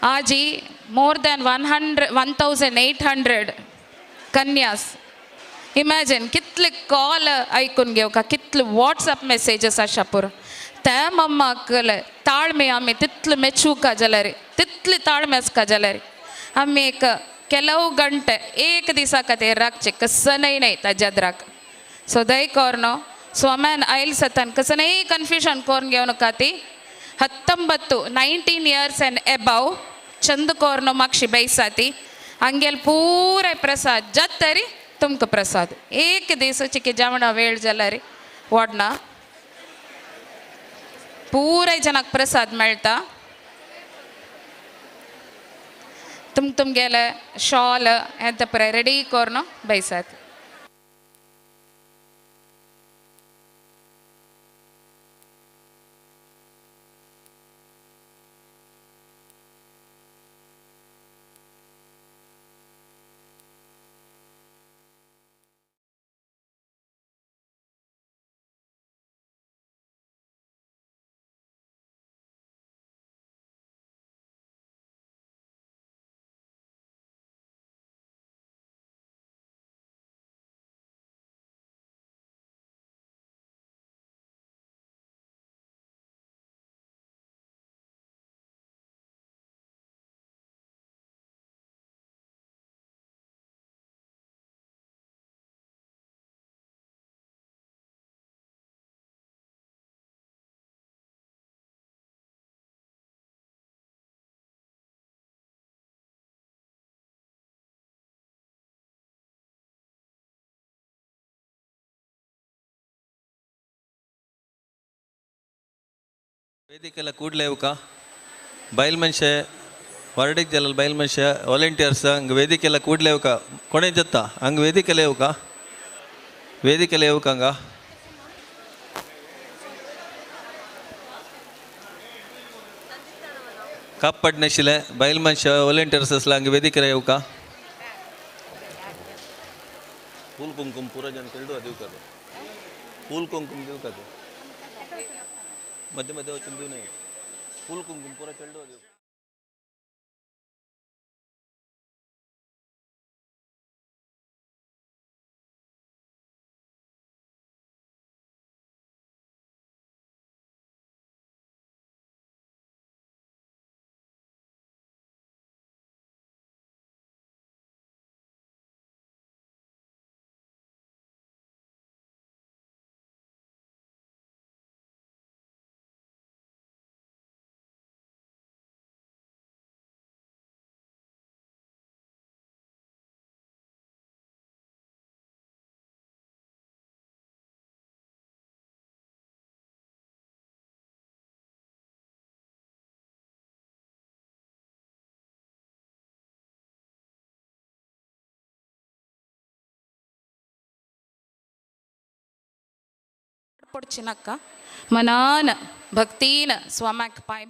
आजी मोर दॅन 1800 कन्यास. इमॅजिन कितले कॉल आयकून घेवका, कितले वॉट्सएप मेसेजीस आसा पुरो. त्या मम्माक ताळमे आमी तितले मेचुका जाल्यार, तितले ताळमे आसका जाल्यार आमी एक ಕೆಲವು ಗಂಟೆ एक दिसा खातीर राखचे कसनय न्हय ताज्यात राख. सो दय कोर्न स्वाम्यान आयल सतान कसनय कन्फ्युजन कोरून घेवं नाका. ती 19 19 इयर्स एंड एबाव चंद कोर्न मागशी बैसाती अंगेल पूरा प्रसाद जात तरी तुमकां प्रसाद एक दीस चिके जेवणा वेळ जाल्यार वाडना पुराय जनाक प्रसाद मेळटा. तुम तुमगेले शॉल हें पुराय रेडी करून बैसात. ವೇದಿಕೆಲ್ಲ ಕೂಡಲೇ ಇವಕ ಬಯಲ್ ಮನುಷ್ಯ ಹೊರಡಿಗೆ ಜಲ ಬಯಲ್ ಮನುಷ್ಯ ವಾಲಂಟಿಯರ್ಸ್ ಹಂಗೆ ವೇದಿಕೆಲ್ಲ ಕೂಡಲೇ ಇವಕ ಕೊನೆ ಜತ್ತ ಹಂಗೆ ವೇದಿಕೆಲ್ಲ ಇವಕ ವೇದಿಕೆಲ್ಲ ಇವಕ ಹಂಗ ಕಾಪಾಡ್ನಶಿಲೆ ಬಯಲ್ ಮನುಷ್ಯ ವಾಲಂಟಿಯರ್ಸ್ ಅಸಲ ಹಂಗೆ ವೇದಿಕೆಲ್ಲ ಇವಕ ಫೂಲ್ ಕುಂಕುಮ ಪೂರ ಜನ ಕೆಲ್ಡು ಅದು ಇವಕದು ಫೂಲ್ ಕುಂಕುಮ ದಿವಕದು मध्य मध्य वचन देऊ नये फुल कुंकुम पुरा चेंडू देऊ. आपोडची नाका, मनान भक्तीन स्वाम्याक पांय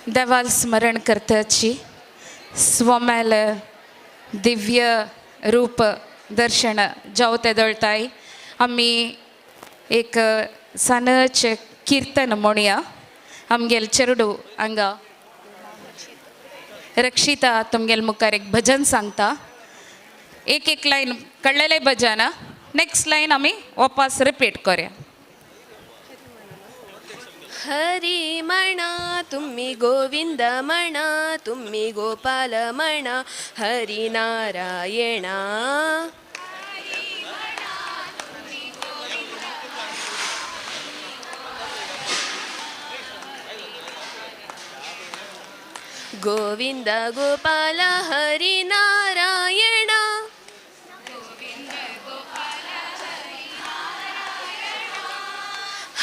देवाल स्मरण करताची स्वमेल दिव्य रूप दर्शन जावते दळताय आमी एक सनच कीर्तन म्हणया आमगेल चेरडू हांगा रक्षिता तुमगेल मुखार एक भजन सांगता. एक एक लायन कळ्ळेलें भजन, नेक्स्ट लायन आमी वापस रिपीट करया. हरी म्हणा तुम्ही गोविंद म्हणा तुम्ही गोपाल म्हणा हरी नारायणा. गोविंद गोपाल हरी नारायणा.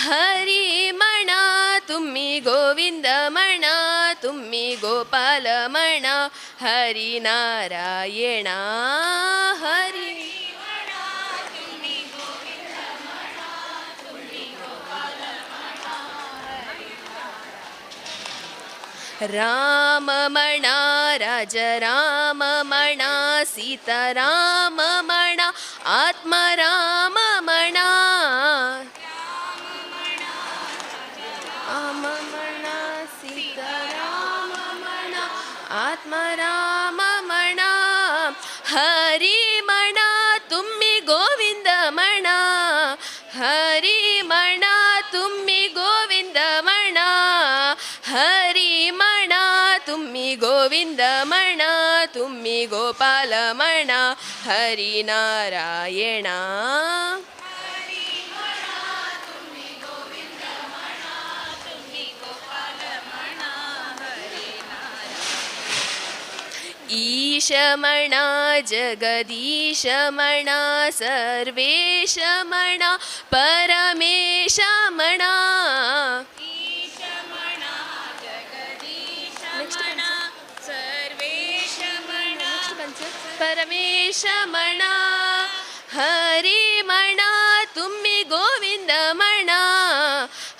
हरी म्हणा तुम्ही गोविंद म्हणा तुम्ही गोपाल म्हणा हरी नारायणा. हरी राम म्हणा राजा राम म्हणा सीता राम म्हणा आत्मा राम म्हणा. राम म्हणा सीता राम म्हणा आत्मा राम म्हणा. हरी म्हणा तुम्ही गोविंद म्हणा हरी म्हणा तुम्ही गोविंद म्हणा हरी म्हणा तुम्ही गोविंद म्हणा तुम्ही गोपाल म्हणा हरी नारायणा. ईश म्हणा जगदीश म्हणा सर्वेश म्हणा परमेश म्हणा. परमेश म्हणा हरी म्हणा तुम्ही गोविंद म्हणा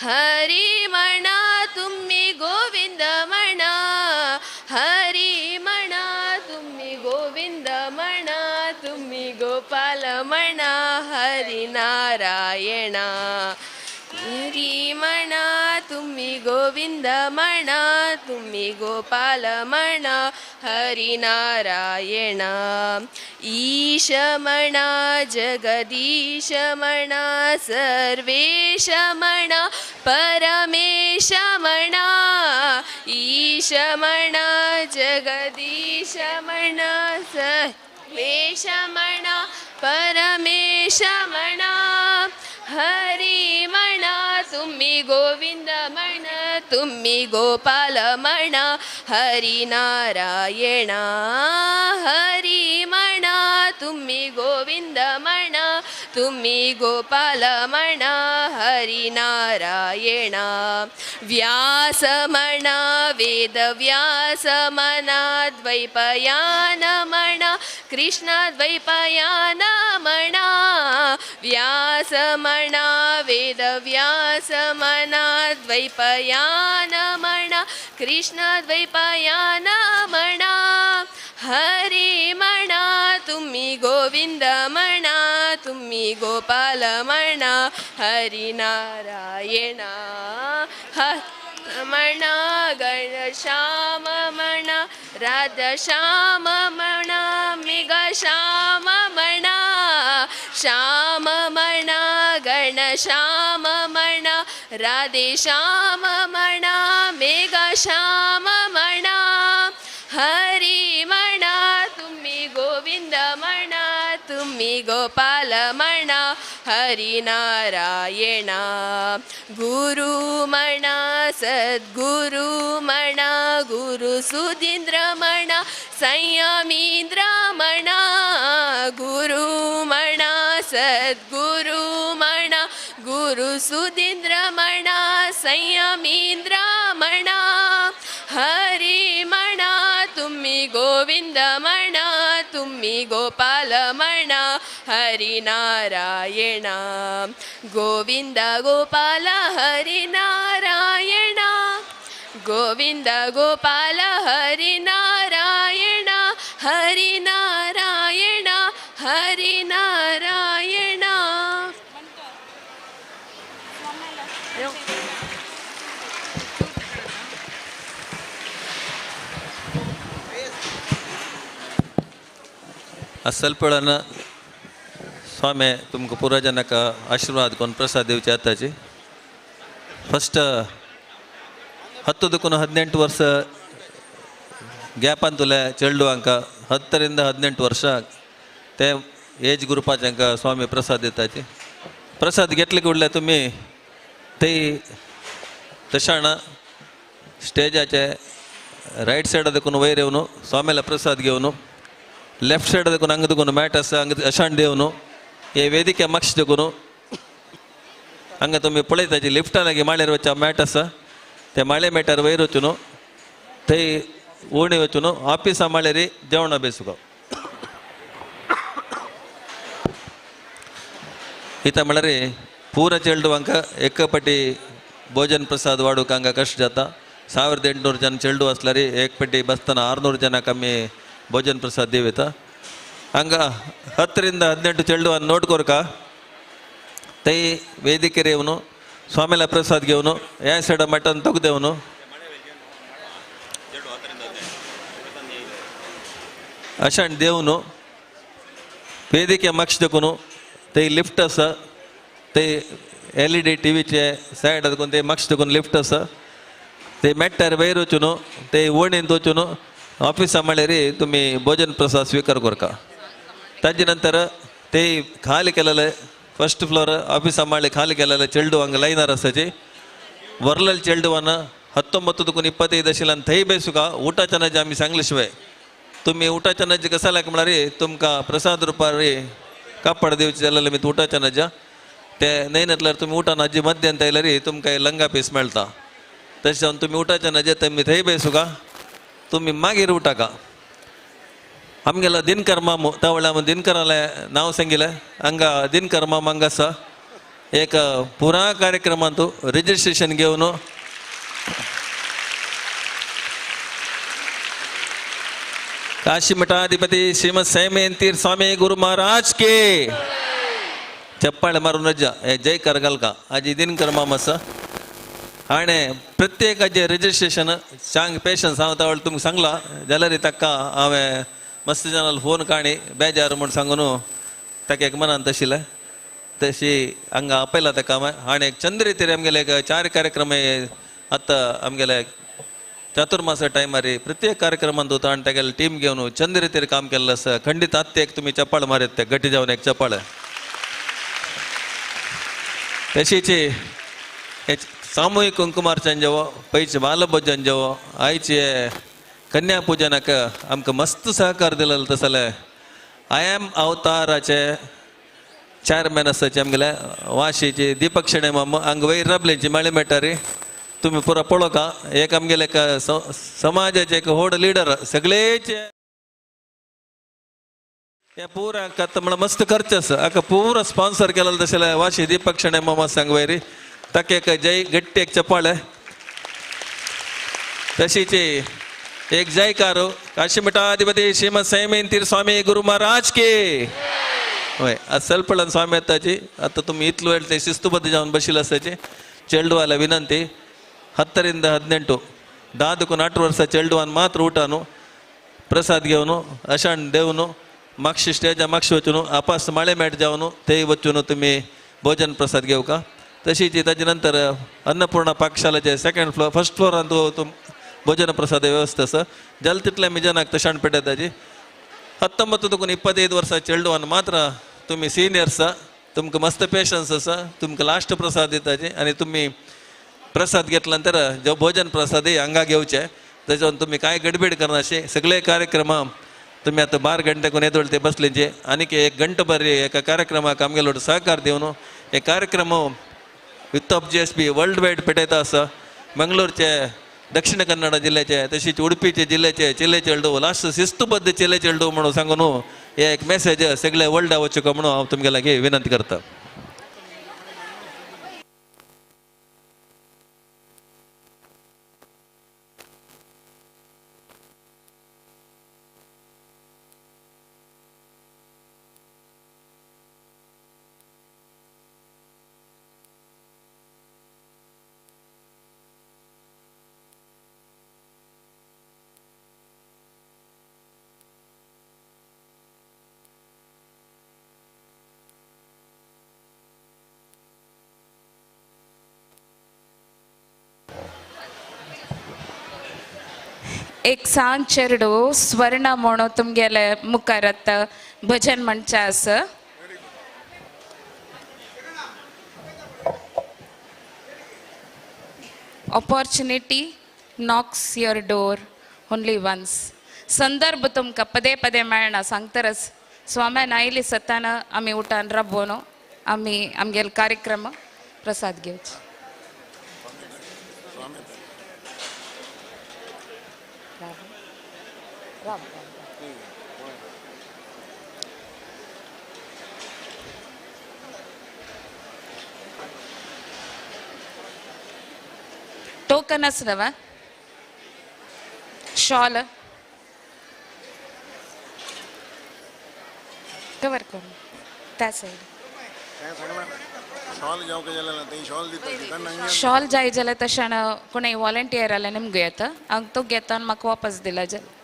हरी म्हणा तुम्ही गोविंद म्हणा हरी म्हणा तुम्ही गोविंद म्हणा तुम्ही गोपाल म्हणा हरी नारायणा. हरी म्हणा तुम्ही गोविंद म्हणा तुम्ही गोपाल म्हणा हरी नारायणा. ईश म्हणा जगदीश म्हणा सर्वेश म्हणा परमेश म्हणा. ईश म्हणा जगदीश म्हणा सर्वेश म्हणा परमेश म्हणा. हरी म्हणा तुम्ही गोविंद म्हणा तुम्ही गोपाल म्हणा हरी नारायणा. हरी म्हणा तुम्ही गोविंद म्हणा तुम्ही गोपाल म्हणा हरी नारायणा. व्यास म्हणा वेदव्यास म्हणा द्वैपयान म्हणा कृष्ण द्वैपयान म्हणा. व्यास म्हणा वेदव्यास म्हणा द्वैपयान म्हणा कृष्ण द्वैपयान म्हणा. हरी म्हणा तुम्ही गोविंद म्हणा तुम्ही गोपाल म्हणा हरी नारायणा. म्हणा गण श्याम म्हणा राधा श्याम म्हणा मेघ श्याम म्हणा. श्याम म्हणा गण श्याम म्हणा राधे श्याम म्हणा मेघ श्याम म्हणा. हरी म्हणा तुम्ही गोविंद म्हणा तुम्ही गोपाल म्हणा हरी नारायणा. गुरु म्हणा सद्गुरु म्हणा गुरु सुधींद्र म्हणा संयमींद्र म्हणा. गुरु म्हणा सद्गुरु म्हणा गुरु सुधींद्र म्हणा संयमींद्र म्हणा. हरी म्हणा तुम्ही गोविंद म्हणा तुम्ही गोपाल म्हणा हरी नारायणा. गोविंद गोपाल हरी नारायणा. गोविंद गोपाल हरि नारायण हरि नारायण हरि नारायण. ಸ್ವಲ್ಪ वेळान स्वामी तुमकां पुरा जनाक आशीर्वाद करून प्रसाद दिवचे आताची. फस्ट 10 ದಕ್ಕೂ 18 ವರ್ಷ ಗ್ಯಾಪ್ ಅಂತುಲೆ ಚೆಲ್ಡುವಂಕ 10 ರಿಂದ 18 ವರ್ಷ ते एज ग्रुपाच्यांक स्वामी प्रसाद दिताची. प्रसाद घेतले उडले तुमी ते तशाण स्टेजाचे रायट सायड देखून वयर येवन स्वामीला प्रसाद घेवन लेफ्ट सायड देखून हांगा देखून मॅट आसा हांगा अशाण देवन हे वेदिके मागशे देखून हांगा तुमी पळयताची लिफ्टा लागीं माळ्यार वचच्या मॅट आसा ते माळे मॅटार वयर वचून थंय ओणी वचून ऑफिसा माळ्यार जेवणां बेसुका. इथं म्हळ्यार पुरा चेडवांक एक पटी भोजन प्रसाद वाडूंक हांगा कश्ट जाता. 1800 जन चेडू आसल्यार एक पटी बसतना 600 जनाक आमी भोजन प्रसाद दिवता. हांगा 10 ರಿಂದ 18 चेडवान नोट कोरका थंय वेदिकेर येवन स्वामीला प्रसाद घेवन ह्या सायडा मटन तोगदेवन अशान देवन वेदिके मागशे देखून ते लिफ्ट आसा ते LED टीव्हीचे सायड देखून ते मागशे देखून लिफ्ट आसा ते मॅटार वयर वचून ते वणींत वचून ऑफिसा म्हळ्यार तुमी भोजन प्रसाद स्विकार करका. ताजे नंतर ते खाली केलेले फस्ट फ्लोर ऑफिसा माळे खाली केलेले चेडवांक लायनार आसाची वरलेले चेडवान 19 देखून 25 आशिल्ल्यान थंय बेसुका उटाच्या नाजे आमी सांगले शिवाय तुमी उटाच्या नाजे कसा लायक म्हळ्यार तुमकां प्रसाद रुपार कापड दिवचे जाल्यार मी उटाच्या नाज्या ते न्हय नासल्यार तुमी उटा नाजी मध्यांत आयल्यार तुमकां लंगा पीस मेळटा. तशें जावन तुमी उटाच्या नाजे तुमी थंय बेसुका तुमी मागीर उटाका. आमगेलो दिनकर मामू त्या वेळार दिनकरालें नांव सांगिलें हांगा दिनकर माम हांगा आसा एक पुरा कार्यक्रमांत रजिस्ट्रेशन घेवन काशी मठाधिपती श्रीमद सैमेन स्वामी गुरु महाराज के चप्पाळे मारून रजा हे जयकार घालका आजी दिनकर माम आसा. आनी प्रत्येकाचें रजिस्ट्रेशन चांग पेशन्स हांव त्या वेळार तुमकां सांगलां जाल्यार ताका हांवें मस्त जाणां फोन काणी बेजार म्हूण सांगून ताका एक मनांत आशिल्लें तशी हांगा आपयला ताका हांवें. आनी एक चंद्र आमगेले एक 4 कार्यक्रम आतां आमगेले चातुर्मासा टायमार प्रत्येक कार्यक्रमांत वता आनी तागेले टीम घेवन चंद्र काम केल्लें आसा. खंडीत आत्ते एक तुमी चप्पाळ मारत ते गटी जावन एक चप्पाळ. तशीच सामूहिक कुंकुमार्चन जेवो पयचे बालभोजन जेवो आयचे कन्या पुजनाक आमकां मस्त सहकार दिलेलो तसले I am अवताराचे चॅरमॅन आसाचे आमगेले वाशीचे दीपक शेणे माम हांगा वयर राबलेची माळे मेळटारी तुमी पुरा पळोवका एक आमगेले एक समाजाचे एक व्हड लिडर सगळेचे हे पुरा आतां म्हळ्यार मस्त खर्च आसा हाका पुरा स्पॉन्सर केलेलो तशें वाशी दीपक शेणे मामा सांग वयर ताका एक जय गट्टी एक चपाळे. तशीच एक जयकार काशी मठाधिपती श्रीमद सैमेन स्वामी गुरु महाराज के. हय आज सल्पळान स्वामी येताची आतां तुमी इतलो वेळ ते शिस्तुबद्ध जावन बशिल्ले आसाची. चेडवाला विनंती 10 ರಿಂದ 18 10 देखून 8 वर्सां चेडवान मात्र उठानु प्रसाद घेवन अशाण देवन मागशे स्टेजा मागशे वचून आपास माळे मेट जावन थंय वचून तुमी भोजन प्रसाद घेवका. तशीच ताजे नंतर अन्नपूर्णा पाकशालाचे सेकंड फ्लोर फर्स्ट फ्लोरान भोजन प्रसाद व्यवस्था आसा जाल तितले आमी जनाक तशाण पेटयताची. 19 देखून 25 वर्सां चेडवान मात्र तुमी सिनियर्स आसा तुमकां मस्त पेशन्स आसा तुमकां लास्ट प्रसाद दिताची आनी तुमी प्रसाद घेतल्या नंतर जो भोजन प्रसादय हांगा घेवचे तेच्यान तुमी कांय गडबीड करनाशे सगळे कार्यक्रम तुमी आतां 12 घंटे येदोळ ते बसलेचे आनीक 1 घंटो बरे एका कार्यक्रमाक आमगेलो सहकार दिवन हे कार्यक्रम with of GSB world wide पेटयता आसा. मंगळूरचे दक्षिण कन्नड जिल्ल्याचे तशीच उडपीचे जिल्ल्याचे चेले चेडू लास्ट शिस्तुबद्ध चेले चेडू म्हणून सांगून हे एक मेसेज सगळे वर्ल्डा वचूंक म्हणून हांव तुमगे लागीं विनंती करता. एक सांज चेडू स्वर्ण म्हणून तुमगेले मुखार आतां भजन म्हणचें आसा. Opportunity knocks your door only once. संदर्भ तुमकां पदे पदे मेळना सांगतरच स्वाम्यान आयली सतान आमी उठान राबोवन आमी आमगेले कार्यक्रम प्रसाद घेवचे. टोकन आसना शॉल कवर करून त्या सायड शॉल जाय जाल्यार तशें कोणूय वॉलंटियर आल्यार निमगो येता हांव तो घेता आनी म्हाका वापस दिला जाल्यार.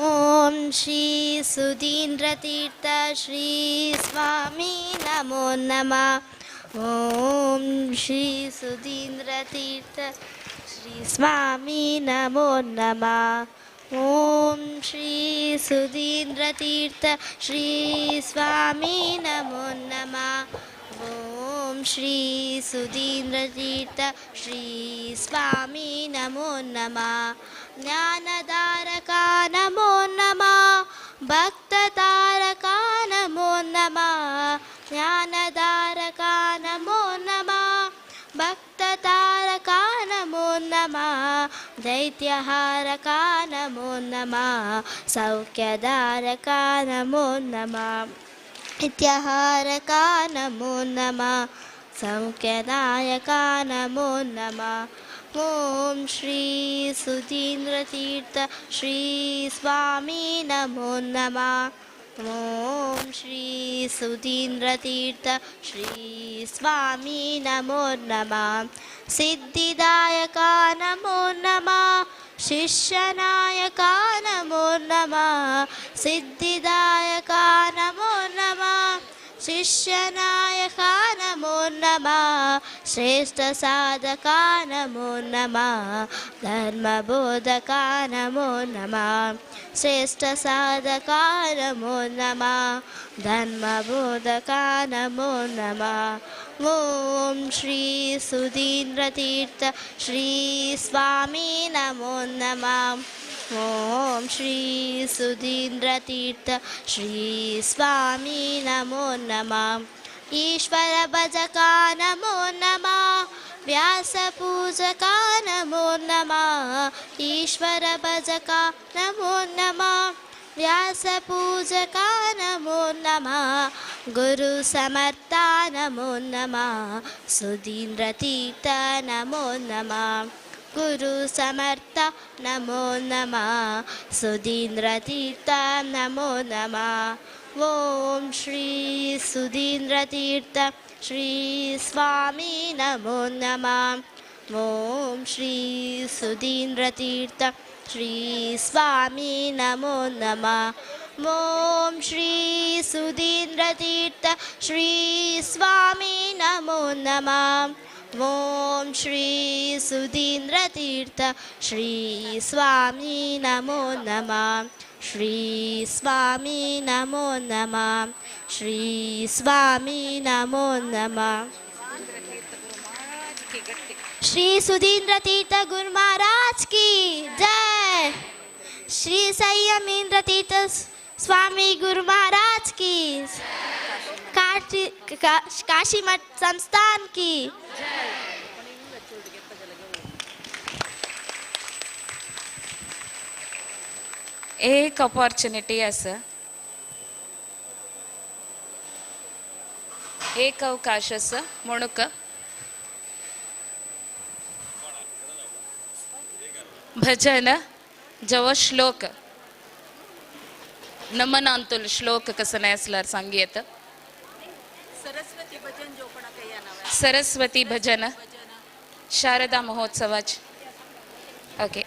ओम श्री सुधीन्द्र तीर्थ श्री स्वामी नमो नमः. ओम श्री सुधीन्द्र तीर्थ श्री स्वामी नमो नमः. ओम श्री सुधीन्द्र तीर्थ श्री स्वामी नमो नमः. ओम श्री सुधीन्द्र तीर्थ श्री स्वामी नमो नमः. ज्ञानदारका नमो नमः. भक्ततारका नमो नमः. ज्ञानदारका नमो नमः. भक्ततारका नमो नमः. दैत्यहारका नमो नमः. सौख्यदारका नमो नमः. नित्यहारका नमो नमः. सौख्यदायका नमो नमः. ओम श्री सुधीन्द्र तीर्थ श्री स्वामी नमो नमः. ओम श्री सुधीन्द्र तीर्थ श्री स्वामी नमो नमः. सिद्धिदायका नमो नमः. शिष्यनायका नमो नमः. सिद्धिदायका नमो नमः. शिष्यनायका नमो नमः. श्रेष्ठसाधका नमो नमः. धर्मबोधका नमो नमः. श्रेष्ठसाधका नमो नमः. धर्मबोधका नमो नमः. ओम श्री सुधीन्द्र तीर्थ श्री स्वामी नमो नमः. ओम श्री सुधीन्द्र तीर्थ श्री स्वामी नमो नमः. ईश्वर भजका नमो नमः. व्यास पूजका नमो नमः. ईश्वर भजका नमो नमः. व्यास पूजका नमो नमः. गुरु समर्था नमो नमः. सुधीन्द्र तीर्थ नमो नमः. गुरु समर्थ नमो नमः. सुधीन्द्र तीर्थ नमो नमः. ओम श्री सुधीन्द्र तीर्थ श्री स्वामी नमो नमः. ओम श्री सुधीन्द्र तीर्थ श्री स्वामी नमो नमः. ओम श्री सुधीन्द्र तीर्थ श्री स्वामी नमो नमः. ओम श्री सुधीन्द्र तीर्थ श्री स्वामी नमो नमः. श्री स्वामी नमो नमः. श्री स्वामी नमो नमः. श्री सुधीन्द्र तीर्थ गुरु महाराज की जय. श्री संयमीन्द्र तीर्थ स्वामी गुरु महाराज की. काशी मठ संस्थान की. एक ऑपॉर्च्युनिटी आसा, एक अवकाश आसा म्हणूक भजन जव श्लोक नमनांतुल श्लोक कसं आसल्यार सांगयेत. सरस्वती भजन शारदा महोत्सवाच. ओके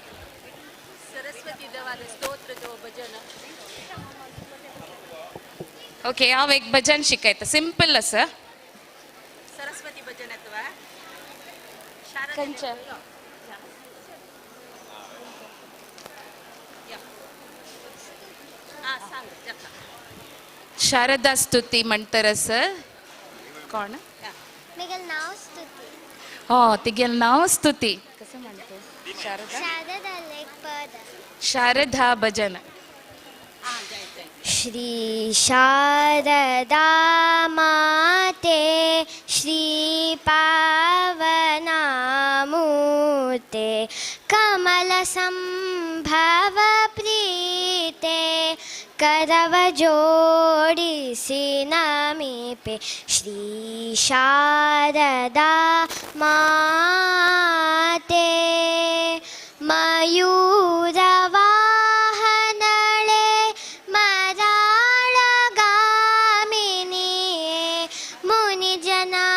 ओके हांव एक भजन शिकयता, सिंपल आसा. सरस्वती भजन अथवा खंयचें? शारदा स्तुती म्हणतर कोण? नाव स्तुती. हो तिगेल नाव स्तुती. कसं म्हणतो? शारदा शारदा भजन. श्री शारदा माते श्री पावना मूर्ते कमल संभव प्रीते करव जोडिसी नमिपे श्री शारदा माते मयूरवाहनळे मराळगामिनीये मुनिजना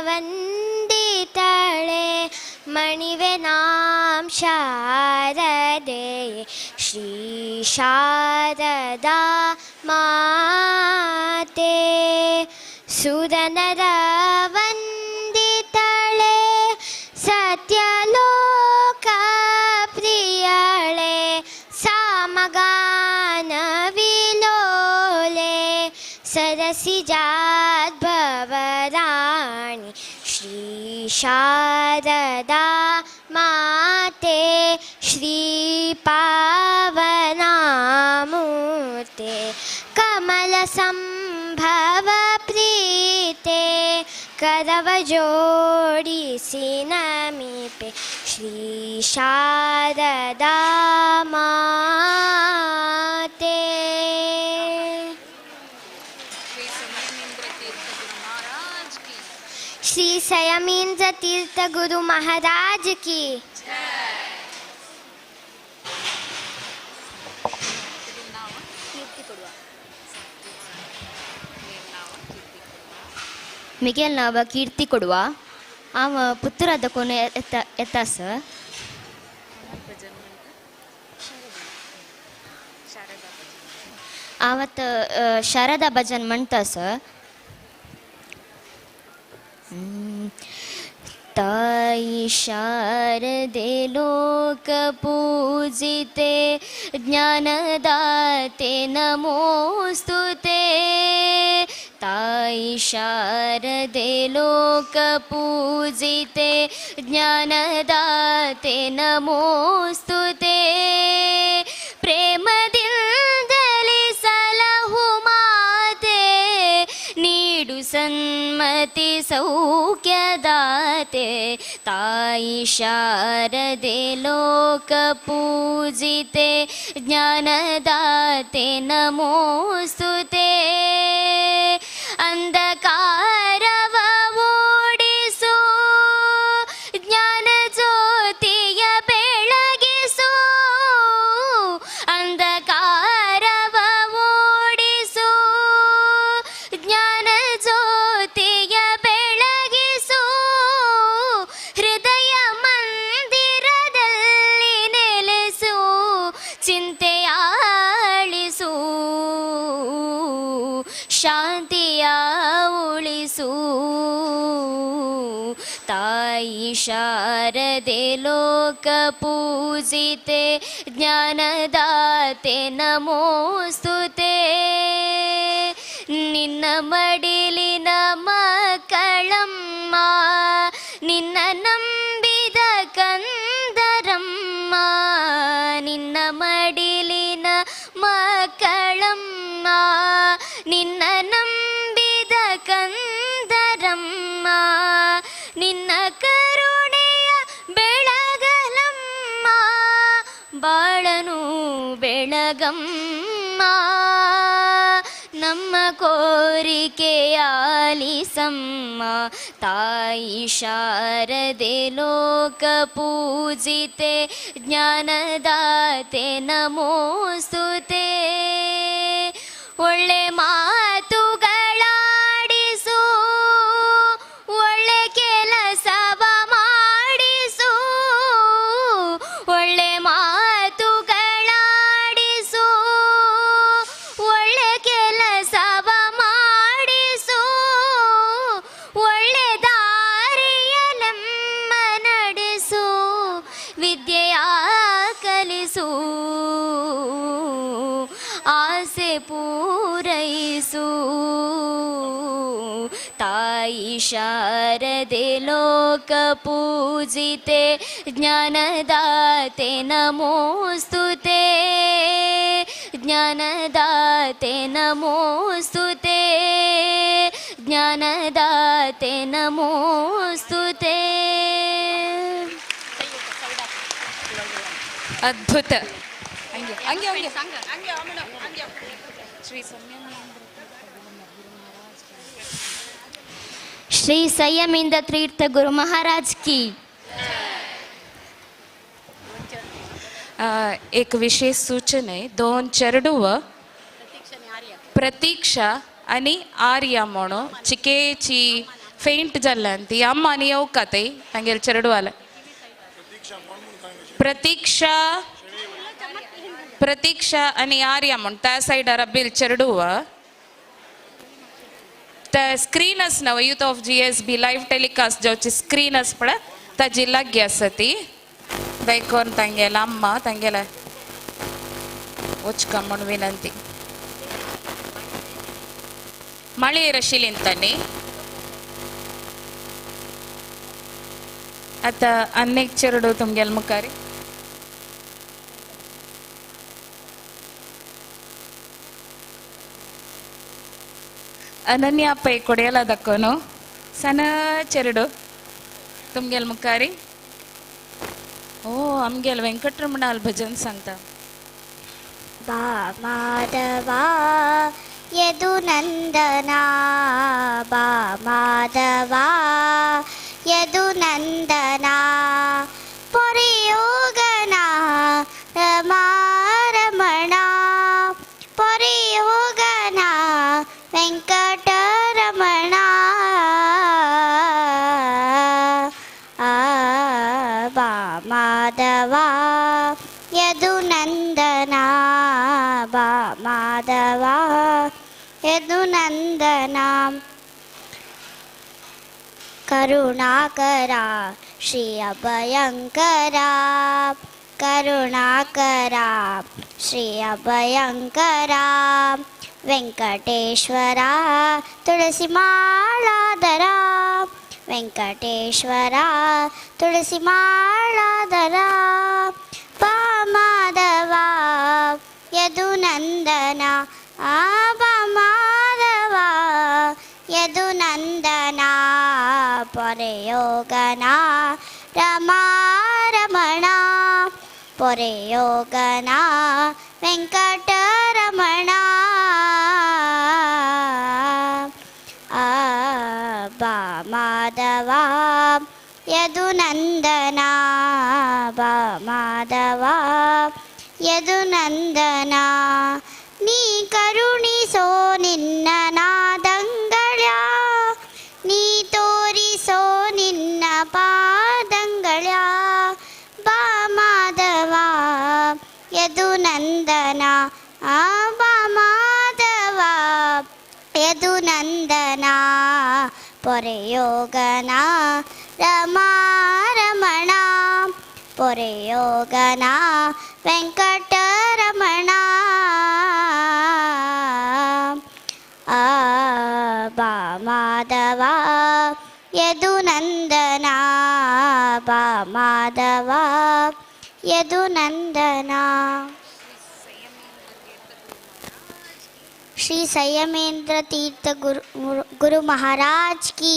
वन्दितळे मणिवे नाम शारदे श्री शारदा माते सुरनर वन्दितळे सत्यलोक प्रियळे सामगान विलोले सरसिजात भवराणि श्री शारदा माते श्री पावना मूर्ते कमल संभव प्रीते करव जोडिसी नमिपे श्री शारदा माते. श्री सयमींद्र तीर्थ गुरु महाराज की. ಮಿಗೆಲ್ ನಾವ ಕೀರ್ತಿ ಕೊಡುವ ಆವ ಪುತ್ತೂರಾದ ಕೊನೆ ಎತ್ತ ಎತ್ತಾಸ. ಆವತ್ತು ಶಾರದಾ ಭಜನ್ ಮಂಟಾಸ. ತಾಯಿ ಶಾರದೆ ಲೋಕ ಪೂಜಿತೆ ಜ್ಞಾನದಾತೆ ನಮೋಸ್ತುತೆ. ತಾಯಿ ಶಾರದೆ ಲೋಕ ಪೂಜಿತೆ ಜ್ಞಾನದಾತೆ ನಮೋಸ್ತುತೆ. ಪ್ರೇಮದಿಂದಲೇ ಸಲಹು ಮಾತೆ ನೀಡು ಸನ್ಮತಿ ಸೌಖ್ಯದಾತೆ. ತಾಯಿ ಶಾರದೆ ಲೋಕ ಪೂಜಿತೆ ಜ್ಞಾನದಾತೆ ನಮೋಸ್ತುತೆ. ಅಂಧಕಾರವ ಓಡಿಸು ಜ್ಞಾನ ಜ್ಯೋತಿಯ ಬೆಳಗಿಸು. ಅಂಧಕಾರವ ಓಡಿಸು ಜ್ಞಾನ ಜ್ಯೋತಿಯ ಬೆಳಗಿಸು. ಹೃದಯ ಮಂದಿರದಲ್ಲಿ ನೆಲೆಸು ಚಿಂತೆಯಾಳಿಸು ಶಾಂತಿಯ ಉಳಿಸು. ತಾಯಿ ಶಾರದೆ ಲೋಕ ಪೂಜಿತೆ ಜ್ಞಾನದಾತೆ ನಮೋಸ್ತುತೆ. ನಿನ್ನ ಮಡಿಲಿನ ಮಕ್ಕಳಮ್ಮ ನಿನ್ನ ನಂಬಿದ ಕಂದರಮ್ಮ. ನಿನ್ನ ಮಡಿಲಿನ ಮಕ್ಕಳಮ್ಮ ನಿನ್ನ ನಂಬಿದ ಕಂದರಮ್ಮ. ನಿನ್ನ ಕರುಣೆಯ ಬೆಳಗಲಮ್ಮ ಬಾಳನು ಬೆಳಗಮ್ಮ ನಮ್ಮ ಕೋರಿಕೆಯಾಲಿಸಮ್ಮ ತಾಯಿ ಶಾರದೆ ಲೋಕ ಪೂಜಿತೆ ಜ್ಞಾನದಾತೆ ನಮೋಸ್ತುತೆ ಒಳ್ಳೆ ಮಾತುಗಳಾಡಿಸು ಒಳ್ಳೆ ಕೆಲಸವ ಮಾಡಿಸು ಒಳ್ಳೆ ಮಾತುಗಳಾಡಿಸು ಒಳ್ಳೆ ಕೆಲಸವ ಮಾಡಿಸು ಒಳ್ಳೆ ದಾರಿಯಲಮ್ಮ ನಡೆಸು ವಿದ್ಯೆಯ ಕಲಿಸು ಆಸೆ ಪೂರೈಸು ತಾಯಿ ಶಾರದೆ ಲೋಕ ಪೂಜಿತೆ ಜ್ಞಾನದಾತೆ ನಮೋಸ್ತುತೆ ಜ್ಞಾನದಾತೆ ನಮೋಸ್ತುತೆ ಜ್ಞಾನದಾತೆ ನಮೋಸ್ತುತೆ. ಅದ್ಭುತ. ಹಂಗೆ ಹಂಗೆ ಶ್ರೀ ಶ್ರೀ ಸಂಯಮಿಂದ ತೀರ್ಥ ಗುರು ಮಹಾರಾಜ್ ಕಿ. एक विशेष सूचने दोन चेरडुव प्रतीक्षा आनी आर्या म्हणून चिकेची फेंट जाल्ल्यान ती अम्मा आनी येवका ती तांगेले चेरडुवाले प्रतीक्षा प्रतीक्षा आनी आर्या म्हूण त्या सायडार बिल चेरडुव त्या स्क्रीन आसना youth of GSB live telecast जावची स्क्रीन आसा पळय ताजी लागीं आसा ती देखून तांगेला अम्मा तांगेला वचका म्हूण विनंती. माळयेर आशिल्ली तांणी आतां आनीक चेरडू तुमगेले मुखार. अनन्या पै कोडयला दाखोवनो सण चेरडू तुमगेले मुखारी. ओ आमगेल वेंकटरमणाल भजन सांगता. बा माधवा यदुनंदना बा माधवा यदुनंदना परियोगना रमारमणा परियोगना वेंकटरमणा बा माधवा यदुनंदना बा माधवा यदुनंदना करुणाकरा श्री अभयंकरा करुणाकरा श्री अभयंकरा वेंकटेश्वरा तुळसी माळाधरा वेंकटेश्वरा तुळसी माळाधरा बा माधवा यदुनंदना बा माधवा यदुनंदना परयोगना रमारमणा परयोगना वेंकटरमणा बा माधवा यदुनंदना बा माधवा यदुनंदना ನೀ ಕರುಣಿಸೋ ನಿನ್ನ ನಾದಂಗಳ ನೀ ತೋರಿಸೋ ನಿನ್ನ ಪಾದಂಗಳ ಬಾ ಮಾಧವ ಯದುನಂದನ ಆ ಬಾ ಮಾಧವ ಯದುನಂದನ ಪೊರೆಯೋಗನ ರಮಾರಮಣ ಪೊರೆಯೋಗನ ವೆಂಕಟರಮಣ ಆ ಬಾ ಮಾಧವ ಯದುನಂದನ ಬಾ ಮಾಧವ ಯದುನಂದನ. श्री संयमेंद्र तीर्थ गुरु गुरु महाराज की.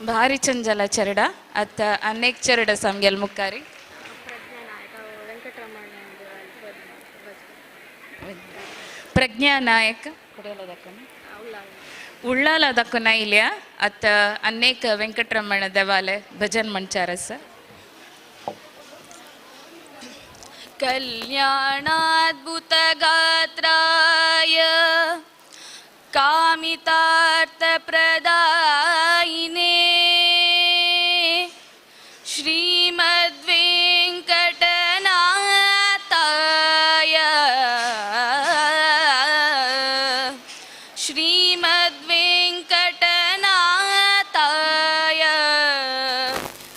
ಭಾರಿ ಚಂಜಲ ಚರಡ ಅತ್ತ ಅನೇಕ ಚರಡ ಸಾಮ್ಗೆಲ್ ಮುಕ್ಕಾರಿ. ಪ್ರಜ್ಞಾ ನಾಯಕ್ ಉಳ್ಳಾಲ ದಕ್ಕು ನೈಲ್ಯ ಅತ್ತ ಅನೇಕ ವೆಂಕಟರಮಣ ದೇವಾಲಯ ಭಜನ್ ಮಂಚಾರಸ. ಕಲ್ಯಾಣಾದ್ಭುತಗಾತ್ರಾಯ ಕಾಮಿತಾರ್ಥಪ್ರದಾಯಿನೇ ಶ್ರೀಮದ್ವೆಂಕಟನಾಥಾಯ ಶ್ರೀಮದ್ವೆಂಕಟನಾಥಾಯ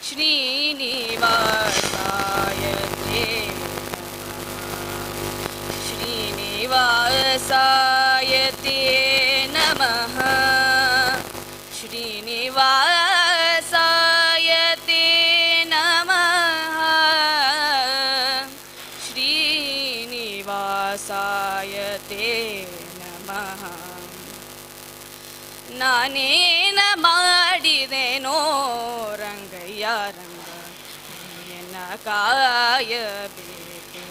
ಶ್ರೀನಿವಾಸಾಯ ತೇ ಶ್ರೀನಿವಾಸಾಯ ತೇ ನಮಃ ಶ್ರೀನಿವಾಸಾಯ ತೇ ನಮಃ ಶ್ರೀನಿವಾಸಾಯ ತೇ ನಮಃ. ನಾನೇನ ಮಾಡಿದೆನೋ ರಂಗಯ್ಯ ರಂಗ ಎನ್ನ ಕಾಯಬೇಕು,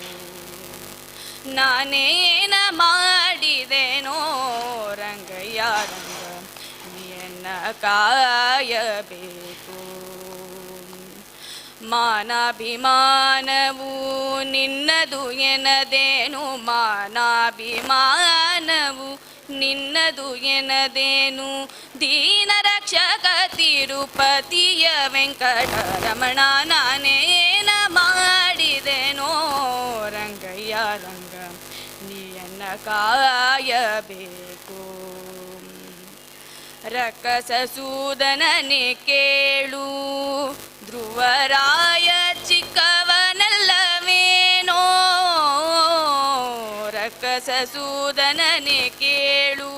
ನಾನೇನ ಮಾಡಿದೆನೋ ರಂಗಯ್ಯ ರಂಗ ಎನ್ನ ಕಾಯಬೇಕು. ಮಾನಾಭಿಮಾನವು ನಿನ್ನದು ಎನದೇನು, ಮಾನಾಭಿಮಾನವು ನಿನ್ನದು ಎನದೇನು, ದೀನರಕ್ಷಕ ತಿರುಪತಿಯ ವೆಂಕಟರಮಣ ನಾನೇನ ಮಾಡಿದೆನೋ ರಂಗಯ್ಯ ರಂಗ ನೀಯನ್ನ ಕಾಯಬೇಕು. ರಕ್ಕಸಸೂದನನೆ ಕೇಳು ಧ್ರುವರಾಯ ಚಿಕ್ಕವನಲ್ಲವೇನೋ, ರಕ್ಕಸಸೂದನನೆ ಕೇಳು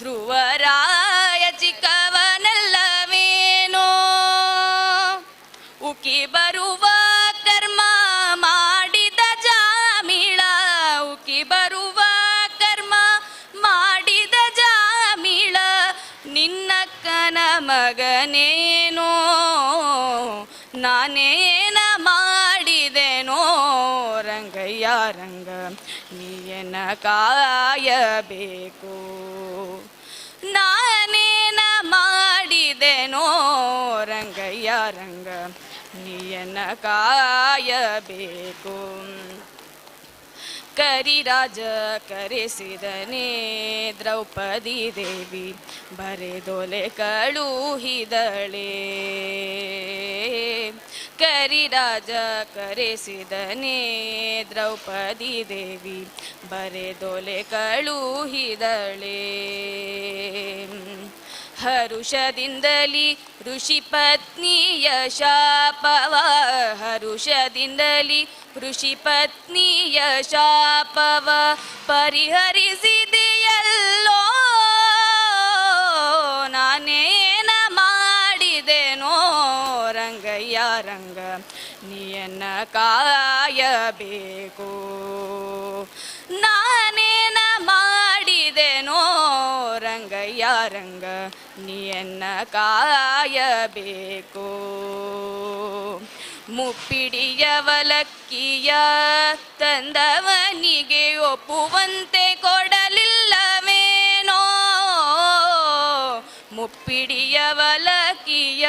ಧ್ರುವರಾಯ ಚಿಕ್ಕವನಲ್ಲವೇನೋ, ಉಕ್ಕಿ ಬರುವ ಕರ್ಮ ಮಾಡಿದ ಜಾಮಿಳ, ಉಕ್ಕಿ ಬರುವ ಕರ್ಮ ಮಾಡಿದ ಜಾಮಿಳ ನಿನ್ನಕ್ಕನ ಮಗನೇನೋ, ನಾನೇನ ಮಾಡಿದೆನೋ ರಂಗಯ್ಯ ರಂಗ ನೀಯನ ಕಾಯಬೇಕು, ನಾನೇನ ಮಾಡಿದೆನೋ ರಂಗಯ್ಯ ರಂಗ ನೀಯನ ಕಾಯಬೇಕು. ಕರಿರಾಜ ಕರೆಸಿದನೇ ದ್ರೌಪದಿ ದೇವಿ ಬರೆದೊಲೆ ಕಳುಹಿದಳೆ, ಕರಿರಾಜ ಕರೆಸಿದನೇ ದ್ರೌಪದಿ ದೇವಿ ಬರೆದೊಲೆ ಕಳುಹಿದಳೆ. ಹರುಷದಿಂದಲಿ ಋಷಿ ಪತ್ನಿಯ ಶಾಪವ, ಹರುಷದಿಂದಲಿ ಋಷಿ ಪತ್ನಿಯ ಶಾಪವ ಪರಿಹರಿಸಿದೆಯಲ್ಲೋ, ನಾನೇನ ಮಾಡಿದೆನೋ ರಂಗಯ್ಯ ರಂಗ ನೀಯನ್ನ ಕಾಯಬೇಕು, ನಾನೇನ ಮಾಡಿದೆನೋ ರಂಗಯ್ಯ ರಂಗ ನೀಯನ್ನ ಕಾಯಬೇಕು. ಮುಪ್ಪಿಡಿಯವಲಕ್ಕಿಯ ತಂದವನಿಗೆ ಒಪ್ಪುವಂತೆ ಕೊಡಲಿಲ್ಲವೇನೋ, ಮುಪ್ಪಿಡಿಯವಲಕ್ಕಿಯ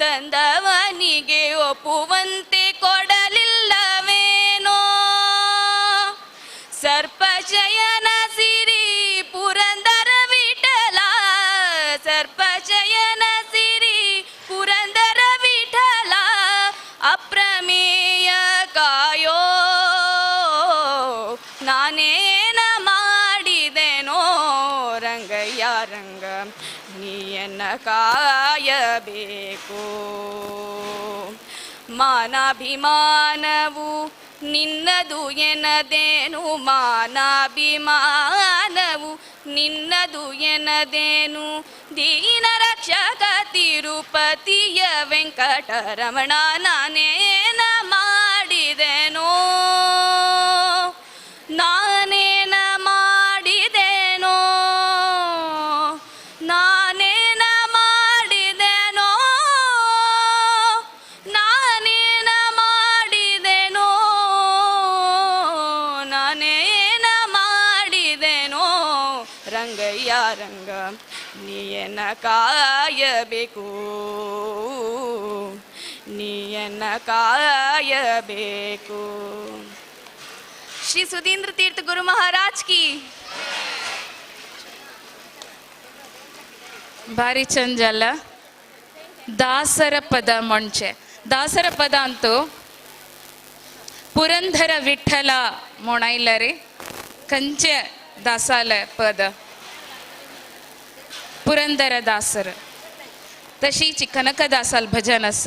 ತಂದವನಿಗೆ ಒಪ್ಪುವಂತೆ ಕೊಡಲಿಲ್ಲವೇನೋ, ಸರ್ಪಶಯನ ಸಿರಿ ಪುರಂದರ ವಿಠಲ, ಸರ್ಪಶಯನ ಸಿರಿ ಪುರಂದರ ವಿಠಲ ಅಪ್ರಮೇಯ ಕಾಯೋ, ನಾನೇನ ಮಾಡಿದೆನೋ ರಂಗಯ್ಯ ರಂಗ ನೀಯನ್ನ ಕಾಯಬೇಕು. ಮಾನಾಭಿಮಾನವು ನಿನ್ನದು ಎನದೇನು, ಮಾನಾಭಿಮಾನವು ನಿನ್ನದು ಎನದೇನು, ದೀನರಕ್ಷಕ ತಿರುಪತಿಯ ವೆಂಕಟರಮಣ ನಾನೇನ ಮಾಡಿದೆನೋ, ನಾನೇನ ಮಾಡಿದೆನೋ, ನಾನೇನ ಮಾಡಿದೆನೋ, ನಾನೇನ ಮಾಡಿದೆನೋ, ನಾನೇನ ರಂಗ ನೀಯನ ಕಾಯಬೇಕು ನೀಯನ ಕಾಯಬೇಕು. ಶ್ರೀ ಸುಧೀಂದ್ರ ತೀರ್ಥ ಗುರು ಮಹಾರಾಜ್ ಕಿ. ಭಾರಿ ಚಂಜಲ್ಲ ದಾಸರ ಪದ ಮೊಂಚೆ. ದಾಸರ ಪದ ಅಂತೂ ಪುರಂದರ ವಿಠಲ ಮೊಣೈಲರಿ ಕಂಚೆ ದಾಸಾಲ ಪದ ಪುರಂದರ ದಾಸರು. ತಶೀಚಿ ಕನಕದಾಸಾಲ್ ಭಜನ್ ಅಸ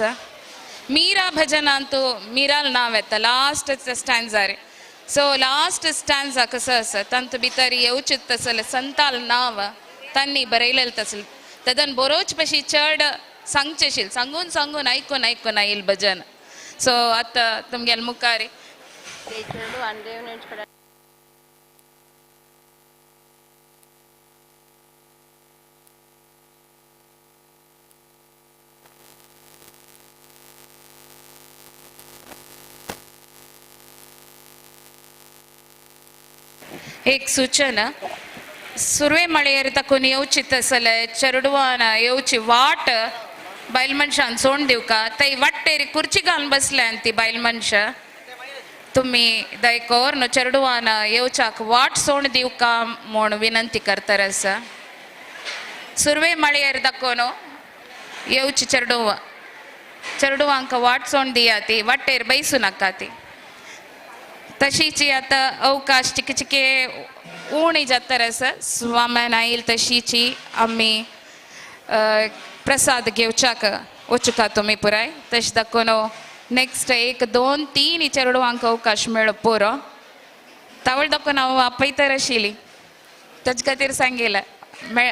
ಮೀರಾ ಭಜನ ಅಂತೂ ಮೀರಾಲ್ ನಾವೆತ್ತ ಲಾಸ್ಟ್ ಸ್ಟ್ಯಾನ್ಸಾ ರೀ. ಸೊ ಲಾಸ್ಟ್ ಸ್ಟ್ಯಾನ್ಸಾ ಕಸ ಅಸ ತಂತು ಬಿತರಿ ಯೌಚಿತ್ ತಸಲ ಸಂತಾಲ್ ನಾವ ತನ್ನಿ ಬರೈಲಲ್ ತಸಲ್ ತದನ್ ಬರೋಚ್ ಪಶಿ ಚಡ್ सांगचेशील सांगून सांगून ऐकून ऐकून येईल भजन. सो आता तुमगेल मुखारी एक सूचना सुर्वे मळयेर ताकून येवची तसले चेडवान येवची वाट बायल मनशान सोड दिवका थंय वाटेर खुर्ची घालून बसल्यान ती बायल मनशां तुमी दयकोर न्हू चेडवान येवच्याक वाट सोड दिवका म्हूण विनंती करतर आसा. सुर्वे मळयेर दाखोवन येवची चेडवा चेडवांक वाट सोड दिया ती वाटेर बैसूं नाका ती. तशीची आतां अवकाश चिके चिके उणी जाता आसा. स्वाम्यान आयल तशीची आमी प्रसाद घेवच्याक वचुका तुमी पुराय तशें दाखोवन नेक्स्ट 1 2 3 चेडवांक अवकाश मेळो पुरो तावळ दाखोवन हांव आपयतर आशिल्ली ताजे खातीर सांगिल्लें मेळ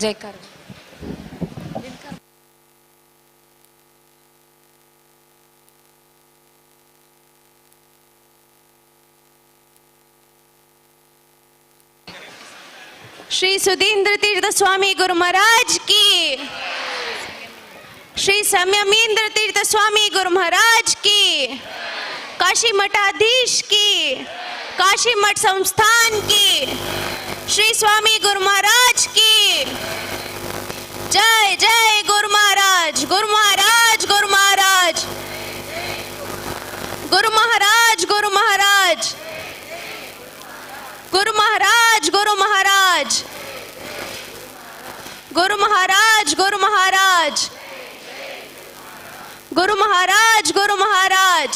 जयकार. श्री सुधींद्र तीर्थ स्वामी गुरु महाराज की, श्री संयमींद्र तीर्थ स्वामी गुरु महाराज की, काशी मठाधीश की, काशी मठ संस्थान की, श्री स्वामी गुरु महाराज की जय। जय गुरु महाराज, गुरु महाराज, गुरु महाराज, गुरु महाराज, गुरु महाराज, गुरु महाराज, गुरु महाराज, गुरु महाराज, गुरु महाराज, गुरु महाराज, गुरु महाराज,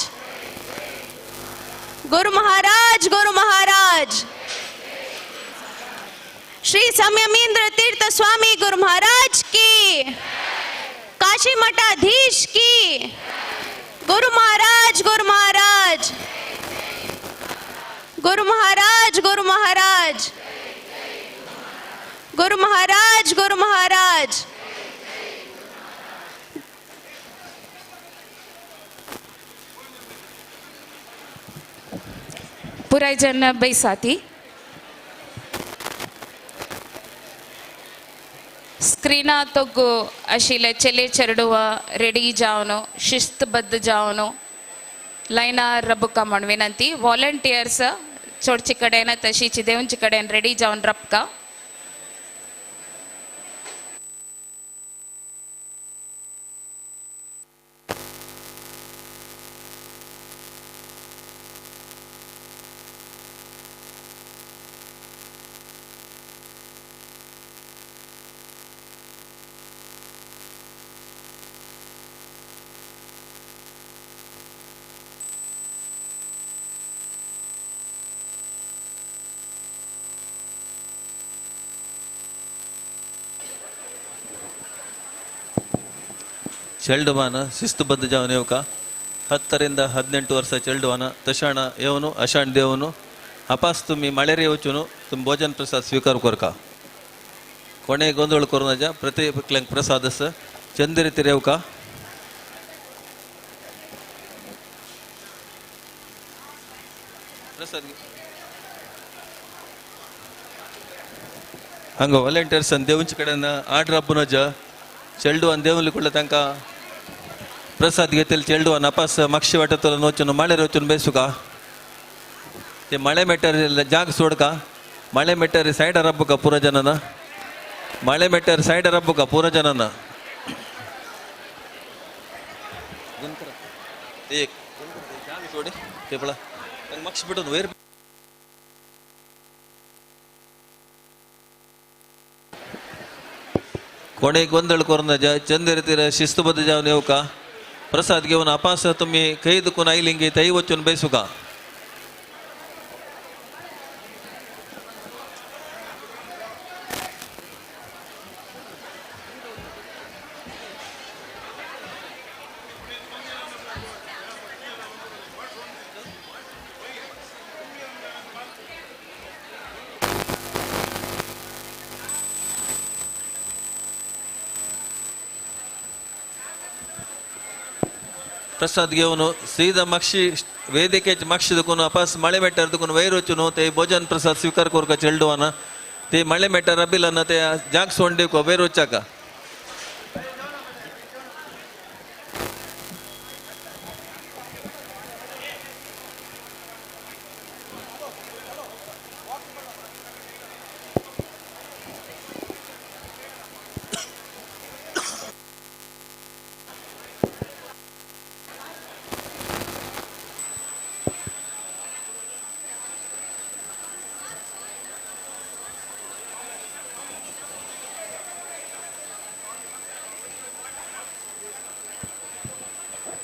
गुरु महाराज, गुरु महाराज, श्री संयमींद्र तीर्थ स्वामी गुरु महाराज की, काशी मठाधीश की, गुरु महाराज, गुरु महाराज, गुरु महाराज, गुरु महाराज, गुरु महाराज, गुरु महाराज। पुराय जन बैसाती स्क्रीना तोगु आशिल्ले चेले चेडवा रेडी जावन शिस्तबद्ध जावन लायनार रबुका म्हण विनंती. वॉलंटियर्स चोडचे कडेन तशीच देवचे कडेन रेडी जावन रबका. ಚೆಲ್ಡುವಾನ ಶಿಸ್ತುಬದ್ಧ ಜಾವನ ಯವಕ 10 ರಿಂದ 18 ವರ್ಷ ಚೆಲ್ಡುವಾನ ತಶಾಣ ಯವನು ಅಶಾಣ ದೇವನು ಅಪಾಸ್ ತುಮ್ಮಿ ಮಳೆರೆ ಯೋಚುನು ತುಮ್ ಭೋಜನ ಪ್ರಸಾದ ಸ್ವೀಕಾರ ಕೊರಕ ಕೊನೆ ಗೊಂದೋಳ ಕೊರನಜ ಪ್ರತಿ ಕ್ಲಂಗ್ ಪ್ರಸಾದಸ್ ಚಂದಿರಿತಿ ರೇವಕ ಪ್ರಸಾದ್ ಹಂಗ ವಾಲಂಟಿಯರ್ಸ್ ಅನ್ ದೇವಂಚ ಕಡೆನ ಆರ್ಡರ್ ಅಪ್ಪುನಜ ಚೆಲ್ಡು ಅನ್ ದೇವಲಿ ಕುಳ್ಳ ತನಕ ಪ್ರಸಾದ್ ಗೆತ್ತಲ್ ಚೆಲ್ಡು ಅನ್ ಅಪಾಸ್ ಮಕ್ಷಿ ವಟತಲ ನೋಚನು ಮಳೆ ರೋಚನು ಬೇಸುಕ. ते मळे मेटर जाग सोडका मळे मेटर सायड रब्बुका पुरा जनना मळे मेटर सायड रब्बुका पुरा जनना एक सोडे ते पळा मक्ष बिटून वयर कोणे गोंदळ करून चंद रीतीर शिस्तबद्ध जावन येवका प्रसाद घेवन आपास तुमी खंय दुखून आयलिंगी थंय वचून बेसुका. प्रसाद घेवन सीधा मागशी वेदिकेचे मागशी दुखून अपास मळे मेटर दुखून वयर वचून ते भोजन प्रसाद स्वीकार करका चेल्डुवाना ते मळे मेटर अबिलाना ते जाग सोड दिवका वयर वचाका.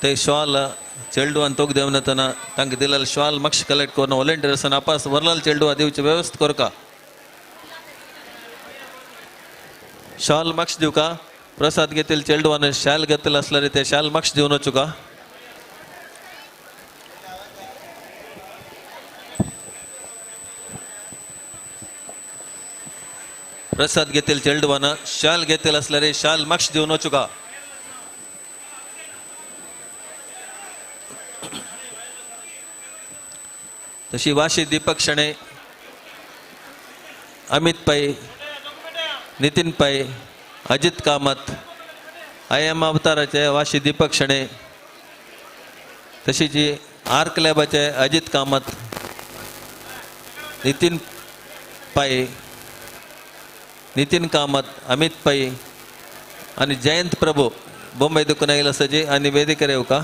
ते शॉल चेल्डुवान तोग देवनतना तांकां दिलेलो शॉल मक्ष कलेक्ट करून व्हॉलेंटियर्सान आपास वरलाल चेल्डुवा दिवची व्यवस्था करका. शॉल मक्ष दिवका प्रसाद घेतील चेल्डुवान शाल घेतले असल्यार ते शाल मक्ष दिवन वचुका. प्रसाद घेतील चेल्डुवान शाल घेतले असल्यार शाल मक्ष दिवन वचुका. तशी वाशी दीपक शणे अमित पै नितीन पै अजित कामत I am अवताराचे वाशी दीपक शणे तशीच आर क्लॅबाचे अजित कामत नितीन पै नितीन कामत अमित पै आणि जयंत प्रभू बोंबे दुखून आयला आसा आणि वेदिकेर येवका.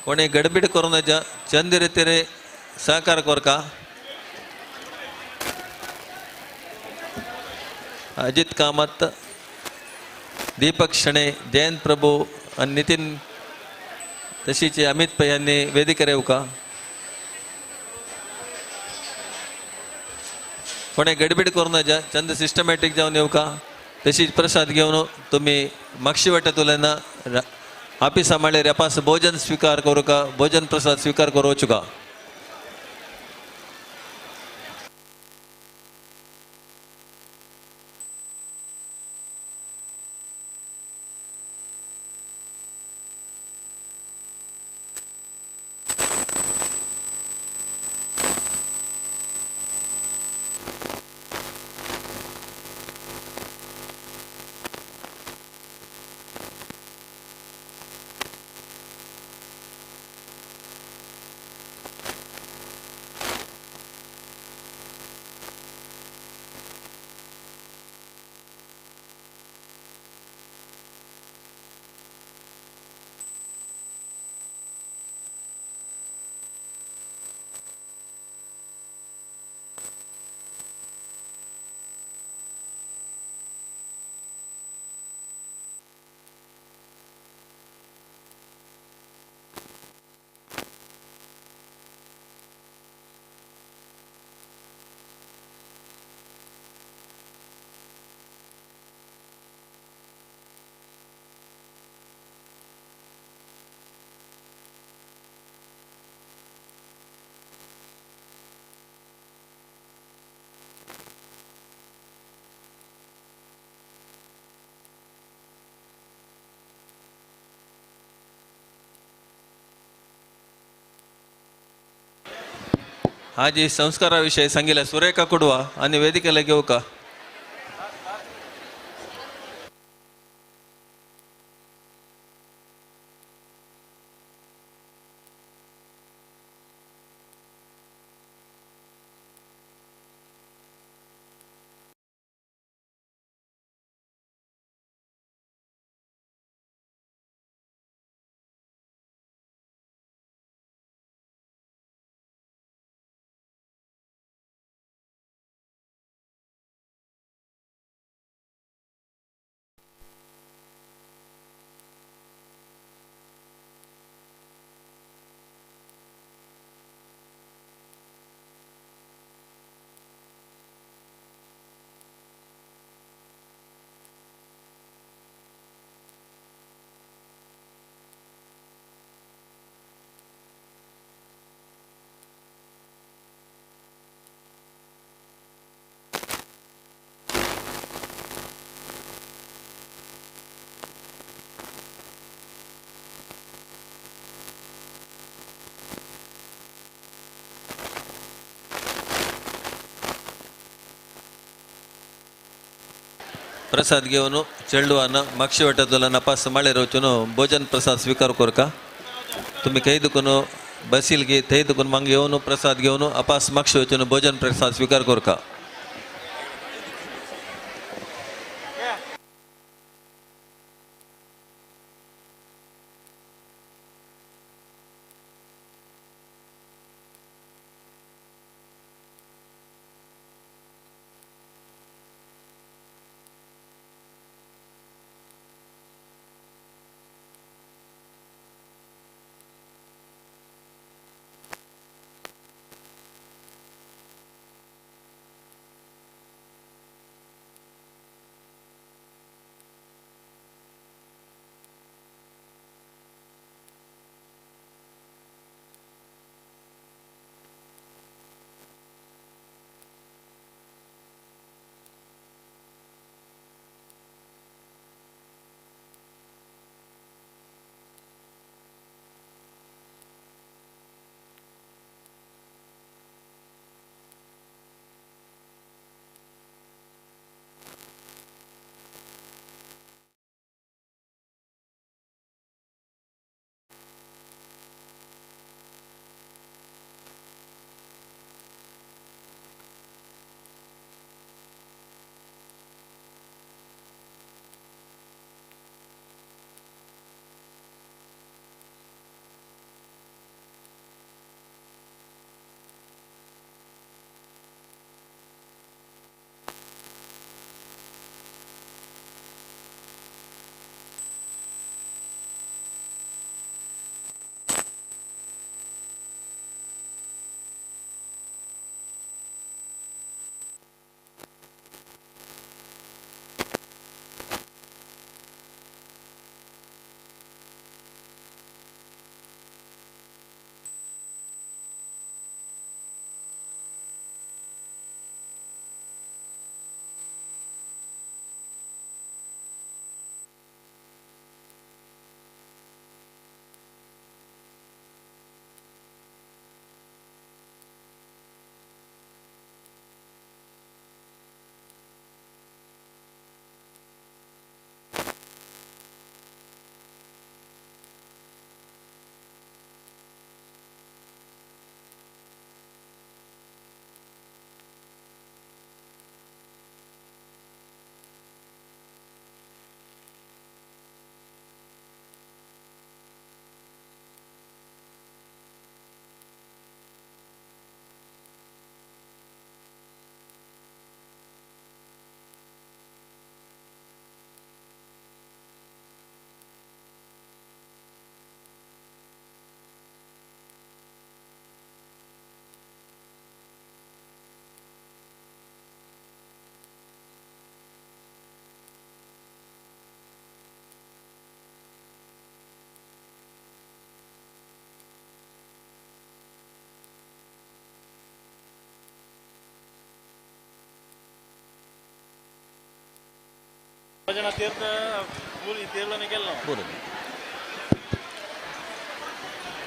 कोणे गडबीड करून चंद रितीरे सहकार कोरका. अजित कामत दीपक शणे जयंत प्रभू आणि नितीन तशीच अमित पै यांनी वेदिकेर येवका. कोणे गडबीड करून चंद सिस्टमॅटिक जावन येवका. तशीच प्रसाद घेवन तुमी मागशी वाटेंतल्यान ऑफिसा म्हळ्यार अपास भोजन स्वीकार करूका भोजन प्रसाद स्वीकार करू वचुका. हाजी संस्कारा विशय सांगिल्ले सुरेखा कुडवा आनी वेदिकेला घेवका. प्रसाद घेवन चेडवान मागशी वाटेंतलो नपास माळेर वचून भोजन प्रसाद स्वीकार करका. तुमी खंय दुकून बसील घे थंय दुकून मागीर येवन प्रसाद घेवन अपास मागशी वचून भोजन प्रसाद स्वीकार करका.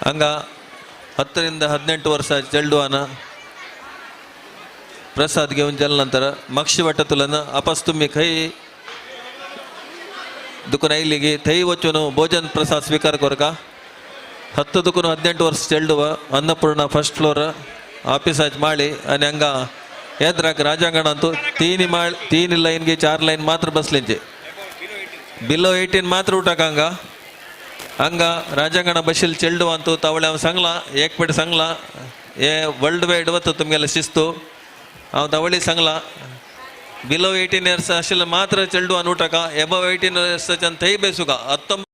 ಹಂಗ 10 ರಿಂದ 18 ವರ್ಷ ಚೆಲ್ಡುವನ प्रसाद घेवन जाले नंतर मागशी वाटा तुलन आपस तुमी खंय दुकान आयली गी थंय वचून भोजन प्रसाद स्वीकार करका. 10 दुकान 18 वर्स चेल्डुव अन्नपूर्णा फर्स्ट फ्लोर ऑफिसाच माळी आनी हांगा येद्राक राजांगणांतू 3 लायन गे 4 लायन मात्र बसलेंचे. बिलो 18 मात्र उठाक हांगा हांगा राजांगणा बशील चेल्डुवांतू तावळे हांव सांगलां एक पेट सांगलां हे वर्ल्ड वायड वता तुमगेले शिस्तू हांव तावळी सांगलां बिलो 18 इयर्स आशिल्ले मात्र चेल्डुवान उठाका एबव 18 इयर्साच्यान थंय बेसुका. 19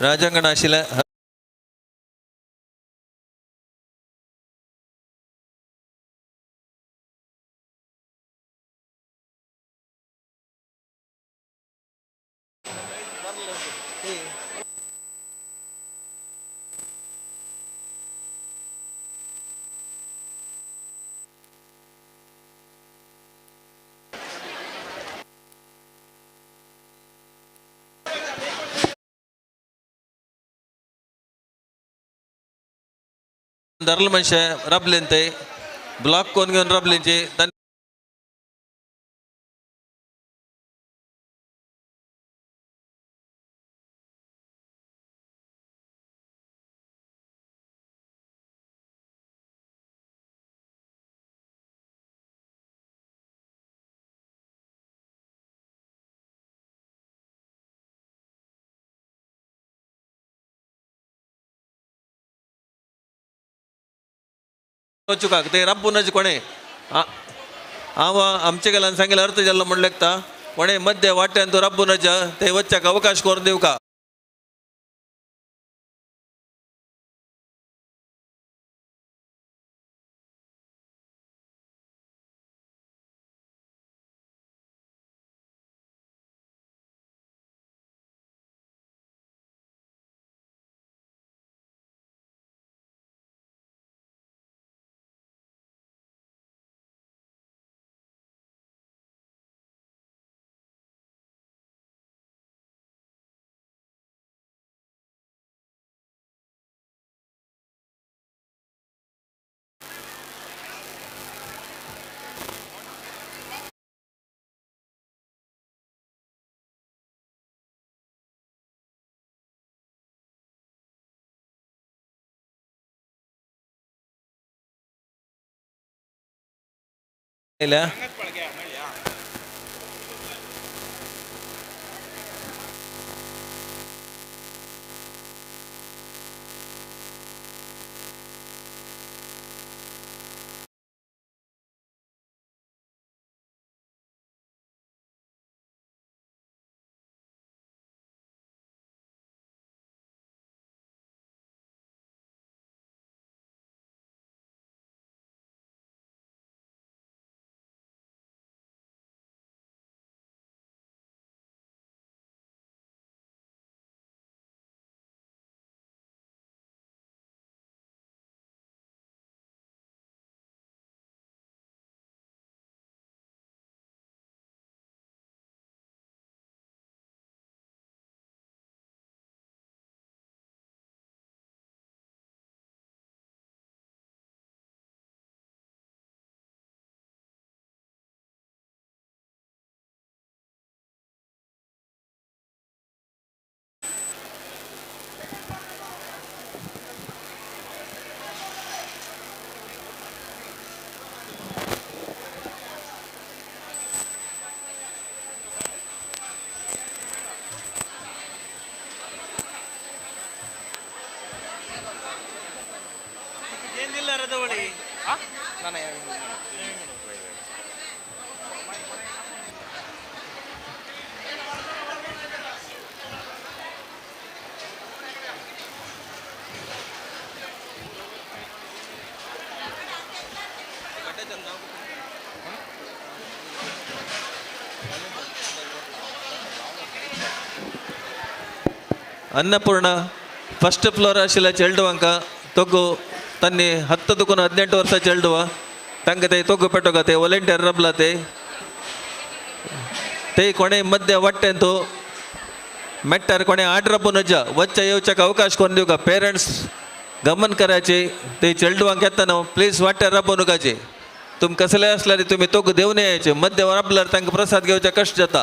राजांगण आशिल्लें धरल मनशे राबलेन ते ब्लॉक कोण घेवन राबलेंचे. वचुकाक ते राबूनच कोणे हांव आमचे गेल्यान सांगेल अर्थ जाल्लो म्हण लेखता कोणे मध्य वाट्यान तो राबूनच ते वच्चाक अवकाश करून दिवका. आयल्या. ಅನ್ನಪೂರ್ಣ ಫಸ್ಟ್ ಫ್ಲೋರ್ ಆಶಿಲ ಚೆಲ್ಡುವಂಕ ತೊಗ್ಗು ತನ್ನಿ 10 ದುಕುನ 18 ವರ್ಷ ಚೆಲ್ಡುವ ತಂಗತೆ ತೊಗ್ಗು ಪೆಟ್ಟೋಗತೆ ವಾಲಂಟಿಯರ್ ರಬ್ಲಾತೆ ತೇ ಕೊನೆ ಮಧ್ಯೆ ಒಟ್ಟೆಂತು ಮೆಟ್ಟರ್ ಕೊನೆ ಆಡ್ರಬ್ಬು ನಜ್ಜ ವಚ್ಚ ಯೋಚಕ ಅವಕಾಶ ಕೊಂದಿಯುಗ ಪೇರೆಂಟ್ಸ್ ಗಮನ करायचे ते चेल्डुवांक येतना प्लीज वाट्यार राबोवं नकाचे. तुम कसले असल्यार तुमी तोग देवन यायचे मध्य राबल्यार तांकां प्रसाद घेवचे कश्ट जाता.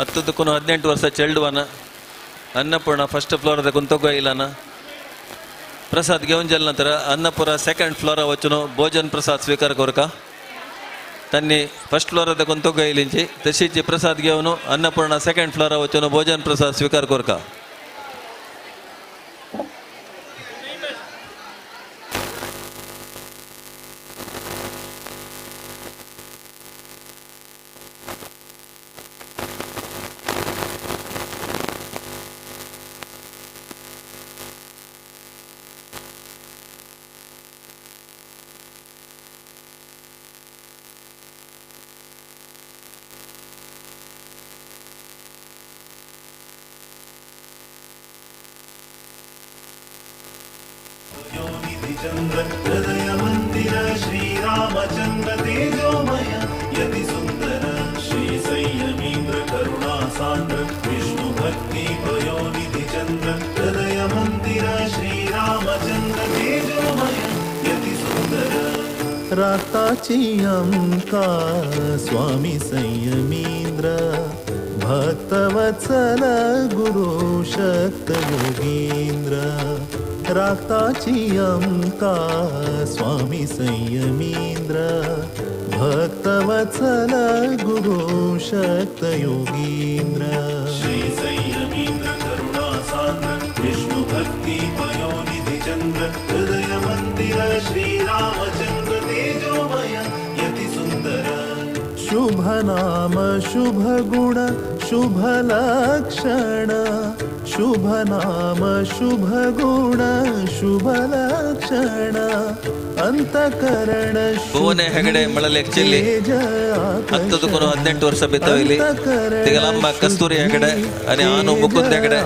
ಹತ್ತದಕ್ಕೂ 18 ವರ್ಷ ಚೆಲ್ಡುವನ ಅನ್ನಪೂರ್ಣ ಫಸ್ಟ್ ಫ್ಲೋರ್ ಕುಂತೋಗ ಇಲ್ಲನ ಪ್ರಸಾದ್ घेऊन जाल ನಂತರ ಅನ್ನಪುರ ಸೆಕೆಂಡ್ ಫ್ಲೋರ್ ವಚನು ಭೋಜನ್ ಪ್ರಸಾದ್ ಸ್ವೀಕಾರ ಕೊರಕ ತನ್ನಿ ಫಸ್ಟ್ ಫ್ಲೋರ್ ಕುಂತೋಗ ಇಲ್ಲಿಂಚಿ ತಶೀಚಿ ಪ್ರಸಾದ್ घेऊन ಅನ್ನಪೂರ್ಣ ಸೆಕೆಂಡ್ ಫ್ಲೋರ್ ವಚನು ಭೋಜನ್ ಪ್ರಸಾದ್ ಸ್ವೀಕಾರ ಕೊರಕ. चंद्र हृदय मंदिर श्री रामचंद्र तेजोमय यति सुंदर श्री संयमीन्द्र करुणा सान्द्र विष्णु भक्ति पयोनिधि चंद्र हृदय मंदिर श्री रामचंद्र तेजोमय यति सुंदर. राताची अमका स्वामी संयमींद्र भक्तवत्सल गुरु शक्त योगींद्र. राताची अमका स्वामी संयमींद्र भक्तवत्सल गुरु शक्त योगींद्र. श्री संयमींद्र करुणा सान्द्र विष्णु भक्ति पयोनिधि चंद्र हृदय मंदिर श्री रामचंद्र तेजोमय यति सुंदर. शुभ नाम शुभ गुण शुभ लक्षण शुभ नाम शुभ गुण शुभ लक्षण अंतकरण ಭುವನೆ ಹೆಗಡೆ ಮಳಲೆ ಚೆಲ್ಲಿ 10 18 ವರ್ಷ ಬಿತ್ತವಿಲ್ಲಿ ತಿಗಲಮ್ಮ ಕಸ್ತೂರಿ ಹೆಗಡೆ ಅನೆ ಆನು ಮುಕುಂದ ಹೆಗಡೆ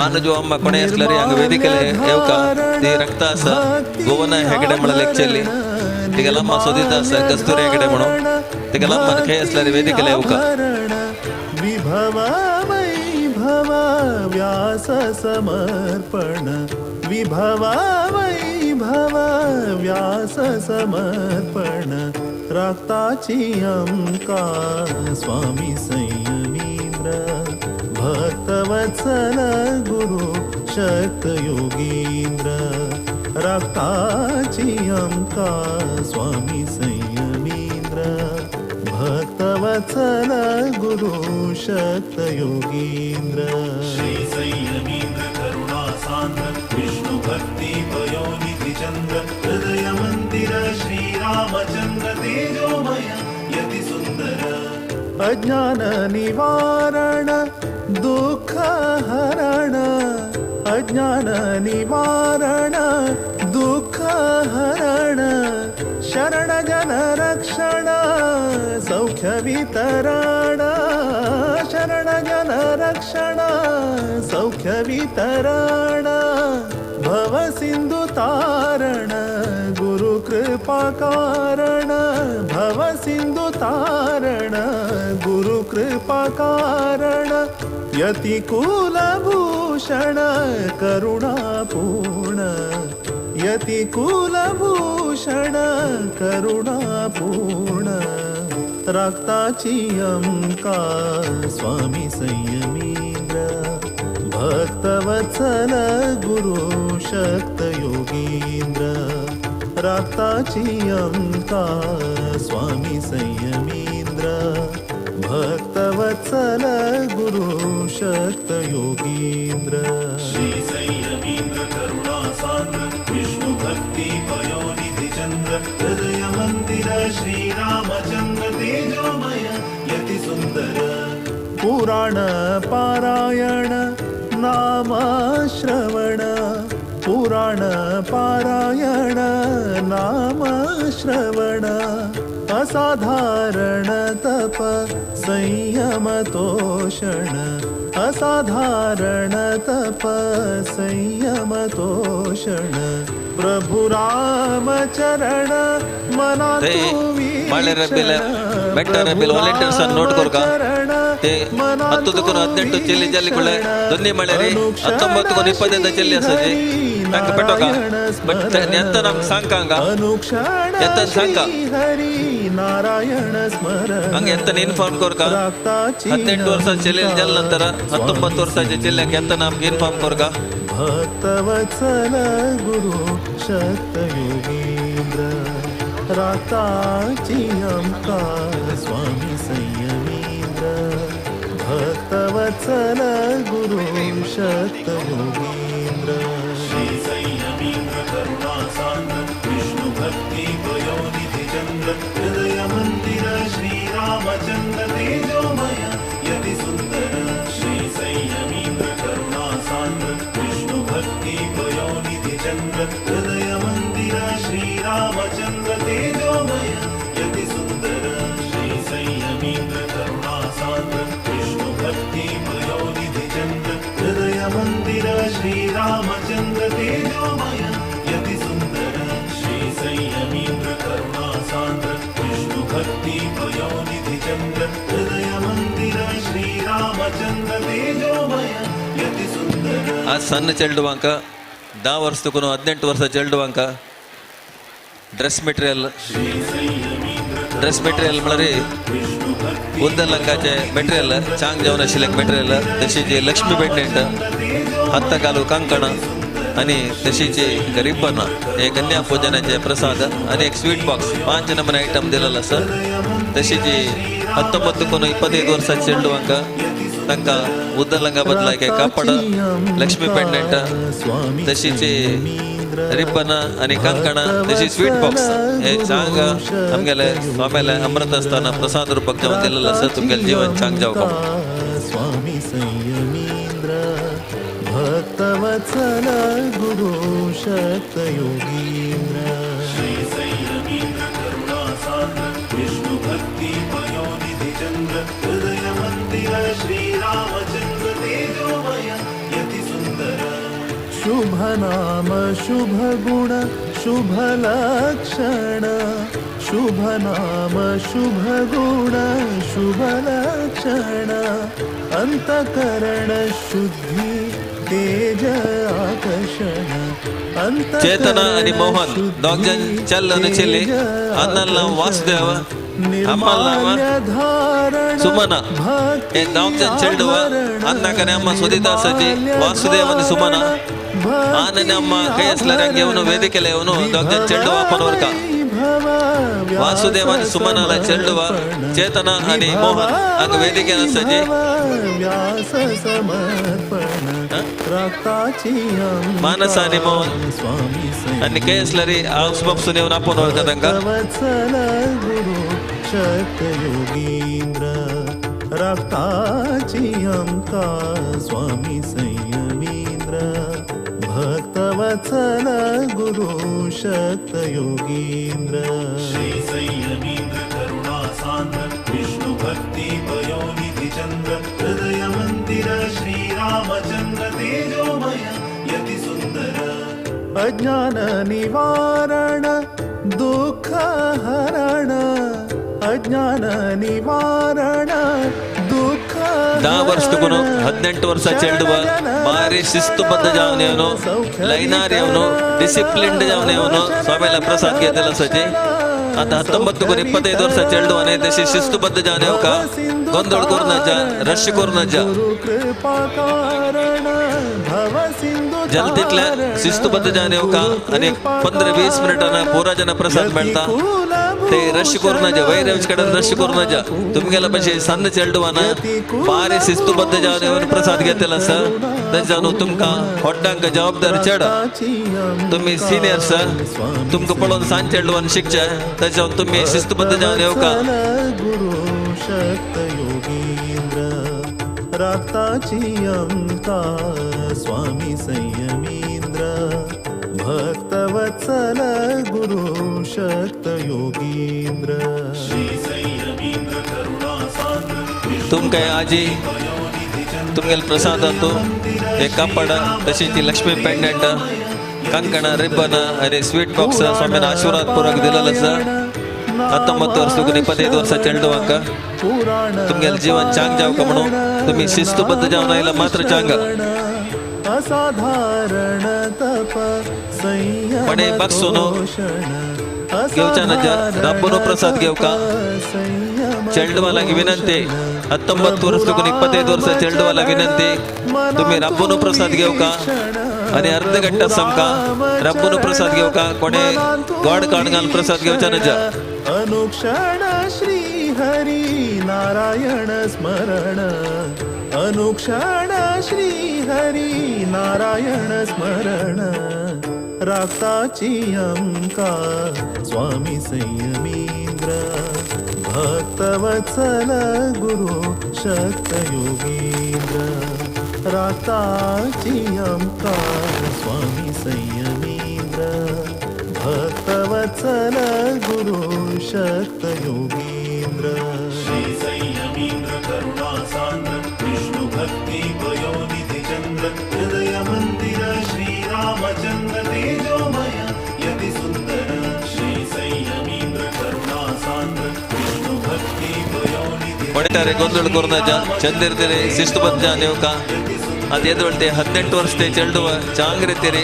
ಆನು ಜೋ ಅಮ್ಮ ಕೊನೆ ಎಸ್ಲರಿ ಅಂಗ ವೇದಿಕೆಲೆ ಏವಕ ತಿ ರಕ್ತಾಸ ಭುವನ ಹೆಗಡೆ ಮಳಲೆ ಚೆಲ್ಲಿ ತಿಗಲಮ್ಮ ಸುದಿತಾಸ ಕಸ್ತೂರಿ ಹೆಗಡೆ ಮಣೋ ತಿಗಲಮ್ಮ ಖೇ ಎಸ್ಲರಿ ವೇದಿಕೆಲೆ ಏವಕ. ವಿಭವ ವೈಭವ ವ್ಯಾಸ ಸಮರ್ಪಣ ವಿಭವ ವೈಭವ ವ್ಯಾಸ ಸಮರ್ಪಣ ರಾಕ್ತಾಚಿ ಅಮಕಾ ಸ್ವಾಮಿ ಸಂಯಮೀಂದ್ರ ಭಕ್ತವತ್ಸಲ ಗುರು ಶಕ್ತ ಯೋಗೀಂದ್ರ. ರಾಕ್ತಾಚಿ ಅಮಕಾ ಸ್ವಾಮಿ ಸಂಯಮೀಂದ್ರ ಭಕ್ತವತ್ಸಲ ಗುರು ಶಕ್ತ ಯೋಗೀಂದ್ರ. ಶ್ರೀ ಸಂಯಮೀಂದ್ರ ಕರುಣಾ ಸಾಂದ್ರ ವಿಷ್ಣು ಭಕ್ತಿ ಪಯೋನಿಧಿ ಚಂದ್ರ ಹೃದಯ ಮಂದಿರ ಶ್ರೀ ರಾಮಚಂದ್ರ ತೇಜೋಮಯ ಯತಿ ಸುಂದರ. ಅಜ್ಞಾನ ನಿವಾರಣ ದುಃಖ ಹರಣ ಅಜ್ಞಾನ ನಿವಾರಣ ದುಃಖ ಹರಣ ಶರಣ ಜನ ರಕ್ಷಣ ಸೌಖ್ಯ ವಿತರಣ ಶರಣ ಜನ ರಕ್ಷಣ ಸೌಖ್ಯ ವಿತರಣ ಭವ ಸಿಂಧು ತಾರಣ ಗುರು ಕೃಪಾ ಕಾರಣ ಭವ ಸಿಂಧು ತಾರಣ ಗುರು ಕೃಪಾ ಕಾರಣ ಯತಿ ಕುಲಭೂಷಣ ಕರುಣಾಪೂರ್ಣ ಯತಿ ಕುಲಭೂಷಣ ಕರುಣಾಪೂರ್ಣ ರಾಕ್ತಾಚಿ ಅಮಕಾ ಸ್ವಾಮಿ ಸಂಯಮೀಂದ್ರ ಭಕ್ತವತ್ಸಲ ಗುರು ಶಕ್ತ ಯೋಗೀಂದ್ರ. ರಾಕ್ತಾಚಿ ಅಮಕಾ ಸ್ವಾಮಿ ಸಂಯಮೀಂದ್ರ ಭಕ್ತವತ್ಸಲ ಗುರು ಶಕ್ತ ಯೋಗೀಂದ್ರ. ಶ್ರೀ ಸಂಯಮೀಂದ್ರ ಕರುಣಾ ಸಾಂದ್ರ ವಿಷ್ಣು ಭಕ್ತಿ ಪಯೋನಿಧಿ ಚಂದ್ರ ಹೃದಯ ಮಂದಿರ ಶ್ರೀ ರಾಮಚಂದ್ರ ತೇಜೋಮಯ ಯತಿ ಸುಂದರ. ಪುರಾಣ ಪಾರಾಯಣ ನಾಮ ಶ್ರವಣ ಪುರಾಣ ಪಾರಾಯಣ ನಾಮ ಶ್ರವಣ ಅಸಾಧಾರಣ ತಪ ಸಂಯಮ ತೋಷಣ ಅಸಾಧಾರಣ ತಪ ಸಂಯಮ ತೋಷಣ ಪ್ರಭು ರಾಮಚರಣ ಮನ ಮಾಳೆ ರಬ್ಬಿಲೆ ಬೆಟ್ಟ ರಬ್ಬಿಲೆ ವಾಲಂಟಿಯರ್ಸ್ ಅನ್ನು ನೋಡ್ಕೊರ್ಕ. ಚರಣ ते 10 18 ಚೆಲ್ಲಿ ಜಲ್ಲಿ ಕೊಳ್ಳೆ ದೊನ್ನಿ ಮಳೆರಿ 19 25 ಚೆಲ್ಲಿ ಅಸಜಿ ತಂಕ ಪೆಟ್ಟೋಕ ಬಟ್ ಎಂತ ನಮ್ ಸಾಂಕಾಂಗ ಎಂತ ಸಾಂಕ ನಾರಾಯಣ ಸ್ಮರಣ ಹಂಗೆ ಎಂತ ಇನ್ಫಾರ್ಮ್ ಕೊರ್ಕ 18 ವರ್ಷ ಚೆಲ್ಲಿ ಜಲ್ ನಂತರ 19 ವರ್ಷ ಚೆಲ್ಲಿ ಎಂತ ನಮ್ಗೆ ಇನ್ಫಾರ್ಮ್ ಕೊರ್ಕ. ಭಕ್ತವತ್ಸಲ ಗುರು ಶಕ್ತಯೋಗೀಂದ್ರ ರಾತಾಚಿ ಅಂಕ ಸ್ವಾಮಿ ಸಂಯಮೀಂದ್ರ ಭಕ್ತವತ್ಸಲ ಗುರು ಶಕ್ತಯೋಗೀಂದ್ರ. ಶ್ರೀ ಸಂಯಮೀಂದ್ರ ಕರುಣಾ ಸಾಂದ್ರ ವಿಷ್ಣು ಭಕ್ತಿ ಪಯೋನಿಧಿ ಚಂದ್ರ ಹೃದಯ ಮಂದಿರ ಶ್ರೀರಾಮಚಂದ್ರ ತೇಜೋಮಯ ಯತಿ ಸುಂದರ. ಶ್ರೀ ಸಂಯಮೀಂದ್ರ ಕರುಣಾ ಸಾಂದ್ರ ವಿಷ್ಣು ಭಕ್ತಿ ಪಯೋನಿಧಿ ಚಂದ್ರ ಹೃದಯ ಮಂದಿರ ಶ್ರೀರಾಮಚಂದ್ರ ತೇಜೋಮಯ ಯತಿ ಸುಂದರ. ಶ್ರೀ ಸಂಯಮೀಂದ್ರ ಕರುಣಾ ಸಾಂದ್ರ ವಿಷ್ಣು ಭಕ್ತಿ ಪಯೋನಿಧಿ ಚಂದ್ರ ಹೃದಯ ಮಂದಿರ ಶ್ರೀರಾಮಚಂದ್ರ ತೇಜೋಮಯ ಯತಿ ಸುಂದರ. ಶ್ರೀ ಸಂಯಮೀಂದ್ರ ಕರುಣಾ ಸಾಂದ್ರ ವಿಷ್ಣು ಭಕ್ತಿ ಪಯೋನಿಧಿ ಚಂದ್ರ ಹೃದಯ ಮಂದಿರ ಶ್ರೀರಾಮಚಂದ್ರ ತೇಜೋಮಯ ಯತಿ ಸುಂದರ. ಆ ಸಣ್ಣ ಚೆಲ್ಡುವಂಕ 10 ವರ್ಷಕ್ಕೂ 18 ವರ್ಷ ಚೆಲ್ಡುವಂಕ ಡ್ರೆಸ್ ಮೆಟೀರಿಯಲ್ ಮಳರಿ ಉದ್ದಲಂಕಾಚೆ ಮೆಟೀರಿಯಲ್ ಚಾಂಗ್ ಜವನ ಶಿಲಕ್ ಮೆಟೀರಿಯಲ್ ತಶೀಚಿ ಲಕ್ಷ್ಮೀ ಪೆಂಡೆಂಟ್ ಹತ್ತಕಾಲು ಕಂಕಣ आणि तशीचे रिबन हे कन्या पूजनाचे प्रसाद आणि एक स्वीट बॉक्स 5 नमूने ಐಟಮ್ दिलेला सर. तशीची 19 25 ವರ್ಷ ಚೆಂಡುವಂಕ ತನಕ ಉದ್ದಲಂಗ ಬದಲಾಗಿ ಕಾಪಡ ಲಕ್ಷ್ಮೀ ಪೆಂಡೆಂಟ್ तशीचे रिबन आणि कंकण तशी स्वीट बॉक्स हे चांग आमगेले स्वाम्याले अमृतस्थान प्रसाद रूपक जावन दिलेला सर. तुमगेले जीवन चांग जावं. स्वामी संयमींद्र भक्तवत्सल गुरु शक्तयोगींद्र. ಶ್ರೀ ಸಂಯಮೀಂದ್ರ ಕರುಣಾ ಸಾಂದ್ರ ವಿಷ್ಣು ಭಕ್ತಿ ಪಯೋನಿಧಿ ಚಂದ್ರ ಹೃದಯ ಮಂದಿರ ಶ್ರೀರಾಮಚಂದ್ರ ತೇಜೋಮಯ ಯತಿ ಸುಂದರ. ಶುಭ ನಾಮ ಶುಭ ಗುಣ ಶುಭ ಲಕ್ಷಣ ಶುಭ ನಾಮ ಶುಭ ಗುಣ ಶುಭ ಲಕ್ಷಣ ಅಂತಃಕರಣ ಶುದ್ಧಿ ತೇಜ ಆಕರ್ಷಣ. ಚೇತನ आणि मोहन दोग जण चल आणि ಚೆಲ್ಲಿ अन्नाल नाव वासुदेव अम्माल नाव सुमना हे दोग जण ಚೆಲ್ಡುವ अन्नाकने अम्मा सुदिता सजी ವಾಸುದೇವ आणि ಸುಮನ ಆನನೆ ಅಮ್ಮ ಕೈ असल्यार येवन ವೇದಿಕೆಲೆ येवन दोग जण ಚೆಲ್ಡುವ ಪನವರ್ಕ ವಾಸುದೇವ आणि ಸುಮನಾಲ ಚೆಲ್ಡುವ ಚೇತನ आणि ಮೋಹನ್ ಹಂಗ ವೇದಿಕೆ ಸಜಿ ವ್ಯಾಸ ಸಮರ್ಪಣ ಮಾನಸ आणि मोहन आणि ಕೈ असल्यारी हाऊस बापसून येवन आपोवन वरता तांकां. वत्सल गुरु शक्तयोगींद्र राखताची आमका स्वामी संयमींद्र भक्तवत्सल गुरु शक्तयोगींद्र. ಶ್ರೀ ಸಂಯಮೀಂದ್ರ ಕರುಣಾ ಸಾಂದ್ರ ವಿಷ್ಣು ಭಕ್ತಿ ಪಯೋನಿಧಿ ಚಂದ್ರ ಹೃದಯ ಮಂದಿರ ಶ್ರೀರಾಮಚಂದ್ರ ತೇಜೋಮಯ ಯತಿ ಸುಂದರ. ಅಜ್ಞಾನ ನಿವಾರಣ ದುಃಖ ಹರಣ ಅಜ್ಞಾನ ನಿವಾರಣ ದುಃಖ 10 ವರ್ಷಕ್ಕೂ 18 ವರ್ಷ ಚೆಲ್ಡುವ ಭಾರಿ ಶಿಸ್ತುಬದ್ಧ ಜಾವನೆಯವನು ಲೈನಾರಿಯವನು ಡಿಸಿಪ್ಲಿನ್ಡ್ ಜಾವನೆಯವನು ಸ್ವಾಮಿಲ ಪ್ರಸಾದ್ ಗೆದ್ದಲ ಸಜಿ ಅಂತ 19 25 ವರ್ಷ ಚೆಲ್ಡುವನೆ ತಶಿ ಶಿಸ್ತುಬದ್ಧ ಜಾವನೆಯವಕ ಗೊಂದಳ ಕೊರ್ನಜ್ಜ ರಶ್ ಕೊರ್ನಜ್ಜ ಜಲ್ತಿತ್ಲೆ ಶಿಸ್ತುಬದ್ಧ ಜಾವನೆಯವಕ आणि 15-20 मिनिटांना पुरा जन प्रसाद मेळता ते रश कोरनाजा वैरवच कडेन रश कोरनाजा तुमगेला पशे सन्न ಚೆಲ್ಡುವನ ಭಾರಿ ಶಿಸ್ತುಬದ್ಧ ಜಾವನೆಯವನು ಪ್ರಸಾದ್ घेतला सर. जाणू तुमकां होड्डांक जबाबदारी चड तुम्ही सिनियर सर तुमकां पळोवन सान चेडवान शिकचे ताच्यावर तुम्ही शिस्तबद्ध जावन येवका. गुरु शक्तयोगींद्र राखताची आमका स्वामी संयमींद्र भक्तवत्सल गुरु शक्तयोगींद्र. ಶ್ರೀ ಸಂಯಮೀಂದ್ರ ಕರುಣಾ ಸಾಂದ್ರ तुमकां आजी तुमगेले प्रसाद अंतू एक कापड तशीच ती लक्ष्मी पेंडंट कंकण रिबन आणि स्वीट बॉक्स स्वामीन आशीर्वाद पूर्वक दिलेलं आसा. 19 ವರ್ಷಕ್ಕೂ 25 ವರ್ಷ ಚೆಲ್ಡುವಂಕ तुमगेले जीवन चांग जावका म्हणून तुम्ही शिस्तबद्ध जावन आयला मात्र चांग असाधारण तप संयम पण हे बक्षून घेवच्या नजा रब्बनो प्रसाद घेवका चेल्डवाला विनंती 19 ವರ್ಷಕ್ಕೂ 25 ವರ್ಷ चेल्डवाला विनंती तुम्ही रब्बनो प्रसाद घेवका आणि अर्ध घंटा समका रब्बनो प्रसाद घेवका कोणे गोड काण प्रसाद घेवच्या नजा. अनुक्षण श्री हरी नारायण स्मरण अनुक्षण श्री हरी नारायण स्मरण राखताची अंका स्वामी संयमींद्र भक्तवत्सल गुरु शक्त योगींद्र राखताची अंका स्वामी संयमींद्र भक्तवत्सल गुरु शक्त योगींद्र. श्री संयमींद्र करुणा सांद्र विष्णु भक्ति पयोनिधि चंद्र हृदय मंदिर श्री रामचंद्र तेजोमय यति सुंदर. श्री संयमींद्र करुणा सांद्र विष्णु भक्ति पयोनिधि ಹೊಡಿತಾರೆ ಗೊಂದಲ ಕೊರ್ನಜ ಚಂದಿರ್ತೀರಿ ಶಿಸ್ತುಬದ್ಧ ನೀವು ಅದು ಎದುಳ್ತೆ 18 ವರ್ಷ ಚೆಲ್ಡುವ ಚಾಂಗ್ರಿತೀರಿ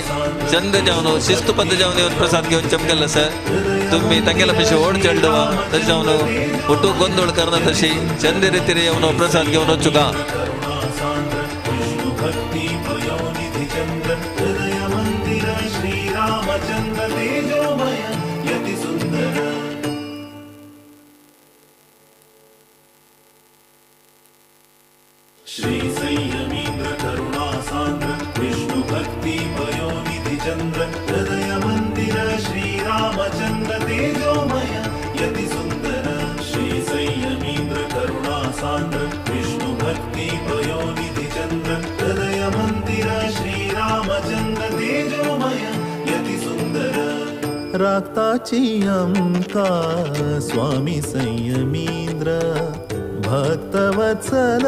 ಚಂದ ಜಾವನು ಶಿಸ್ತುಬದ್ಧ ಜಾವನು ಇವನ್ ಪ್ರಸಾದ್ घेऊन चमकेल सर तुम्ही ತಂಗೆಲ ಪಿಶಿ ಓಡ್ ಚೆಲ್ಡುವ तशी ಒಟ್ಟು ಗೊಂದೋಳ ಕರ್ನ ತशी ಚಂದಿರಿತೀರಿ ಅವನು ಪ್ರಸಾದ್ घेऊन वचुका. विष्णु भक्ति पयोनिधि चंद्र हृदय मंदिर श्री रामचंद्र तेजोमय यति सुंदर. श्री संयमींद्र करुणा सांद्र विष्णु भक्ति पयोनिधि चंद्र हृदय मंदिर श्री रामचंद्र तेजोमय यति सुंदर. श्री संयमींद्र करुणा सांद्र विष्णु भक्ति पयोनिधि चंद्र हृदय मंदिर श्री रामचंद्र तेजोमय यति सुंदर. राखताची अंका स्वामी संयमींद्र भक्तवत्सल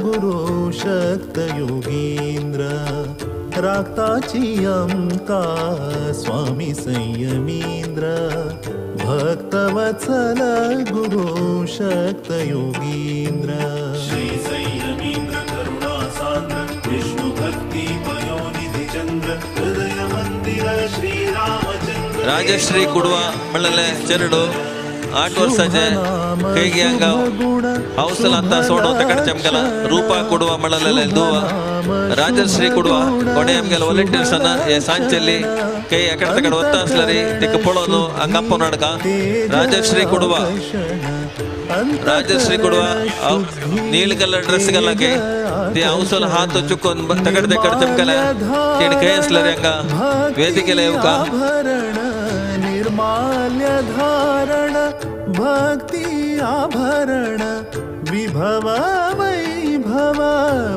गुरु शक्त योगींद्र राखताची अंका स्वामी संयमींद्र भक्तवत्सल गुरु शक्त योगींद्र. श्री संयमींद्र करुणा सांद्र विष्णु भक्ति पयोनिधि चंद्र हृदय मंदिर श्री रामचंद्र. ರಾಜಶ್ರೀ ಕುಡುವ ಮಳ್ಳಲೆ ಚೆರಡು 8 ವರ್ಷ ಕೈಗೆ ಹಂಗ ಹೌಸಲ ಅಂತ ಸೋಡೋ ತಕಡ ಚಮಕಲ ರೂಪಾ ಕೊಡುವ ಮಳ್ಳಲೆ ದೂವ ರಾಜಶ್ರೀ ಕೊಡುವ ಕೊಡೆ ಅಮ್ಗೆಲ್ಲ ವಾಲಂಟಿಯರ್ಸ್ ಅನ್ನ ಏ ಸಾಂಚಲ್ಲಿ ಕೈ ಅಕಡೆ ತಕಡೆ ಒತ್ತಾಸ್ಲರಿ ತಿಕ್ಕ ಪೊಳೋನು ಹಂಗಪ್ಪ ನಡ್ಕ ರಾಜಶ್ರೀ ಕೊಡುವ ರಾಜಶ್ರೀ ಕೊಡುವ ನೀಲ್ ಕಲರ್ ಡ್ರೆಸ್ ಗಲ್ಲಕ್ಕೆ ತಿ ಹೌಸಲ ಹಾತು ಚುಕ್ಕೊಂದು ತಕಡೆ ತಕಡೆ ಚಮಕಲ ತಿಂಡ್ ಕೈ ಅಸ್ಲರಿ ಹಂಗ ವೇದಿಕೆಲೆ ಇವಕ निर्माल्य धारण भक्ति आभरण विभव वैभव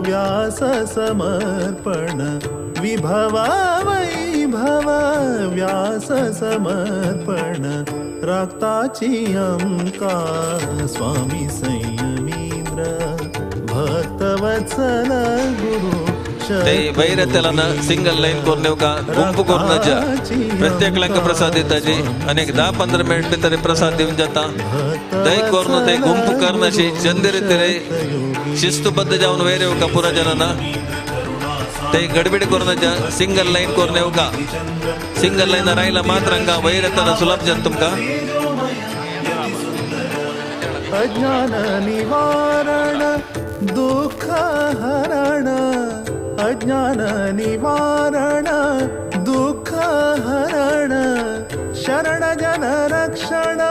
व्यास समर्पण विभव वैभव व्यास समर्पण राखताची अंका स्वामी संयमींद्र भक्तवत्सल गुरु. ते वैरतेलाನ ಸಿಂಗಲ್ ಲೈನ್ कोरनेवका गुंपು कोरनाच्या प्रत्येक लंक प्रसाद दिताची अनेक 10-15 मिनिट भितर प्रसाद दिवन जाता. दय कोरनो ते गुंपು करनाशी चंदिरितेरे शिस्तुबद्ध जावन वयर येवका पुरा जनाना ते गडबिड कोरनाच्या सिंगल लाईन कोरनेवका सिंगल लाईन राहिला मात्र हंगा वैरतना सुलभ जाता तुमका. अज्ञान निवारण दुःख हरण अज्ञान निवारण दुःख हरण शरण जन रक्षण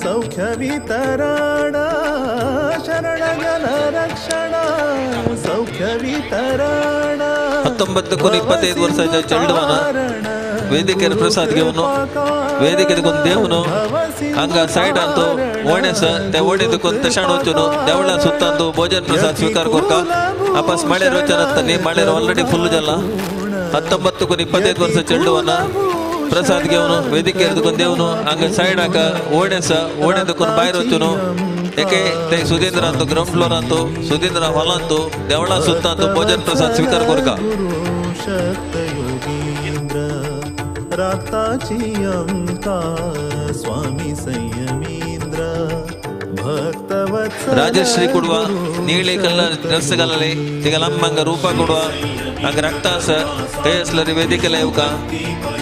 सौख्य वितरण शरण जन रक्षण सौख्य वितरण. 19-25 ವರ್ಷದ ಚೆಲ್ಡುವನ ವೇದಿಕೆ ಪ್ರಸಾದ್ घेऊन ವೇದಿಕೆ ದೇವನು ಹಂಗ ಸೈಡ್ ಅಂತೂ ಓಣೆಸ ते ಓಡಿದಕ್ಕೊಂದು ತಶಾಣ ವಚ್ಚುನು ದೇವಳ ಸುತ್ತಂದು ಭೋಜನ ಪ್ರಸಾದ್ ಸ್ವೀಕಾರ ಕೊರ್ಕ ಅಪಸ್ ಮಳೆ ರೋಚನ ಮಳೆ ಆಲ್ರೆಡಿ ಫುಲ್ ಜಲ್ಲ 19-25 ವರ್ಷ ಚೆಲ್ಡುವನ ಪ್ರಸಾದ್ घेऊन ವೇದಿಕೆ ಎರ್ದುಕೊಂಡು ದೇವನು ಹಂಗ ಸೈಡ್ ಹಾಕ ಓಣೆಸ ಓಣೆದಕ್ಕೊಂದು ಬಾಯಿ ರೋಚುನು ಏಕೆ ते ಸುಧೀಂದ್ರ ಅಂತೂ ಗ್ರೌಂಡ್ ಫ್ಲೋರ್ ಅಂತೂ ಸುಧೀಂದ್ರ ಹೊಲ ಅಂತೂ ದೇವಳ ಸುತ್ತ ಅಂತೂ ಭೋಜನ ಪ್ರಸಾದ್ ಸ್ವೀಕಾರ ಕೊರ್ಕ. राखताची अमका स्वामी संयमींद्र भक्तवत्सल ರಾಜಶ್ರೀ ಕೊಡುವ ನೀಲಿ ಕಲರ್ ಡ್ರೆಸ್ ಗಲಲಿ ತಿಗಲಮ್ಮಂಗ ರೂಪ ಕೊಡುವ ಹಂಗ ರಕ್ತ ತೇಸ್ಲರಿ ವೇದಿಕೆಲ ಇವಕ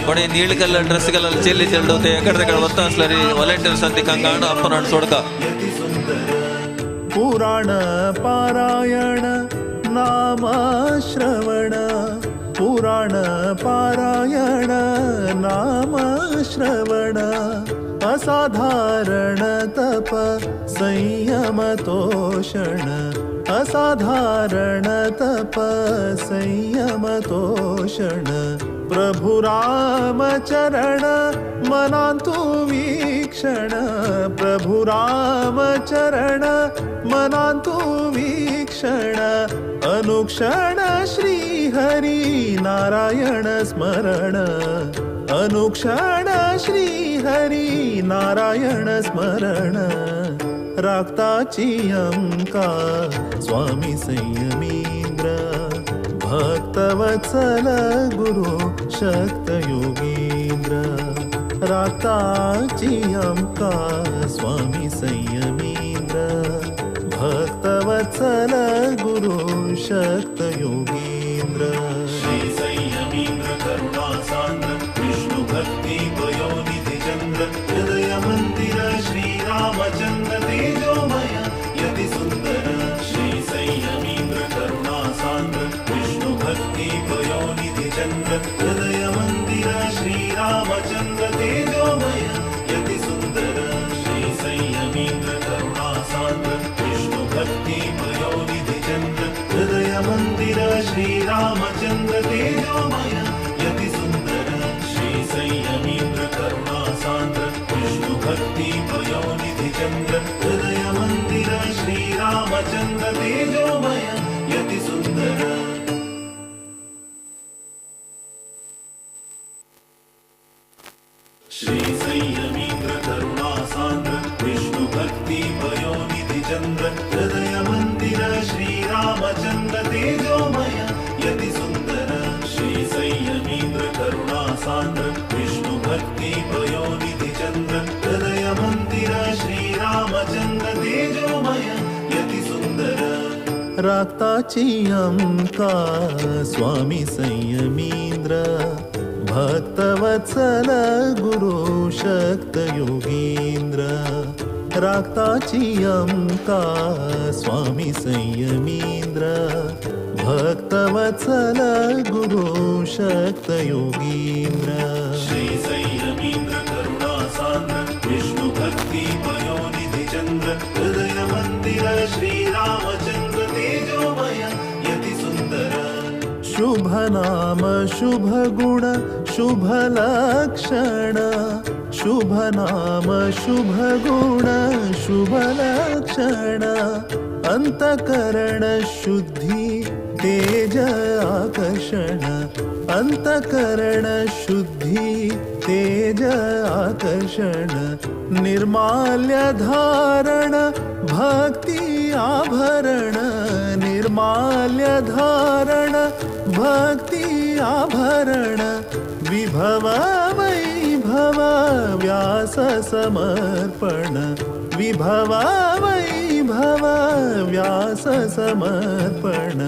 ಕೊನೆ ನೀಲಿ ಕಲರ್ ಡ್ರೆಸ್ ಗಲಲ್ಲಿ ಚೆಲ್ಲಿ ಚೆಲ್ಡು ತೇ ಎಕಡೆ ಕಡೆ ಒತ್ತಾಸ್ಲರಿ ವಾಲಂಟಿಯರ್ಸ್ ಅಂತ ಕಂಗಾಂಡು ಅಪ್ಪನ ಸೊಡ್ಕ. ಪುರಾಣ ಪಾರಾಯಣ ನಾಮ ಶ್ರವಣ ಪುರಾಣ ಪಾರಾಯಣ ನಾಮ ಶ್ರವಣ ಅಸಾಧಾರಣ ತಪ ಸಂಯಮ ತೋಷಣ ಅಸಾಧಾರಣ ತಪ ಸಂಯಮ ತೋಷಣ ಪ್ರಭು ರಾಮ ಚರಣ ಮನಾಂತು ವೀಕ್ಷಣ ಪ್ರಭು ರಾಮ ಚರಣ ಮನಾಂತು ವೀಕ್ಷಣ ಅನುಕ್ಷಣ ಶ್ರೀ ಹರಿ ನಾರಾಯಣ ಸ್ಮರಣ ಅನುಕ್ಷಣ ಶ್ರೀ ಹರಿ ನಾರಾಯಣ ಸ್ಮರಣ ರಾಕ್ತಾಚಿ ಅಂಕಾ ಸ್ವಾಮಿ ಸಂಯಮೀಂದ್ರ ಭಕ್ತವತ್ಸಲ ಗುರು ಶಕ್ತ ಯೋಗೀಂದ್ರ ರಾಕ್ತಾಚಿ ಅಂಕಾ ಸ್ವಾಮಿ ಸಂಯಮೀಂದ್ರ ಭಕ್ತವತ್ಸಲ ಗುರು ಶಕ್ತ ಯೋಗೀಂದ್ರ. ಶ್ರೀ ಸಂಯಮೀಂದ್ರ ಕರುಣಾ ಸಾಂದ್ರ ವಿಷ್ಣು ಭಕ್ತಿ ಪಯೋನಿಧಿ ಚಂದ್ರ ಹೃದಯ ಮಂದಿರ ಶ್ರೀರಾಮಚಂದ್ರ ತೇಜೋಮಯ ಯತಿ ಸುಂದರ. ಶ್ರೀ ಸಂಯಮೀಂದ್ರ ಕರುಣಾ ಸಾಂದ್ರ ವಿಷ್ಣು ಭಕ್ತಿ ಪಯೋನಿಧಿ ಚಂದ್ರ ಹೃದಯ ಮಂದಿರ ಶ್ರೀರಾಮಚಂದ್ರ ತೇಜೋಮಯ ಯತಿ ಸುಂದರ. ಶ್ರೀ ಸಂಯಮೀಂದ್ರ ಕರುಣಾ ಸಾಂದ್ರ ವಿಷ್ಣು ಭಕ್ತಿ ಪಯೋನಿಧಿ ಚಂದ್ರ ಹೃದಯ ಮಂದಿರ ಶ್ರೀರಾಮಚಂದ್ರ ತೇಜೋಮಯ ಯತಿ ಸುಂದರ. ಶ್ರೀ ಸಂಯಮೀಂದ್ರ ಕರುಣಾ ಸಾಂದ್ರ ವಿಷ್ಣು ಭಕ್ತಿ ಪಯೋನಿಧಿ ಚಂದ್ರ ಹೃದಯ ಮಂದಿರ ಶ್ರೀರಾಮಚಂದ್ರ ತೇಜೋಮಯ ಯತಿ ಸುಂದರ. ಶ್ರೀ ಸಂಯಮೀಂದ್ರ ಕರುಣಾ ಸಾಂದ್ರ ವಿಷ್ಣು ಭಕ್ತಿ ಪಯೋನಿಧಿ ಚಂದ್ರ ಹೃದಯ ಮಂದಿರ ಶ್ರೀರಾಮಚಂದ್ರ ತೇಜೋಮಯ ಯತಿ ಸುಂದರ. ಶ್ರೀ ಸಂಯಮೀಂದ್ರ ಕರುಣಾ ಸಾಂದ್ರ ವಿಷ್ಣು ಭಕ್ತಿ ಪಯೋನಿಧಿ ಚಂದ್ರ ಹೃದಯ ಮಂದಿರ ಶ್ರೀರಾಮಚಂದ್ರ ತೇಜೋಮಯ ಯತಿ ಸುಂದರ. ರಾಕ್ತಾಚಿ ಅಂಕಾ ಸ್ವಾಮಿ ಸಂಯಮೀಂದ್ರ ಭಕ್ತವತ್ಸಲ ಗುರು ಶಕ್ತ ಯೋಗೀಂದ್ರ ರಾಕ್ತಾಚಿ ಅಂಕಾ ಸ್ವಾಮಿ ಸಂಯಮೀಂದ್ರ ಭಕ್ತವತ್ಸಲ ಗುರು ಶಕ್ತ ಯೋಗೀಂದ್ರ. ಶ್ರೀ ಸಂಯಮೀಂದ್ರ ಕರುಣಾ ಸಾಂದ್ರ ವಿಷ್ಣು ಭಕ್ತಿ ಪಯೋನಿಧಿ ಚಂದ್ರ ಹೃದಯ ಮಂದಿರ ಶ್ರೀರಾಮಚಂದ್ರ ತೇಜೋಮಯ ಯತಿ ಸುಂದರ. ಶುಭ ನಾಮ ಶುಭ ಗುಣ ಶುಭ ಲಕ್ಷಣ ಶುಭ ನಾಮ ಶುಭ ಗುಣ ಶುಭ ಲಕ್ಷಣ ಅಂತಃಕರಣ ಶುದ್ಧಿ ತೇಜ ಆಕರ್ಷಣ ಅಂತಃಕರಣ ಶುದ್ಧಿ ತೇಜ ಆಕರ್ಷಣ ನಿರ್ಮಾಲ್ಯ ಧಾರಣ ಭಕ್ತಿ ಆಭರಣ ನಿರ್ಮಾಲ್ಯ ಧಾರಣ ಭಕ್ತಿ ಆಭರಣ ವಿಭವ ವೈಭವ ವ್ಯಾಸ ಸಮರ್ಪಣ ವಿಭವ ವೈಭವ ವ್ಯಾಸ ಸಮರ್ಪಣ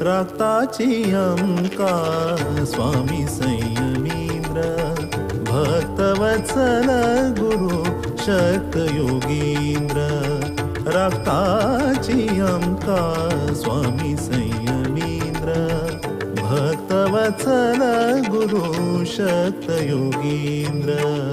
ರಾಕ್ತಾಚಿ ಅಂಕಾ ಸ್ವಾಮಿ ಸಂಯಮೀಂದ್ರ ಭಕ್ತವತ್ಸಲ ಗುರು ಶಕ್ತ ಯೋಗೀಂದ್ರ ರಾಕ್ತಾಚಿ ಅಂಕಾ ಸ್ವಾಮಿ ಸಂಯಮೀಂದ್ರ ಭಕ್ತವತ್ಸಲ ಗುರು ಶಕ್ತ ಯೋಗೀಂದ್ರ.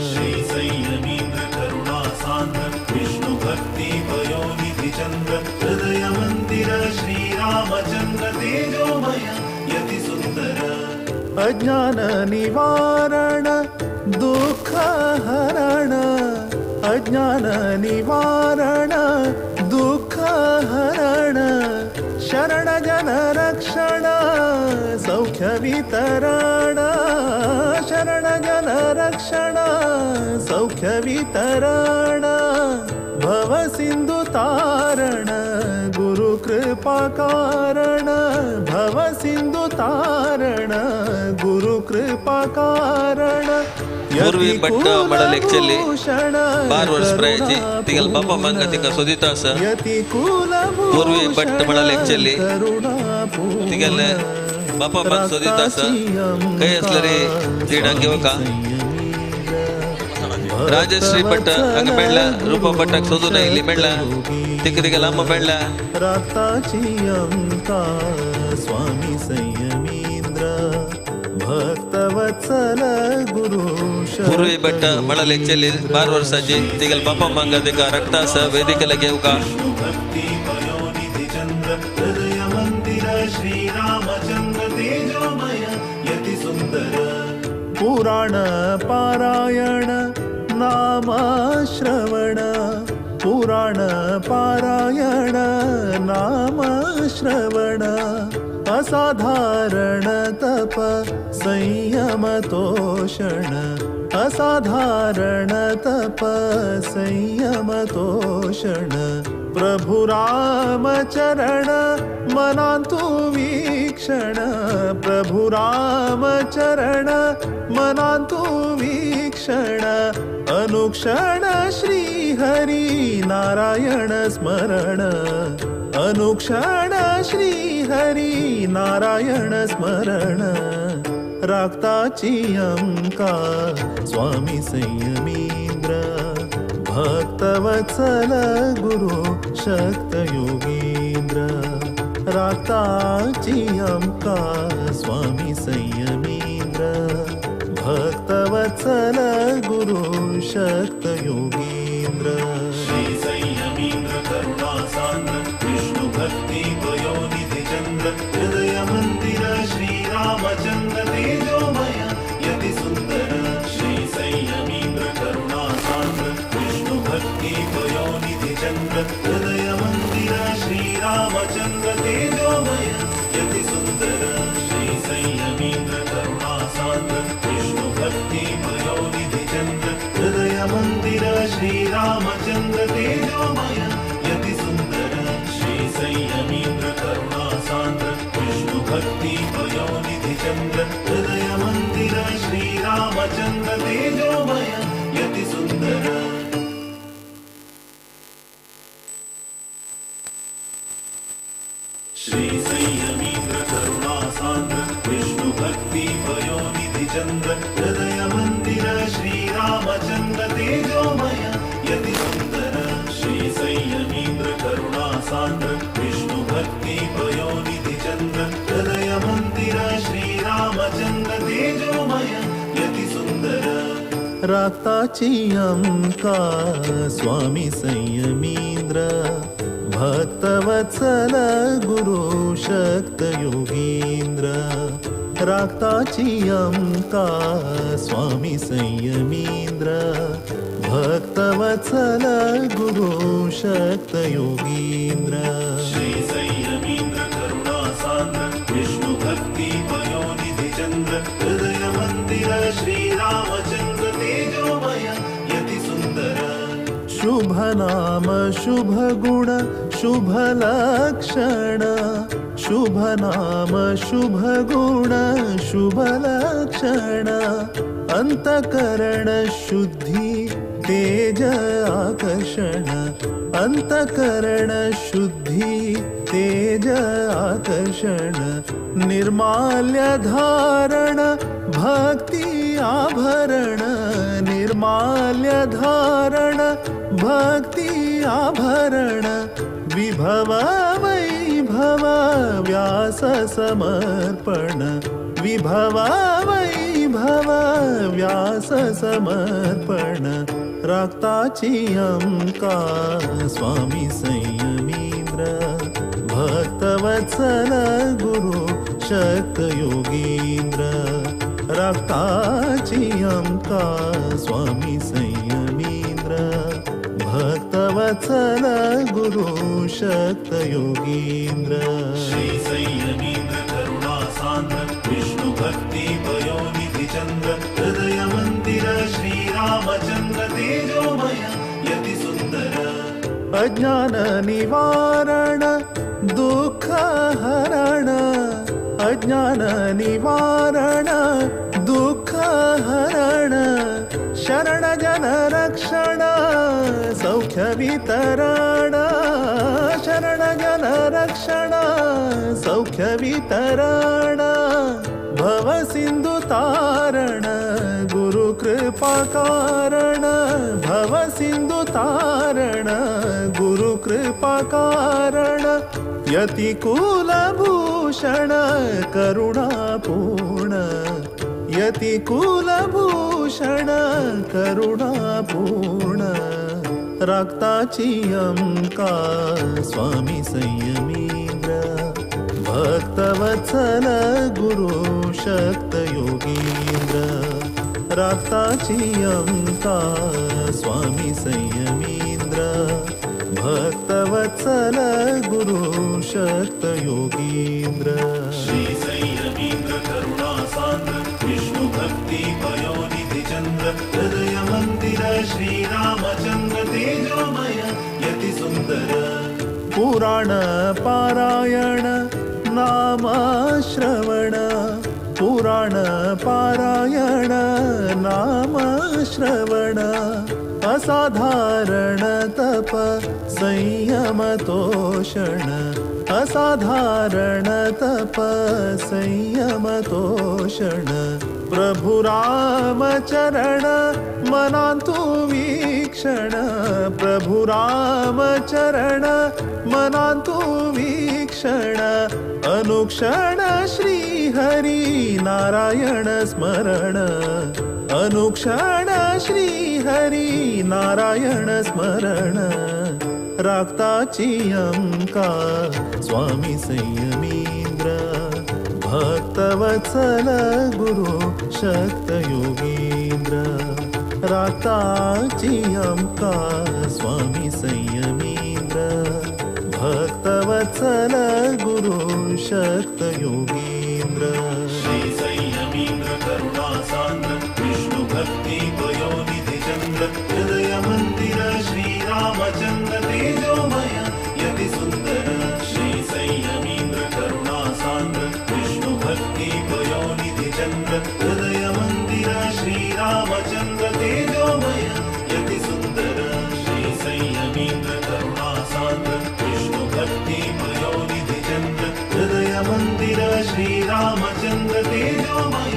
ಶ್ರೀ ಸಂಯಮೀಂದ್ರ ಕರುಣಾ ಸಾಂದ್ರ ವಿಷ್ಣು ಭಕ್ತಿ ಪಯೋನಿಧಿ ಚಂದ್ರ ಹೃದಯ ಮಂದಿರ ಶ್ರೀರಾಮಚಂದ್ರ ತೇಜೋಮಯ ಯತಿ ಸುಂದರ. ಅಜ್ಞಾನ ನಿವಾರಣ ದುಃಖ ಹರಣ ಅಜ್ಞಾನ ನಿವಾರಣ ದುಃಖ ಹರಣ ಶರಣ ಜನ ರಕ್ಷಣ ಸೌಖ್ಯ ವಿತರಣ ಶರಣ ಜನ ರಕ್ಷಣ ಸೌಖ್ಯ ವಿತರಣ ಭವ ಸಿಂಧು ತಾರಣ ಗುರು ಕೃಪಾ ಕಾರಣ ಭವ ಸಿಂಧು ತಾರಣ गुरु कृपा कारण पूर्वी भट्ट मडल एकचेल्ली 12 वर्स प्रायची तिगेल बापा मांगा तिका सोदिता आसा. पूर्वी भट्ट मडल एकचेल्ली तिगेल बापा मांग सोदिता आसा. खंय आसले रे तिडां घेवका. राजश्री भट्ट हांगा मेळ्ळा. रुपा भट्टाक सोदून आयिल्ली मेळ्ळा. तिका तिगेल अम्मा मेळ्ळा. राताची अंका स्वामी संयमींद्र भक्तवत्सल गुरु. पूर्वी भट्ट मडल एकचेल्ली 12 वर्साची तिगेल बापा मांगा तिका रक्त आसा वेदिकेला घेवका. पुराण पारायण नाम श्रवण पुराण पारायण नाम श्रवण असाधारण तप संयम तोषण असाधारण तप संयम तोषण प्रभु राम चरण मनांतु वीक्षण प्रभु राम चरण मनांतु वीक्षण अनुक्षण श्री हरि नारायण स्मरण अनुक्षण श्री हरि नारायण स्मरण राखताची अंका स्वामी संयमींद्र भक्तवत्सल गुरु शक्त योगींद्र राखताची अंका स्वामी संयमींद्र भक्तवत्सल गुरु शक्त योगींद्र. श्री संयमींद्र करुणा सांद्र विष्णु भक्ति पयोनिधि चंद्र हृदय मंदिर श्री रामचंद्र तेजोमय यति सुंदर. श्री संयमींद्र करुणा सांद्र विष्णु भक्ति पयोनिधि चंद्र हृदय मंदिर श्री रामचंद्र तेजोमय यति सुंदर. श्री संयमींद्र करुणा सांद्र विष्णु भक्ति पयोनिधि चंद्र हृदय मंदिर श्री रामचंद्र तेजोमय यति सुंदर. श्री संयमींद्र करुणा सांद्र विष्णु भक्ति पयोनिधि चंद्र हृदय मंदिर श्री रामचंद्र तेजोमय यति सुंदर. श्री संयमींद्र करुणा सांद्र विष्णु भक्ति पयोनिधि चंद्र हृदय मंदिर श्री रामचंद्र तेजोमय यति सुंदर. श्री संयमींद्र करुणा सांद्र विष्णु भक्ति पयोनिधि चंद्र हृदय मंदिर श्री रामचंद्र तेजोमय यति सुंदर. राखताची अंका स्वामी संयमींद्र भक्तवत्सल गुरु शक्त योगींद्र राखताची अंका स्वामी संयमींद्र भक्तवत्सल गुरु शक्त योगींद्र. श्री संयमींद्र करुणा सांद्र विष्णु भक्ति पयोनिधि चंद्र हृदय मंदिर श्री रामचंद्र तेजोमय यति सुंदर. शुभ नाम शुभ गुण शुभ लक्षण शुभ नाम शुभ गुण शुभ लक्षण अंतकरण शुद्धि तेज आकर्षण अंतकरण शुद्धि तेज आकर्षण निर्माल्य धारण भक्ति आभरण निर्माल्य धारण भक्ति आभरण विभव वैभव व्यास समर्पण विभव वैभव व्यास समर्पण राखताची अंका स्वामी संयमींद्र भक्तवत्सल गुरु शक्त योगींद्र राखताची अंका स्वामी संयमींद्र भक्तवत्सल गुरु शक्त योगींद्र. श्री संयमींद्र करुणा सांद्र विष्णु भक्ति पयोनिधि चंद्र हृदय मंदिर श्री रामचंद्र तेजोमय यति सुंदर. अज्ञान निवारण दुःख हरण अज्ञान निवारण दुःख हरण शरण जन रक्षण सौख्य वितरण शरण जन रक्षण सौख्य वितरण भव सिंधु तारण गुरु कृपा कारण भव सिंधु तारण गुरु कृपा कारण यति कुलभूषण करुणापूर्ण यति कुलभूषण करुणापूर्ण रागताची अमका स्वामी संयमींद्र भक्तवत्सल गुरु शक्त योगींद्र रागताची अमका स्वामी संयमींद्र भक्तवत्सल गुरु शक्त योगींद्र। श्री संयमींद्र करुणा सान्द्र विष्णु भक्ति पयोनिधि चंद्र हृदय मंदिर श्री रामचंद्र तेजोमय यति सुंदर। पुराण पारायण नाम श्रवण पुराण पारायण नाम श्रवण असाधारण तप संयम तोषण असाधारण तप संयम तोषण प्रभु राम चरण मनांतु वीक्षण प्रभु राम चरण मनांतु वीक्षण अनुक्षण श्री हरि नारायण स्मरण अनुक्षण श्री हरि नारायण स्मरण रागताची अमका स्वामी संयमींद्र भक्तवत्सल गुरु शक्त योगींद्र रागताची अमका स्वामी संयमींद्र भक्तवत्सल गुरु शक्त योगींद्र। श्री संयमींद्र करुणा सान्द्र विष्णु भक्ति पयोनिधि चंद्र हृदय मंदिर श्री रामचंद्र तेजोमय यति सुंदर। श्री संयमींद्र करुणा सान्द्र विष्णु भक्ति पयोनिधि चंद्र हृदय मंदिर श्री रामचंद्र तेजोमय यति सुंदर। श्री संयमींद्र करुणा सान्द्र विष्णु भक्ति पयोनिधि चंद्र हृदय मंदिर श्री रामचंद्र तेजोमय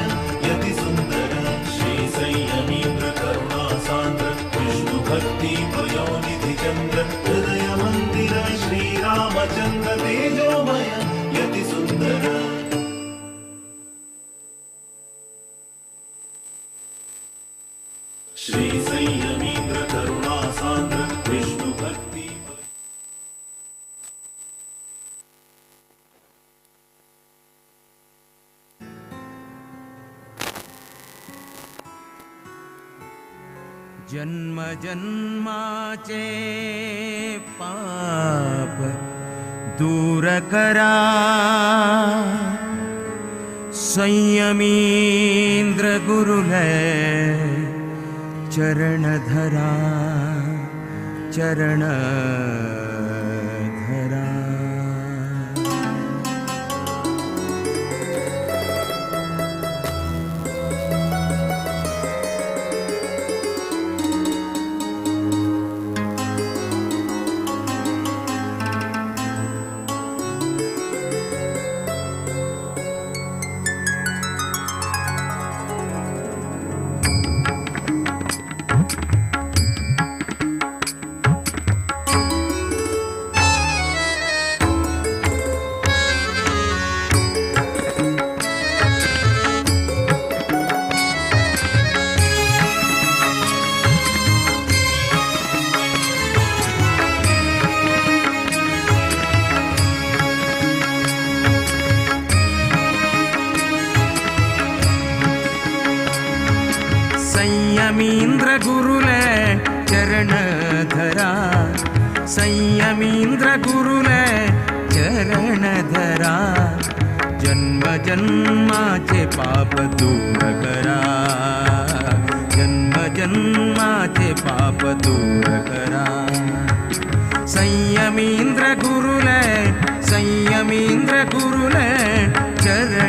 यति सुंदर। श्री संयमींद्र करुणा सान्द्र विष्णु भक्ति पयोनिधि चंद्र हृदय मंदिर श्री रामचंद्र तेजोमय यति सुंदर। श्री संयमींद्र करुणा सान्द्र विष्णु भक्ति जन्म जन्माचे पाप दूर करा संयमींद्र गुरुले चरण धरा चरण धरा। संयमींद्र गुरुले चरण धरा संयमींद्र गुरुले चरण धरा जन्म जन्माचे पाप दूर करा जन्म जन्माचे पाप दूर करा संयमींद्र गुरुले संयमींद्र गुरुले चरण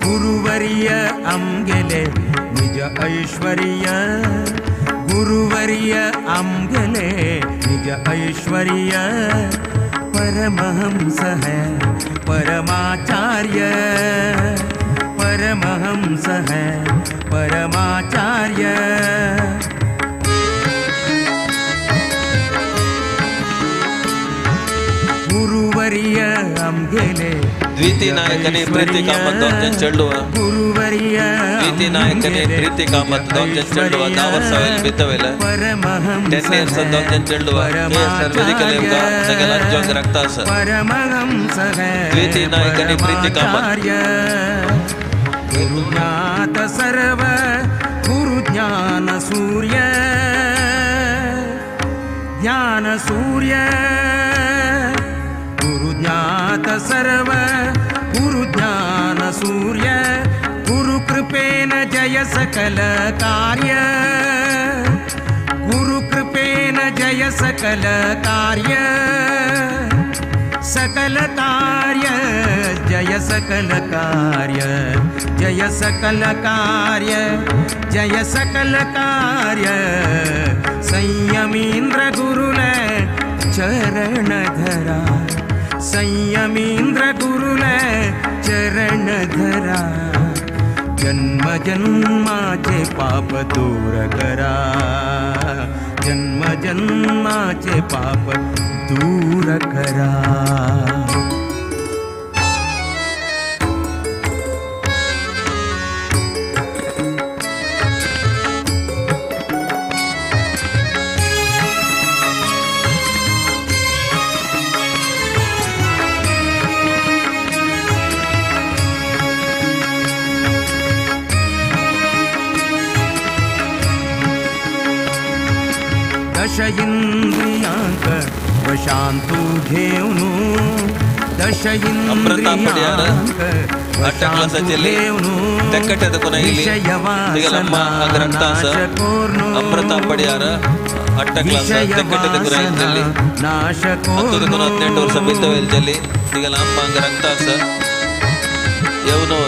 गुरुवर्य आमगेले निज ऐश्वर्य गुरुवर्य आमगेले निज ऐश्वर्य परमहंस है परमाचार्य परमहंस है परमाचार्य। गुरुवर्य आमगेले द्वितीय नायकने प्रीति कामत दोन चेडुव गुरुवर्य द्वितीय नायकने प्रीति कामत दोन चेडुव 10 वर्ष बितवेल 10 इयर्स दोन चेडुव के एस सगळ अंजोंग रक्ता सर परमहंस है द्वितीय नायकने प्रीति कामत। गुरु ज्ञात सर्व गुरु ज्ञान सूर्य ज्ञान सूर्य गुरु ज्ञात सर्व गुरु ज्ञान सूर्य गुरु कृपेन जय सकल कार्य गुरु कृपेन जय सकल कार्य सकल कार्य जय सकल कार्य जय सकल कार्य जय सकल कार्य संयमीन्द्र गुरुले चरण धरा संयमीन्द्र गुरुले चरण धरा जन्म जन्माचे पाप दूर करा जन्म जन्माचे पाप दूर करा। दश इंद्रियांक वशांतु घेऊन दश इंद्रियांक वशांतु घेऊन अमृता पडियार अट्ट क्लास ತೆಕ್ಕಟ್ಟದ ಗುರಾಯಿನಲ್ಲಿ 10 18 ವರ್ಷ ಬಿತ್ತವೆಲ್ಜಲ್ಲಿ ತಿಗಲ ಅಮ್ಮಂಗ ರಕ್ತಾಸ ಯವನು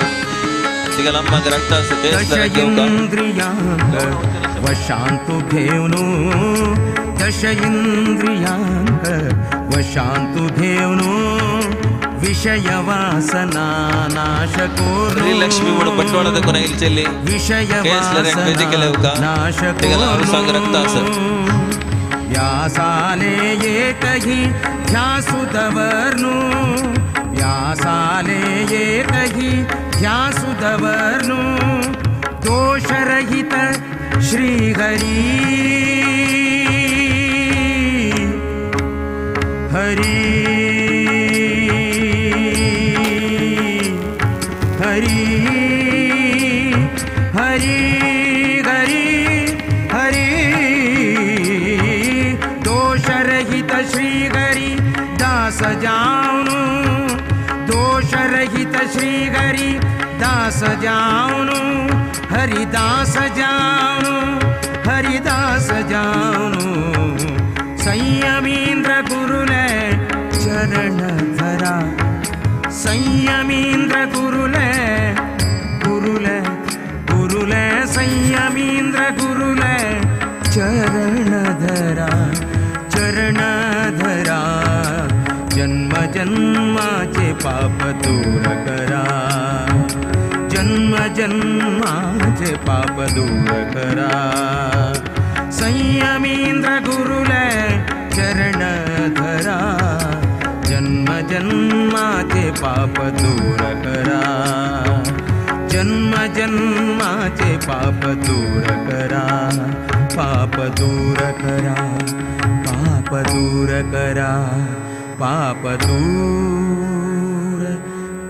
ತಿಗಲ ಅಮ್ಮಂಗ ರಕ್ತಾಸ ದಶ ಇಂದ್ರಿಯಾಂಕ वशांतु घेऊन दश इंद्रियांक वशांतु घेऊन विषय वासना नाश कोर्नु ಶ್ರೀಲಕ್ಷ್ಮಿ ಮುಡು ಬಟ್ವಾಳದ ಕೊನೆಯಲ್ಲಿ ಚೆಲ್ಲಿ ವಿಷಯ ನಾಶ ರಕ್ತಾಸ ವ್ಯಾಸಾಲೆ ಏಕಹಿ ಧ್ಯಾಸು ದವರ್ನು ವ್ಯಾಸಾಲೆ ಏಕಹಿ ಧ್ಯಾಸು ದವರ್ನು ದೋಷರಹಿತ श्री हरि हरि हरि हरि हरि हरि दोषरहित श्री हरि दास जाऊनु दोषरहित श्री हरि दास जाऊनु हरिदास जाऊनु हरिदास जाऊनु संयमीन्द्र गुरुले चरण धरा संयमीन्द्र गुरुले गुरुले गुरुले संयमीन्द्र गुरुले चरण धरा चरण धरा जन्म जन्माचे पाप दूर करा जन्म जन्माचे पाप दूर करा संयमीन्द्र गुरुले चरण धरा जन्म जन्माचे पाप दूर करा जन्म जन्माचे पाप दूर करा पाप दूर करा पाप दूर करा पाप दूर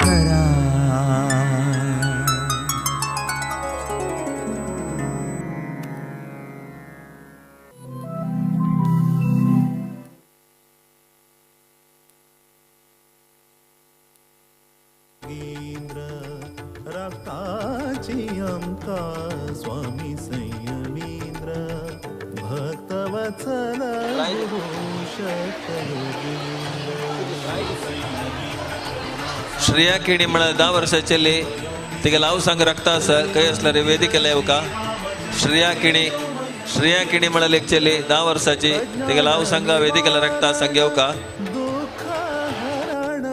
करा। स्वामी संयमींद्र भक्तवत्सल श्रेया किणी म्हळ्यार 10 वर्षाचेली तिगे लाव सांग रक्ता आसा खंय आसल्यार वेदिकेला येवका. श्रेया किणी, श्रेया किणी म्हळ्यार एक चली 10 वर्साची, तिगे लाव सांगा वेदिकेला रक्ता सांग येवका. हरण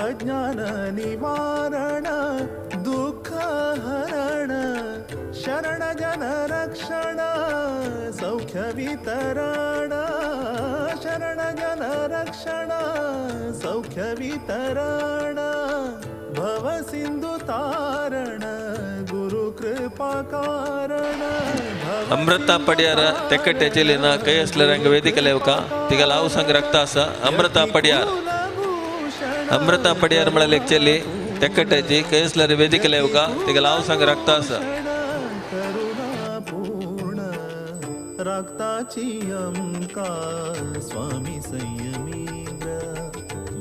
अज्ञान निवारण दुःख हरण शरण जन रक्षण सौख्य वितरण शरण जन रक्षण सौख्य वितरण भव सिंधु तारण गुरु कृपा कारण. अमृता पडियार तेकट्टे चेलीन ಕೈ असल्यार हांगा वेदिकेला येवका. तिगे लाव सांग रक्ता आसा. अमृता पडियार, अमृता पडियार म्हळ्यार एक चली तेकट्याची खंय आसल्यार वेदिकेला येवका. तिगे लाव सांग रक्ता आसा. राखताची अमका स्वामी संयमींद्र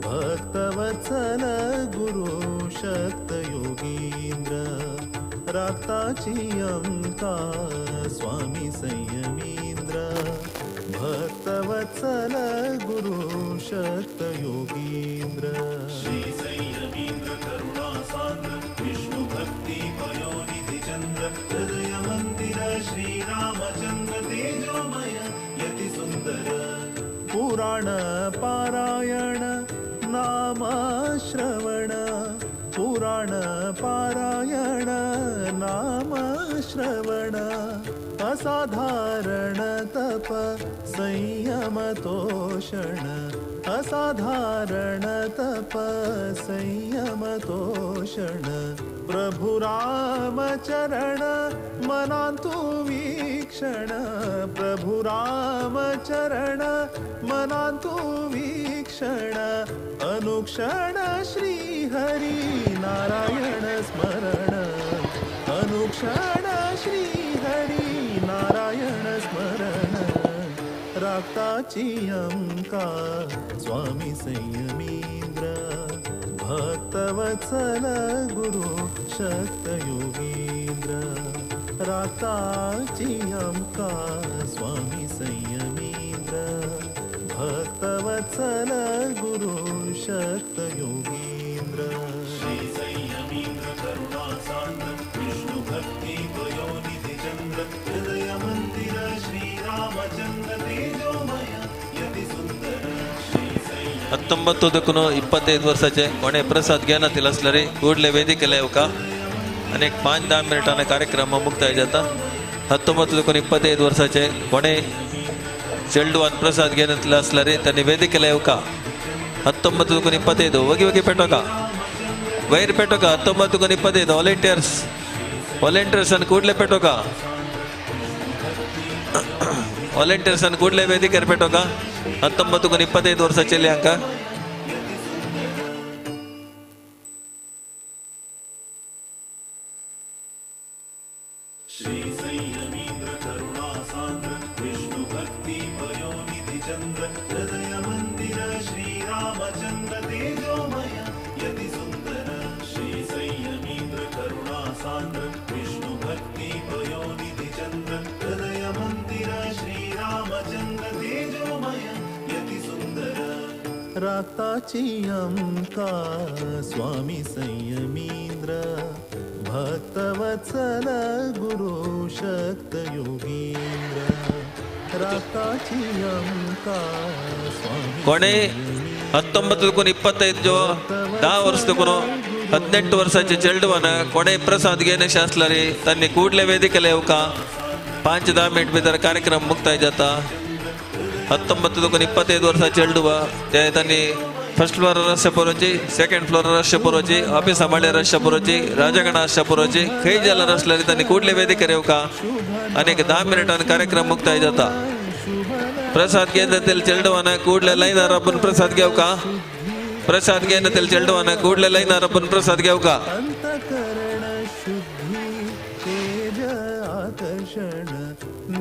भक्तवत्सल गुरु शक्त योगींद्र राखताची अमका स्वामी संयमींद्र भक्तवत्सल गुरु शक्त योगींद्र. श्री संयमींद्र करुणा सान्द्र विष्णु भक्ति पयोनिधि चंद्र हृदय मंदिर श्री रामचंद्र तेजोमय यति सुंदर. पुराण पारायण नाम श्रवण पुराण पारायण नाम श्रवण असाधारण तप संयम तोषण असाधारण तप संयम तोषण प्रभु राम चरण मनांतु वीक्षण प्रभु राम चरण मनांतु वीक्षण अनुक्षण श्री हरि नारायण स्मरण अनुक्षण श्री हरि नारायण स्मरण राखताची अमका स्वामी संयमींद्र भक्तवत्सल गुरु शक्त योगींद्र राखताची अमका स्वामी संयमींद्र भक्तवत्सल गुरु शक्त योगींद्र. श्री संयमींद्र करुणा सान्द्र विष्णु भक्ति पयोनिधि चंद्र हृदय मंदिर श्री रामचंद्र तेजोमय यति सुंदर. श्री 19 25 वर्साचे कोणे प्रसाद घेनातील आसल्यार ಕೂಡಲೇ ವೇದಿಕೆला येवका. आनी एक 5-10 मिनटान कार्यक्रम मुक्ताय जाता. 19 25 वर्साचे कोणे चेल्डुवान प्रसाद घेनातील आसल्यार तांणी ವೇದಿಕೆला येवका. 19 25 ಒಗಿ ಒಗಿ ಪೆಟ್ಟೋಕ ವೈರ್ ಪೆಟ್ಟೋಕ. 19 25 ವಾಲಂಟಿಯರ್ಸ್, ವಾಲಂಟಿಯರ್ಸ್ ಅನ್ನು ಕೂಡಲೇ ಪೆಟ್ಟೋಕ. ವಾಲಂಟಿಯರ್ಸ್ ಅನ್ನು ಕೂಡಲೇ ವೇದಿಕೆ ಪೆಟ್ಟೋಕ. 19 25 ವರ್ಷ ಚೆಲ್ಲಿ ಅಂಕ. श्री संयमींद्र करुणा सान्द्र विष्णु भक्ति पयोनिधि चंद्र हृदय मंदिर श्री रामचंद्र तेजोमय यति सुंदर. श्री संयमींद्र करुणा सान्द्र विष्णु भक्ति पयोनिधि चंद्र हृदय मंदिर श्री रामचंद्र तेजोमय यति सुंदर. राखताची अमका स्वामी संयमींद्र भक्तवत्सल गुरु शक्त योगींद्र राखताची अमका स्वामी. कोणे 19 25 10 ವರ್ಷದಕ್ಕೂ 18 ವರ್ಷಾचे चेल्डुवान कोणे प्रसाद घेवचे आसल्यार तांणी ಕೂಡಲೇ ವೇದಿಕೆला येवका. 5-10 मिनट भितर कार्यक्रम मुक्ताय जाता. 19 25 वर्सां चेल्डुवा ते तांणी फर्स्ट फ्लोर रस्ते पुरोवची, सेकंड फ्लोर रस्ते पुरोवची, ऑफिसा माळ्यार रस्ते पुरोवची, राजगणा रस्ते पुरोवची, खंय जाल्यार आसल्यार तांणी ಕೂಡಲೇ ವೇದಿಕೆर येवका. आनी एक 10 मिनटान कार्यक्रम मुक्ताय जाता. प्रसाद घेनातील चेल्डुवान ಕೂಡಲೇ ಲೈನಾर राबून प्रसाद घेवका. प्रसाद घेनातील चेल्डुवान ಕೂಡಲೇ ಲೈನಾर राबून प्रसाद घेवका. अंतकरण शुद्धी तेज आकर्षण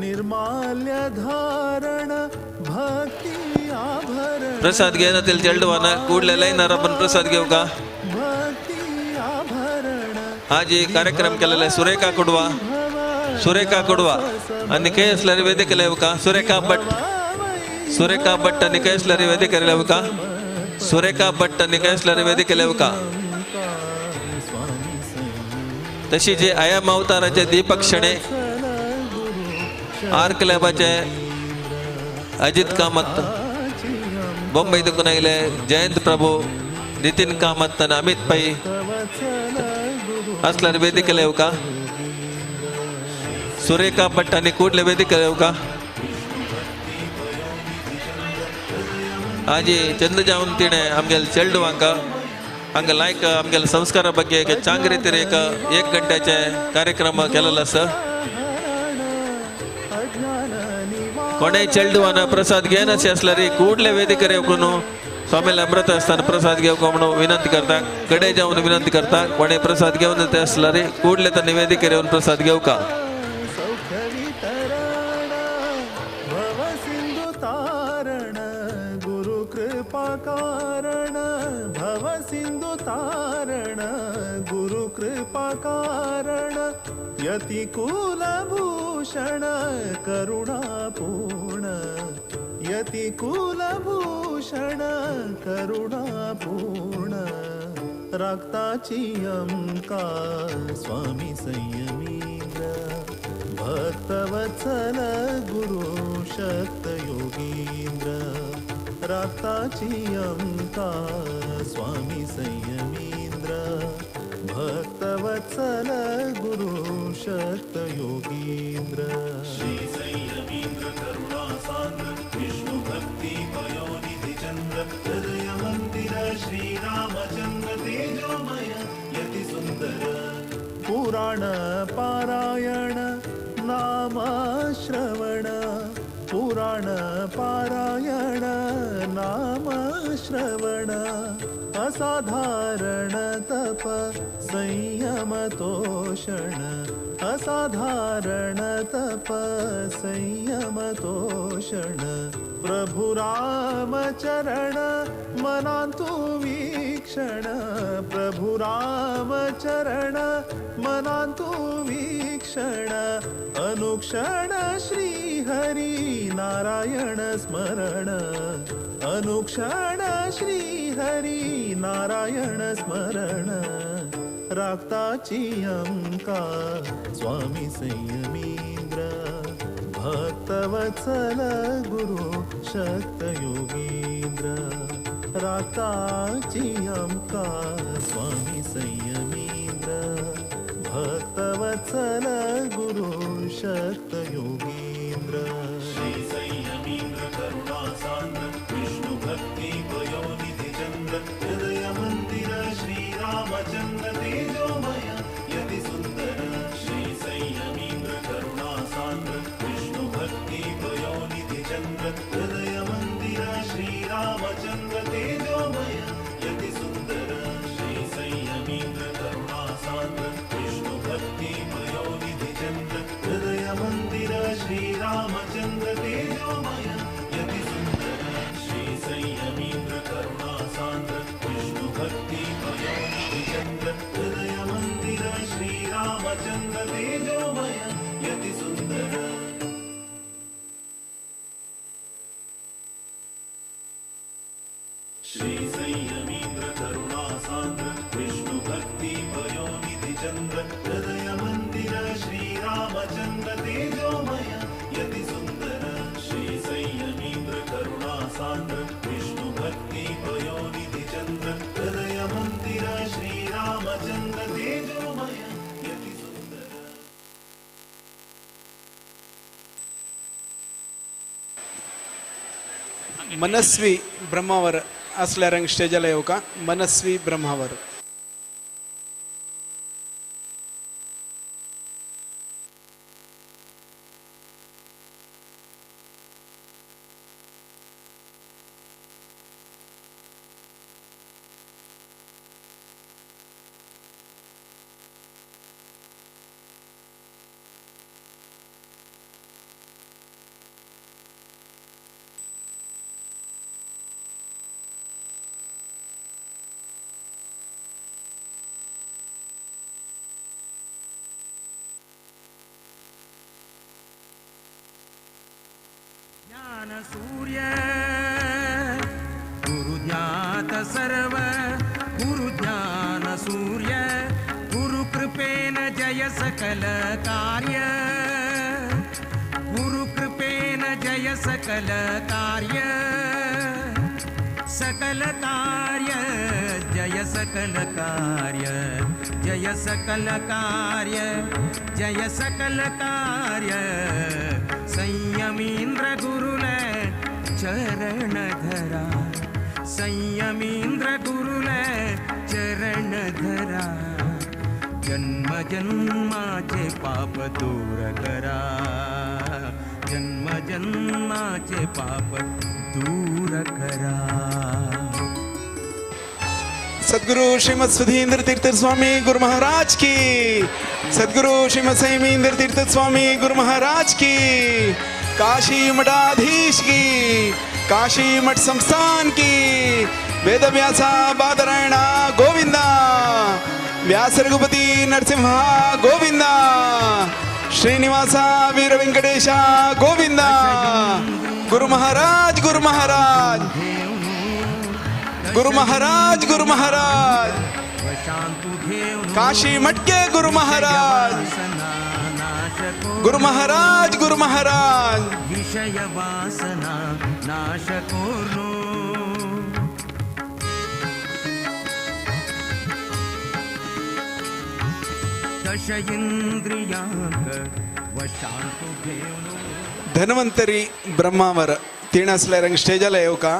निर्माल्य धारण भक्ती आभरण प्रसाद घेनातील चेल्डुवान ಕೂಡಲೇ ಲೈನಾर राबून प्रसाद घेवका. भक्ती आभरण हाजी कार्यक्रम केलेले सुरेखा कुडवा, सुरेखा कुडवा आनी खंय आसल्यार वेदिकेला येवका. सुरेखा भट, सुरेखा भट आनी खंय आसल्यार वेदिकेला येवका. सुरेखा भट आनी खंय आसल्यार वेदिकेला येवका. स्वामी संयमींद्र तशी जे आयाम अवताराचे दीपक शणे आर्क लॅबाचे अजित कामत बॉम्बे देखून आयले जयंत प्रभू नितीन कामत आनी अमित पै असल्यार वेदिकेला येवका. सुरेखा भट आनी कुडले वेदिकेला येवका. आजी चंद जावन तिणें आमगेले चेडवांक हांगा लायक आमगेले संस्कारा ಬಗ್ಗೆ एक चांग रितीर एक एक गंट्याचे कार्यक्रम केलेलो आसा. कोणेय चेडवान प्रसाद घेनाशे आसल्यार कुडले वेदिकेर येवकून स्वामीले अमृत आसतना प्रसाद घेवंक म्हणून विनंती करता. कडे जावन विनंती करता कोणेय प्रसाद घेवन ते आसल्यार कुडले तांणी वेदिकेर येवन प्रसाद घेवका. यति कुलभूषण करुणापूर्ण यति कुलभूषण करुणापूर्ण राखताची अमका स्वामी संयमींद्र भक्तवत्सल गुरु शक्त योगींद्र राखताची अमका स्वामी संयमींद्र भक्तवत्सल गुरु शक्त योगींद्र. श्री संयमींद्र करुणा सान्द्र विष्णु भक्ति पयोनिधि चंद्र हृदय मंदिर श्री रामचंद्र तेजोमय यति सुंदर. पुराण पारायण नाम श्रवण पुराण पारायण नाम श्रवण असाधारण तप संयम तोषण असाधारण तप संयम तोषण प्रभु राम चरण मनांतु वीक्षण प्रभु राम चरण मनांतु वीक्षण अनुक्षण श्री हरि नारायण स्मरण अनुक्षण श्री हरि नारायण स्मरण राखताची अमका स्वामी संयमींद्र भक्तवत्सल गुरु शक्त योगींद्र राखताची अमका स्वामी संयमींद्र भक्तवत्सल गुरु शक्त योगींद्र. श्री संयमींद्र करुणा सान्द्र विष्णु भक्ति पयोनिधि चंद्र हृदय मंदिर श्री रामचंद्र तेजोमय यति सुंदर. श्री संयमींद्र करुणा सान्द्र विष्णु भक्ति पयोनिधि चंद्र हृदय मंदिर श्री रामचंद्र तेजोमय यति सुंदर. श्री संयमींद्र करुणा सान्द्र विष्णु भक्ति पयोनिधि चंद्र हृदय मंदिर श्री रामचंद्र तेजोमय यति सुंदर. श्री संयमींद्र करुणा सान्द्र विष्णु भक्ति पयोनिधि चंद्र हृदय मंदिर श्री रामचंद्र तेजोमय यति सुंदर. श्री संयमींद्र करुणा सान्द्र विष्णु भक्ति पयोनिधि चंद्र हृदय मंदिर श्री रामचंद्र तेजोमय यति सुंदर. श्री संयमींद्र करुणा सान्द्र विष्णु भक्ति पयोनिधि चंद्र हृदय मंदिर श्री रामचंद्र तेजोमय यति सुंदर. मनस्वी ब्रह्मावर असल्यार स्टेजाला येवका. मनस्वी ब्रह्मावर. ज्ञान सूर्य गुरु ज्ञात सर्व गुरु ज्ञान सूर्य गुरु कृपेन जय जय सकल कार्य, गुरु कृपेन जय सकल कार्य, सकल कार्य जय सकल कार्य, जय सकल कार्य, जय सकल कार्य। संयमींद्र गुरुले चरण धरा, संयमींद्र गुरुले चरण धरा, जन्म जन्माचे पाप दूर करा, जन्म जन्माचे पाप दूर करा। सद्गुरु श्रीमद सुधींद्र तीर्थ स्वामी गुरु महाराज की, सद्गुरु श्रीमद संयमींद्र तीर्थ स्वामी गुरु महाराज की, काशी मठाधीश की, काशी मठ संस्थान की, वेदव्यासा बादरायण गोविंदा, व्यास रघुपति नरसिंहा गोविंदा, श्रीनिवासा वीर वेंकटेशा गोविंदा, गुरु महाराज गुरु महाराज गुरु महाराज गुरु महाराज, काशी मठ के गुरु महाराज, गुरु महाराज गुरु महाराज। विषय वासना नाश कोर्नो, दश इंद्रियांक वशांतु घेवनो। धन्वंतरी ब्रह्मावर तीन असल्यार स्टेजाला येवका।